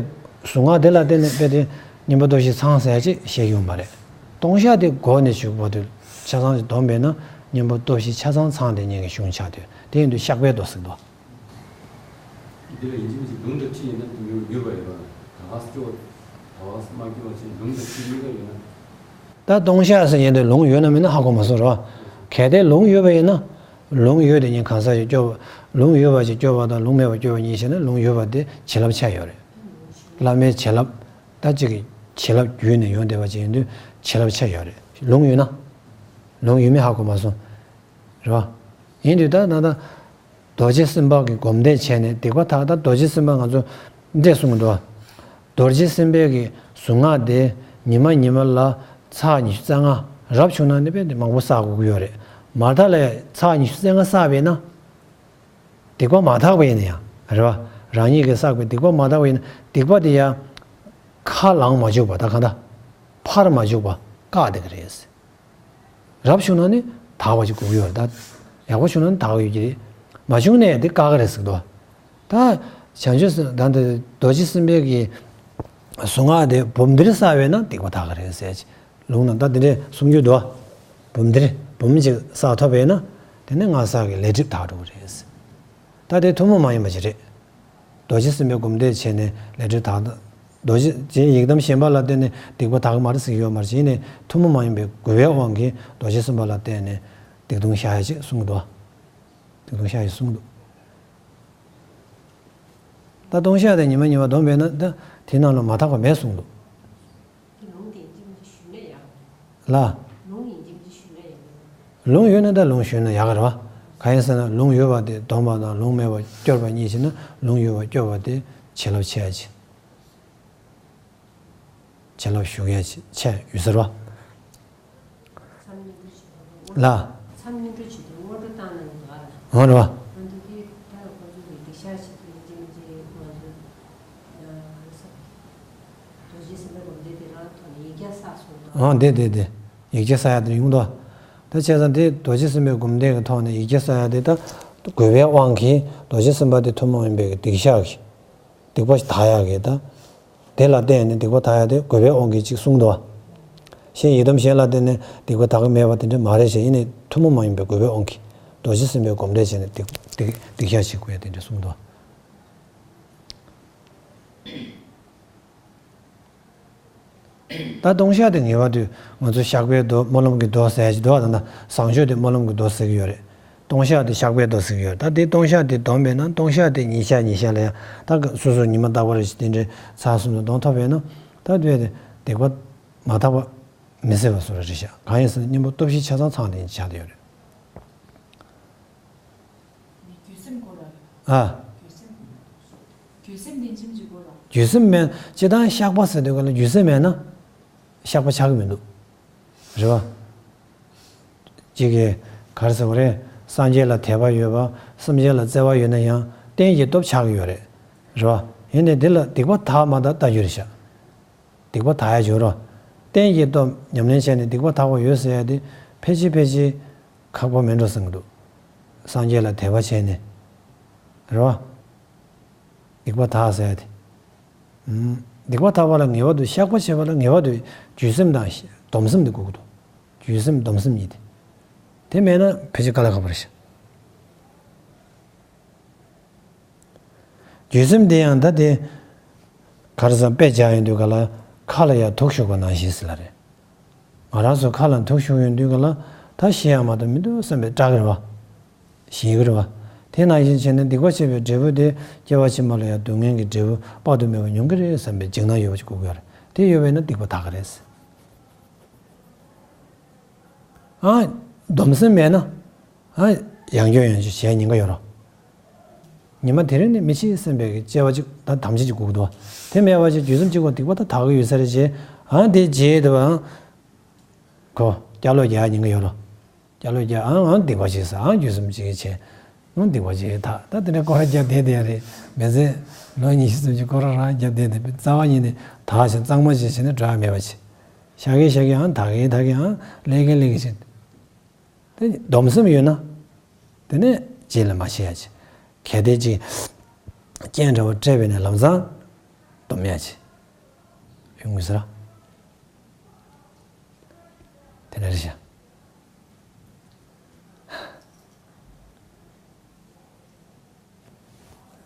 གཟུངས་སྔགས་དེ་ལ་བརྟེན་ནས་དཔེ་དེ་གཉེན་པོ་སྟོབས་བཞི་ཚང་ཟེར་ཡ་ཅིག་བཤད་ཀྱི་ཡོད་མ་རེད། ལྟུང་བཤགས་དེ་འགོ་ནས་མཇུག་བར་དུ་ཆ་ཚང་ཞིག་བསྡོམས་པས་ན་གཉེན་པོ་སྟོབས་བཞི་ཆ་ཚང་ཚང་དེ་ཉིད་ཀྱི་གཞུང་ཆགས་དུས་དེ་ཡིན་དུས་བཤགས་པའི་མདོ་ཟེར་འདུག་འདི་ལ་ཡིན་གཅིག་མིན་གཅིག་ལུང་དང་ཁྲིད་ཡིན་ན་དེ་མྱུར་མྱུར་བ་ཡོད་ལ། ད་ག་སེ་སྐྱོ་བ་ད་ག་སེ་མ་སྐྱོ་བ་ཅིག་ལུང་དང་ཁྲིད་གཉིས་ཀ་ཡོད་ན། ད་ལྟུང་བཤགས་ཟེར་ཡིན་དུས་ལུང་ཡོད་ན་མེད་ན་ཧ་གོ་མ་སོང་རོ། གལ་ཏེ་ལུང་ཡོད་པ་ཡིན་ན། ལུང་ཡོད་དེ་ཉིད་གང་ཟག་ཞིག་སྐྱོ་བ། ལུང་ཡོད་པ་ཞིག་སྐྱོ་བ་དང་ལུང་མེད་པ་སྐྱོ་བ་གཉིས་བཤད་ན་ལུང་ཡོད་པ་དེ་བྱིན་རླབས་ཆགས་ཡོད་རེད། བླ་མའི་བྱིན་རླབས། ད་གཅིག་གི་བྱིན་རླབས་བརྒྱུད་ནས་ཡོང་བསྡད་པ་ཅིག་ཡིན་དུས་བྱིན་རླབས་ཆགས་ཡོད་རེད། ལུང་ཡོད་ན། ལུང་ཡོད་མེད་ཧ་གོ་མ་སོང་། རེད་བ། ཡིན་དུས་ད་ད་ད། རྡོ་རྗེ་སེམས་དཔའ་གི་སྒོམ་བཟླས་བྱས་ནས་སྡིག་པ་དག་ད་རྡོ་རྗེ་སེམས་དཔའ་ང་ཚོ་འདྲེས་གསུང་གི་འདུག་བ། རྡོ་རྗེ་སེམས་དཔའི་གི་གཟུངས་སྔགས་དེ་ཉི་མ་ཉི་མ་ལ་ཚར་ཉི་ཤུ་རྩ་ལྔ། རབ་བྱུང་ན་ནི་དཔེ་དེ་མང་པོ་བསགས་དགོས་ཀྱི་ཡོད་རེད། མར་མཐའ་ལ་ཚར་ཉི་ཤུ་རྩ་ལྔ་བསགས་པས་ན། སྡིག་པ་མ་དག་པ་ཡིན་ན་ཡང་རེད་བ། རང་ཉིད་ཀྱིས་བསགས་པའི་སྡིག་པ་མ་དག་པ་ཡིན་ན་སྡིག་པ་དེ་ཡང་ཁ་ལངས་མ་བཅུག་པ་ད་གང་ལྟར་ཕར་མ་བཅུག་པ་བཀག་བསྡད་ཀྱི་རེད། རབ་བྱུང་ན་ནི་དག་པ་ཅིག་དགོས་ཀྱི་ཡོད་རེད་ད། ཡག་པོ་བྱུང་ན་ནི་དག་གི་ཡོད་ཀྱི་རེད། མ་བྱུང་ནའི་དེ་བཀག་གི་རེད་ཟེར་གི་འདུག་ད་བྱང་ཆུབ་སེམས་ད་འདི་རྡོ་རྗེ་སེམས་དཔའི་གི་གཟུངས་སྔགས་དེ་འབུམ་སྡེར་བསགས་པས་ན་སྡིག་པ་དག་གི་རེད་ཟེར་གྱི། ལུང་ན་ད་འདི་འདྲའི་གསུང་རྒྱུ་འདུག་འབུམ་སྡེར་འབུམ་གཅིག་བསགས་ཐུབ་པས་ན་དེ་ནི་སྔར་བསགས་ཀྱི་ལས་སྒྲིབ་དག་འགྲོ་གི་རེད། ད་དེ་ཐུན་མོང་མ་ཡིན་པ་ཅིག་རེད། རྡོ་རྗེ་སེམས་དཔའི་སྒོམ་བཟླས་བྱས་ནས་ལས་སྒྲིབ་དག། རྡོ་རྗེ་ཅན་ཡི་དམ་ཞེས་པ་ལ་བརྟེན་ནས་སྡིག་པ་དག་གི་མ་རེད་ཟེར་གྱི་ཡོད་མ་རེད། ཡིན་ནའི་ཐུན་མོང་མ་ཡིན་པའི་རྒོལ་བའི་དབང་གིས་རྡོ་རྗེ་སེམས་དཔའ་ལ་བརྟེན་ནས་སྡིག་ལྟུང་བཤགས་ཡ་ཅིག་གསུང་གི་འདུག་སྡིག་ལྟུང་བཤགས་ཡ་གསུང་གི་འདུག་ད་ལྟུང་བཤགས་དེ་ཉི་མ་ཉི་མ་སྡོམ་པས་ན་ད་དེ་རྣམས་ལ་མ་དག་པ་མེད་གསུངས་འདུག་ལུང་དེ་ཡིན་གཅིག་མིན་གཅིག་ཞུས་ན་ཡག་རེད། ལ། ལུང་ཡིན་གཅིག་མིན་གཅིག་ཞུས་ན་ཡག་རེད། ལུང་ཡོད་ན་ད་ལུང་ཞུས་ན་ཡག་གི་རེད་བ། གང་ཡིན་ཟེར་ན་ལུང་ཡོད་པ་དེ་སྡོམ་པ་དང་ལུང་མེད་པ་སྐྱོར་བ་གཉིས་བྱས་ན་ལུང་ཡོད་པ་སྐྱོར་བ་དེ་བྱིན་རླབས་ཆེ་ཡ་ཆེ། བྱིན་རླབས་ཞུགས་ཡ་ཆེ་ཡོད་ཟེར་བ། མཚམས་སྙིགས་འགྲོ་བྱེད་དུས་ལ། མཚམས་སྙིགས་འགྲོ་བྱེད་དུས་སྔོན་འགྲོ་བཏང་ན་ཡང་ཡག་རེད། འོ་རེད་བ། ང་ཚོ་དེ་ད་ཁོ་ཚོ་གི་སྡིག་བཤགས་བྱེད་དུས་ཡིན་གཅིག་མིན་གཅིག་ང་ཚོ་རྡོ་རྗེ་སེམས་དཔའི་སྒོམ་བཟླས་དེ་རང་ཐོག་ནས་ཡིག་བརྒྱ་བསགས་སོང་ན། ཨང་དེ་དེ་དེ། ཡིག་བརྒྱ་བསགས་ཡ་དེ་ཡོང་དོ། ད་བྱས་ཙང་དེ་རྡོ་རྗེ་སེམས་དཔའི་སྒོམ་བཟླས་ཀྱི་ཐོག་ནས་ཡིག་བརྒྱ་བསགས་ཡ་དེ་ད་རྒོལ་བའི་དབང་གིས་རྡོ་རྗེ་སེམས་དཔའ་དེ་ཐུན་མོང་མིན་པའི་སྡིག་བཤགས་ཀྱི། སྡིག་པ་དག་ཡག་གི་ད། དེ་ལ་བརྟེན་ནས་སྡིག་པ་དག་ཡག་དེ་རྒོལ་བའི་དབང་གིས་གཅིག་གསུངས་འདུག་བ། གཞན་ཡི་དམ་གཞན་ལ་བརྟེན་ནས་སྡིག་པ་དག་གི་མེད་པ་དེ་འདྲ་མ་རེད་ཞེས་ཡིན་ནའི་ཐུན་མོང་མ་ཡིན་པའི་རྒོལ་བའི་དབང་གིས་རྡོ་རྗེ་སེམས་དཔའི་སྒོམ་བཟླས་བྱས་ནས་སྡིག་སྡིག་སྡིག་བཤགས་བྱེད་དགོས་ཡ་དེ་འདྲ་གསུངས་འདུག་བ། ད་ལྟུང་བཤགས་དེ་ངེས་པར་དུ་ང་ཚོ་བཤགས་པའི་མདོ་སྨོན་ལམ་གྱི་མདོ་ཟེར་ཡ་ཞིག་འདུག་བ། ད་ལྟ་བཟང་སྤྱོད་དེ་སྨོན་ལམ་གྱི་མདོ་ཟེར་གྱི་ཡོད་རེད། ལྟུང་བཤགས་དེ་བཤགས་པས་ཟློག་ཟེར་གྱི་ཡོད་རེད། ད་དེ་ལྟུང་བཤགས་དེ་སྡོམ་པས་ན། ལྟུང་བཤགས་དེ་ཉིན་ཞག་ཉིན་ཞག་ལ་ཡང་ད་སོ་སོ་ཉི་མ་རྟག་པར་དེ་འདྲའི་ཚར་གསུམ་དུ་སྡོམ་ཐོབ་པས་ན། ད་དེ་སྡིག་པ་མ་དག་པ་མི་སྲིད་པ་བཟོ་འདྲ་རེད་ཤག་གང་ཡིན་ཟེར་ན་གཉེན་པོ་སྟོབས་བཞི་ཆ་ཚང་ཚང་དེ་ཆགས་བསྡད་ཡོད་རེད། རྒྱུད་སེམས་སྐོར་ལ། ཨ། རྒྱུད་སེམས། རྒྱུད་སེམས་དེ་ཅི་ཞིག་དགོས་ར། རྒྱུད་སེམས་མེད། སྤྱིར་བཏང་བཤགས་པ་ཟེར་དུས་ག་ལ་རྒྱུད་སེམས་མེད་ན་བཤགས་པ་ཆགས་ཀྱི་མི་འདུག་རེད་བ། གཅིག་གིས་ག་རེ་ཟེར་བ་རེད། སངས་རྒྱས་ལ་དད་པ་ཡོད་པ། སེམས་ཅན་ལ་བརྩེ་བ་ཡོད་ན་ཡང་རྟེན་གྱི་སྟོབས་ཆགས་ཀྱི་ཡོད་རེད། རེད་བ། ཡིན་ནའི་འདི་ལ་སྡིག་པ་དག་མ་དག་ལྟ་རྒྱུ་རེད་ཤག་སྡིག་པ་དག་ཡ་འཇོག་རོགས། རྟེན་གྱི་སྟོབས་ཉམས་ལེན་བྱས་ནས་སྡིག་པ་དག་པ་ཡོད་ཟེར་ཡ་དེ་ཕལ་ཆེར་ཕལ་ཆེར་ཁག་པོ་མེད་འགྲོ་བསམ་གྱི་འདུག་སངས་རྒྱས་ལ་དད་པ་བྱས་ནས། རེད་བ། སྡིག་པ་དག་ཟེར་ཡ་དེ། ཨུམ། སྡིག་པ་དག་པ་ལ་ངེས་པར་དུ། བཤགས་པ་བྱེད་པ་ལ་ངེས་པར་དུ་རྒྱུད་སེམས་དང་སྡོམ་སེམས་དེ་དགོས་ཀྱི་འདུག་རྒྱུད་སེམས་སྡོམ་སེམས་གཉིས་དེ། དེ་མེད་ན་ཕལ་ཆེར་དཀའ་ལས་ཁག་པོ་རེད་ཤག་རྒྱུད་སེམས་དེ་ཡང་ད་དེ་ག་རེ་ཟེར། དཔེ་བཞག་ཡོང་དུས་ག་ལ་མཁའ་ལ་ཡར་དུག་ཞུགས་པ་ནང་བཞིན་ཟེར་ལ་རེད། ང་རང་ཚོ་མཁའ་ལ་དུག་ཞུགས་ཡོང་དུས་ག་ལ་ད་ཞི་ཡ་མ་གཏོགས་མི་འདུག་བསམ་པའི་སྐྲག་གི་རེད་བ། ཞི་གི་རེད་བ། དེ་ནང་བཞིན་བྱས་ནས་སྡིག་པ་བྱས་པའི་འབྲས་བུ་དེ་སྐྱེ་བ་ཕྱི་མ་ལ་ཡང་སྡུག་བསྔལ་གྱི་འབྲས་བུ་དཔག་ཏུ་མེད་པ་མྱོང་གི་རེད་བསམ་པའི་འཇིགས་སྣང་ཡོད་པ་ཅིག་དགོས་ཀྱི་ཡོད་རེད། དེ་ཡོད་པས་ན་སྡིག་པ་དག་གི་རེད། ཨ། སྡོམ་སེམས་མེད་ན། ཨ། ཡང་སྐྱོན་ཡང་སྐྱོན་བྱས་ཉེན་ཁ་ཡོད་རོ། ཉི་མ་དེ་རིང་ནི་མི་འཆི་བསམ་པའི་གི་སྐྱེ་བ་གཅིག་དང་དམ་བཅའ་གཅིག་དགོས་ཀྱི་འདུག་དེ་མེད་པ་ཅིག་རྒྱུད་སེམས་གཅིག་པོ་སྡིག་པ་ད་དག་གི་ཡོད་ས་རེད་བྱས། ཨ། དེ་རྗེས་དེ་བའང་། ཁོ། སྐྱ་ལོ་རྒྱག་ཉེན་ཁ་ཡོད་རོ། སྐྱ་ལོ་རྒྱག་ཨང་ཨང་སྡིག་པ་བྱས་ས་ཨང་རྒྱུད་སེམས་གཅིག་བྱས། ཨང་སྡིག་པ་བྱས་ད་ད་དེ་འདྲ་སྐོར་ར་རྒྱག་བསྡད་དེ་རེད། མི་ཚེ་ལོ་ཉི་ཤུ་ཙམ་ཅིག་སྐོར་ར་རང་རྒྱག་བསྡད་དེ་རྩ་བ་ཉིད་ནས་དག་ཞིང་གཙང་མ་ཞིག་བྱས་ནས་འགྲོ་ཡ་མེད་པ་བྱས། ཤ་གི་ཤ་གི་ཨང་དག་གི་དག་གི་ཨང་ཀླད་ཀི་ཀླད་ཀི་བྱས། དེ་སྡོམ་སེམས་ཡོད་ན། དེ་ནས་རྗེས་ལ་མ་བྱེད་ཡ་བྱེད། གལ་ཏེ་ཅིག་རྐྱེན་འདྲ་བོ་སྤྲད་པས་ན་ལམ་སང་སྡོམ་ཡ་བྱེད། ཡོང་གི་ཟེར། དེ་འདྲ་རེད་ཤག་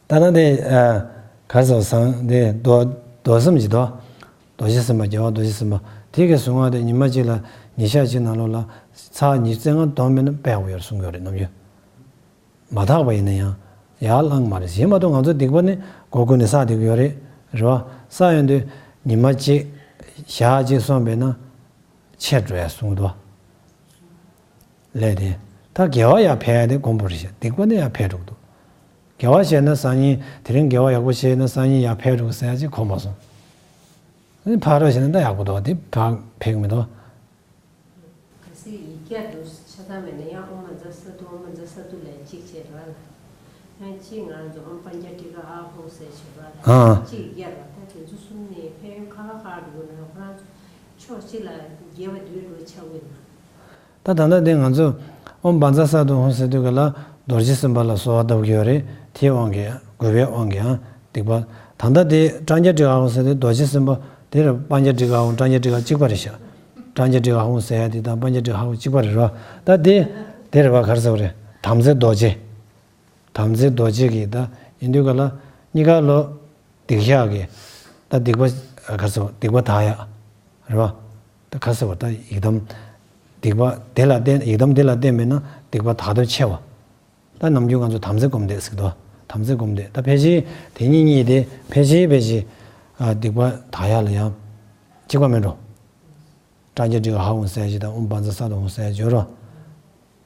ད་ནང་དེ། ཨ། ག་རེ་ཟེར་བ་སང་དེ་རྡོ་རྡོ་སེམས་ཀྱི་རྡོ། རྡོ་རྗེ་སེམས་དཔའ་རྒྱལ་བ་རྡོ་རྗེ་སེམས་དཔའ་དེ་གི་གཟུངས་སྔགས་དེ་ཉི་མ་གཅིག་ལ་ཉིན་ཞག་གཅིག་ནང་ལོགས་ལ་ཚར་ཉི་ཤུ་རྩ་ལྔ་བསྡོམས་པས་ན་དཔེ་ཡག་པོ་ཡོད་རེད་གསུང་གི་ཡོད་རེད་ནམ་རྒྱུན། མ་དག་པ་ཡིན་ན་ཡང་ཡར་ལངས་མ་རེད། ཡིན་མ་གཏོགས་ང་ཚོ་སྡིག་པ་ནི་སྒོ་ཀུན་ནས་བསགས་བསྡད་ཀྱི་ཡོད་རེད། རེད་བ། བསགས་ཡོང་དུས་ཉི་མ་གཅིག་ཞག་གཅིག་སོང་བས་ན་ཆེར་འགྲོ་ཡ་གསུང་གི་འདུག་བ། ལས་དེ། ད་དགེ་བ་ཡར་འཕེལ་ཡ་དེ་དཀོན་པོ་རེད་ཤག་སྡིག་པ་ནི་ཡར་འཕེལ་འགྲོ་གི་འདུག་དགེ་བ་བྱས་ན་སང་ཉིན་དེ་རིང་དགེ་བ་ཡག་པོ་བྱས་ན་སང་ཉིན་ཡར་འཕེལ་འགྲོ་གི་ཟེར་ཡ་ཅིག་གོ་མ་སོང་། ཨ་ནི་ཕར་རོགས་བྱས་ན་ད་ཡག་པོ་འདུག་དེ་ཕར་འཕེལ་གི་མི་འདུག་གལ་སྲིད་ཡིག་བརྒྱ་འདུག་ཆ་ཚང་མེད་ན་ཡང་ཨོཾ་མཉྫ་སཏྭ་ཨོཾ་མཉྫ་སཏྭ་ལས་གཅིག་བྱས་ར་ལ། ཡང་གཅིག་ང་རང་ཚོ་ཨོཾ་པཉྩ་ཏྲི་ཀ་ཨཱཿཧཱུྃ་ཟེར་བྱས་ར་ལ། ཨ། གཅིག་ཡིག་བརྒྱ་ར། ད་དེ་ཚོ་གསུམ་ནས་ཕན་ཡོན་ག་ལ་ག་ར་འདུག་ན་ཁོ་རང་ཚོ་ཕྱོགས་གཅིག་ལ་རྒྱས་པ་འདུག་འགྲོ་ཆགས་འོས་ན། ད་ད་ལྟ་དེ་ང་ཚོ་ཨོཾ་བཛྲ་སཏྭ་ཧཱུྃ་ཟེར་དུས་ག་ལ་རྡོ་རྗེ་སེམས་དཔའ་ལ་གསོལ་བ་བཏབ་ཀྱི་ཡོད་རེད། དེའི་དབང་གིས་གུས་པའི་དབང་གིས་ཨང་སྡིག་པ། ད་ལྟ་དེ་པྲཛྙཱ་ཏྲི་ཀ་ཨཱཿཧཱུྃ་ཟེར་དུས་རྡོ་རྗེ་སེམས་དཔའ་དེ་ར་པཉྩ་ཏྲི་ཀ་ཨཱཿཧཱུྃ་པྲཛྙཱ་ཏྲི་ཀ་གཅིག་པ་རེད་ཤག་པྲཛྙཱ་ཏྲི་ཀ་ཨཱཿཧཱུྃ་ཟེར་ཡ་དེ་དང་པཉྩ་ཏྲི་ཀ་ཨཱཿཧཱུྃ་གཅིག་པ་རེད་རོ། ད་དེ་དེ་རེད་བ། ག་རེ་ཟེར་བ་རེད། དམ་རྫས་རྡོ་རྗེ། དམ་རྫས་རྡོ་རྗེ་གི་ད་ཡིན་དུས་ག་ལ་གཉིས་ཀ་ལོ། སྡིག་བཤགས་ཀྱི། ད་སྡིག་པ། ག་རེ་ཟེར་བ། སྡིག་པ་དག་ཡ། རེད་བ། ད་ག་རེ་ཟེར་བ། ད་ཡི་དམ། སྡིག་པ་དེ་ལ་བརྟེན། ཡི་དམ་དེ་ལ་བརྟེན་པས་ན་སྡིག་པ་དག་ཐབས་ཆེ་བ། ད་ནམ་རྒྱུན་ང་ཚོ་དམ་རྫས་སྒོམ་བཟླས་ཟེར་གི་འདུག་དམ་རྫས་སྒོམ་བཟླས། ད་ཕལ་ཆེར་དེ་གཉིས་གཉིས་དེ་ཕལ་ཆེར་ཕལ་ཆེར། ཨ། སྡིག་པ་དག་ཡ་ལ་ཡང་གཅིག་པ་མིན་འགྲོ། པྲཛྙཱ་ཏྲི་ཀ་ཨཱཿཧཱུྃ་ཟེར་ཡ་ཅིག་དང་ཨོཾ་བཛྲ་སཏྭ་ཧཱུྃ་ཟེར་ཡ་ཅིག་ཡོད་རོ།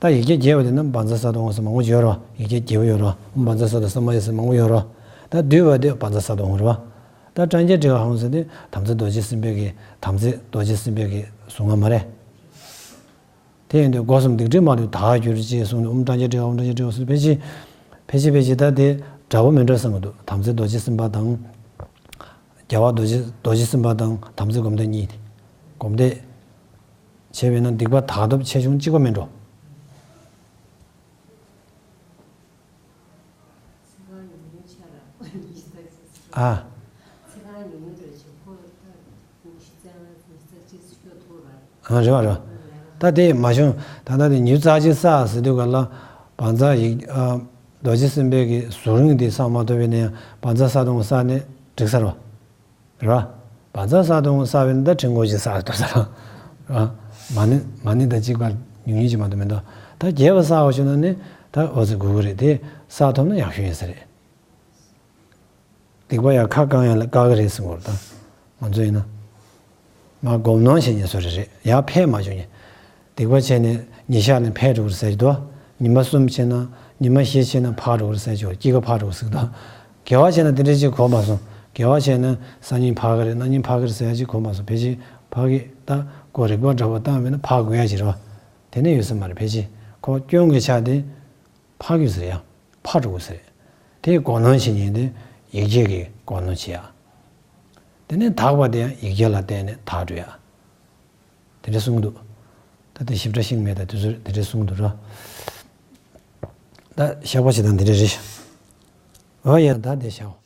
ད་ཡིག་བརྒྱ་རྒྱས་པ་དེ་ན་བཛྲ་སཏྭ་ཧཱུྃ་ཟེར་མང་པོ་ཡོད་རོ། ཡིག་བརྒྱ་རྒྱས་པ་ཡོད་རོ། ཨོཾ་བཛྲ་སཏྭ་ས་མ་ཡ་ཟེར་མང་པོ་ཡོད་རོ། ད་བསྡུས་པ་དེ་བཛྲ་སཏྭ་ཧཱུྃ་རེད་བ། ད་པྲཛྙཱ་ཏྲི་ཀ་ཨཱཿཧཱུྃ་ཟེར་དེ་དམ་རྫས་རྡོ་རྗེ་སེམས་དཔའི་གི། དམ་རྫས་རྡོ་རྗེ་སེམས་དཔའི་གི་གཟུངས་སྔགས་མ་རེད། དེ་ཡིན་དུས་སྒོ་གསུམ་སྡིག་སྒྲིབ་མ་ལུས་དག་གྱུར་ཅིག་གསུངས་ནས་ཨོཾ་པྲཛྙཱ་ཏྲི་ཀ་ཨཱཿཧཱུྃ་པྲཛྙཱ་ཏྲི་ཀ་ཨཱཿཧཱུྃ་ཟེར། ཕལ་ཆེར་ཕལ་ཆེར་ཕལ་ཆེར་ད་དེ་འདྲ་པོ་མི་འདྲ་བསམ་གི་འདུག་དམ་རྫས་རྡོ་རྗེ་སེམས་དཔའ་དང་། རྒྱལ་བ་རྡོ་རྗེ་རྡོ་རྗེ་སེམས་དཔའ་དང་དམ་རྫས་སྒོམ་བཟླས་གཉིས་དེ། སྒོམ་བཟླས་བྱས་པས་ན་སྡིག་པ་དག་ཐབས་ཆེ་ཆུང་གཅིག་པ་མིན་འགྲོ། ཚེ་གང་ཉུང་ཉུང་ཆ་ར་ཉི་ཤུ་རྩ་གཅིག་ཨ། ཚེ་གང་ཉུང་ཉུང་རེད་ཆེ་ཁོ་ད་ཉི་ཤུ་རྩ་ལྔ་ཉི་ཤུ་རྩ་གཅིག་སྐྱོ་ཐུབ་ར། ཨ། རེད་བ་རེད་བ། ད་དེ་མ་བྱུང་། ད་ལྟ་དེ་ཉི་ཤུ་རྩ་གཅིག་བསགས་ཟེར་དུས་ག་ལ་བཛྲ་ཡིག་ཨ། རྡོ་རྗེ་སེམས་དཔའི་གི་གཟུངས་རིང་དེ་བསགས་མ་ཐུབ་པས་ན་ཡང་བཛྲ་སཏྭ་ཧཱུྃ་བསགས་ནས་འགྲིག་ས་རེད་བ། རེད་བ། བཛྲ་སཏྭ་ཧཱུྃ་བསགས་པས་ན་ད་ཕྲེང་སྐོར་ཅིག་བསགས་ཐུབ་ས་རེད་བ། མ་ཎི་མ་ཎི་དང་གཅིག་པ་ཉུང་ཉུང་ཅིག་མ་གཏོགས་མི་འདུག་ད་རྒྱས་པ་བསགས་པ་བྱུང་ན་ནི། ད་འོ་ཙི་དགོས་ཀྱི་རེད། དེ་བསགས་ཐུབ་ན་ཡག་ཤོས་ཡིན་ས་རེད། སྡིག་པ་ཡང་ཁ་བསྐང་ཡག་ལ་དཀའ་གི་རེད་ཟེར་གོ་རེད། ད་ང་ཚོ་ཡིན་ན་མར་སྒོམ་གནོན་བྱེད་མཁན་བཟོ་འདྲ་རེད། ཡར་འཕེལ་མ་བྱུང་མཁན། སྡིག་པ་བྱས་ནས་ཉིན་ཞག་ནས་འཕེལ་འགྲོ་གི་རེད་ཟེར་གྱི་འདུག་ཉི་མ་གསུམ་བྱས་ན་ཉི་མ་བཞི་བྱས་ན་འཕར་འགྲོ་གི་རེད་ཟེར་གྱི་འདུག་སྐྱེ་རྒ་འཕར་འགྲོ་གི་ཟེར་གྱི་འདུག་དགེ་བ་བྱས་ན་དེ་འདྲ་ཅིག་གོ་མ་སོང་། དགེ་བ་བྱས་ན་སང་ཉིན་འཕར་གི་རེད། གནངས་ཉིན་འཕར་གི་རེད་ཟེར་ཡག་ཅིག་གོ་མ་སོང་། ཕལ་ཆེར་འཕར་གི། ད་ཁོ་རིག་པ་འདྲ་པོ་བཏང་བ་ཡིན་ན་འཕར་དགོས་ཡག་ཅིག་རེད་པ། དེ་ནས་ཡོད་ས་མ་རེད། ཕལ་ཆེར་ཁོ་སྐྱོན་གྱི་ཆ་དེ་འཕར་གྱི་ཟེར་ཡ། འཕར་འགྲོ་གི་ཟེར། དེ་སྒོམ་གནོན་བྱེད་མཁན་དེ་ཡིག་བརྒྱ་གིས་སྒོམ་གནོན་བྱེད་ཡ། དེ་ནས་དག་པ་དེ་ཡང་ཡིག་བརྒྱ་ལ་བརྟེན་ནས་དག་འགྲོ་ཡ། དེ་འདྲ་གསུངས་འདུག་ད་དེ་ཞིབ་ཕྲ་ཤེས་མེད། ད་དེ་ཚོ་དེ་འདྲ་གསུངས་འདུག་ར། ད་བཤགས་པ་བྱེད་སྟངས་དེ་འདྲ་རེད། འོ་ཡ། ད་དེ་བཤགས།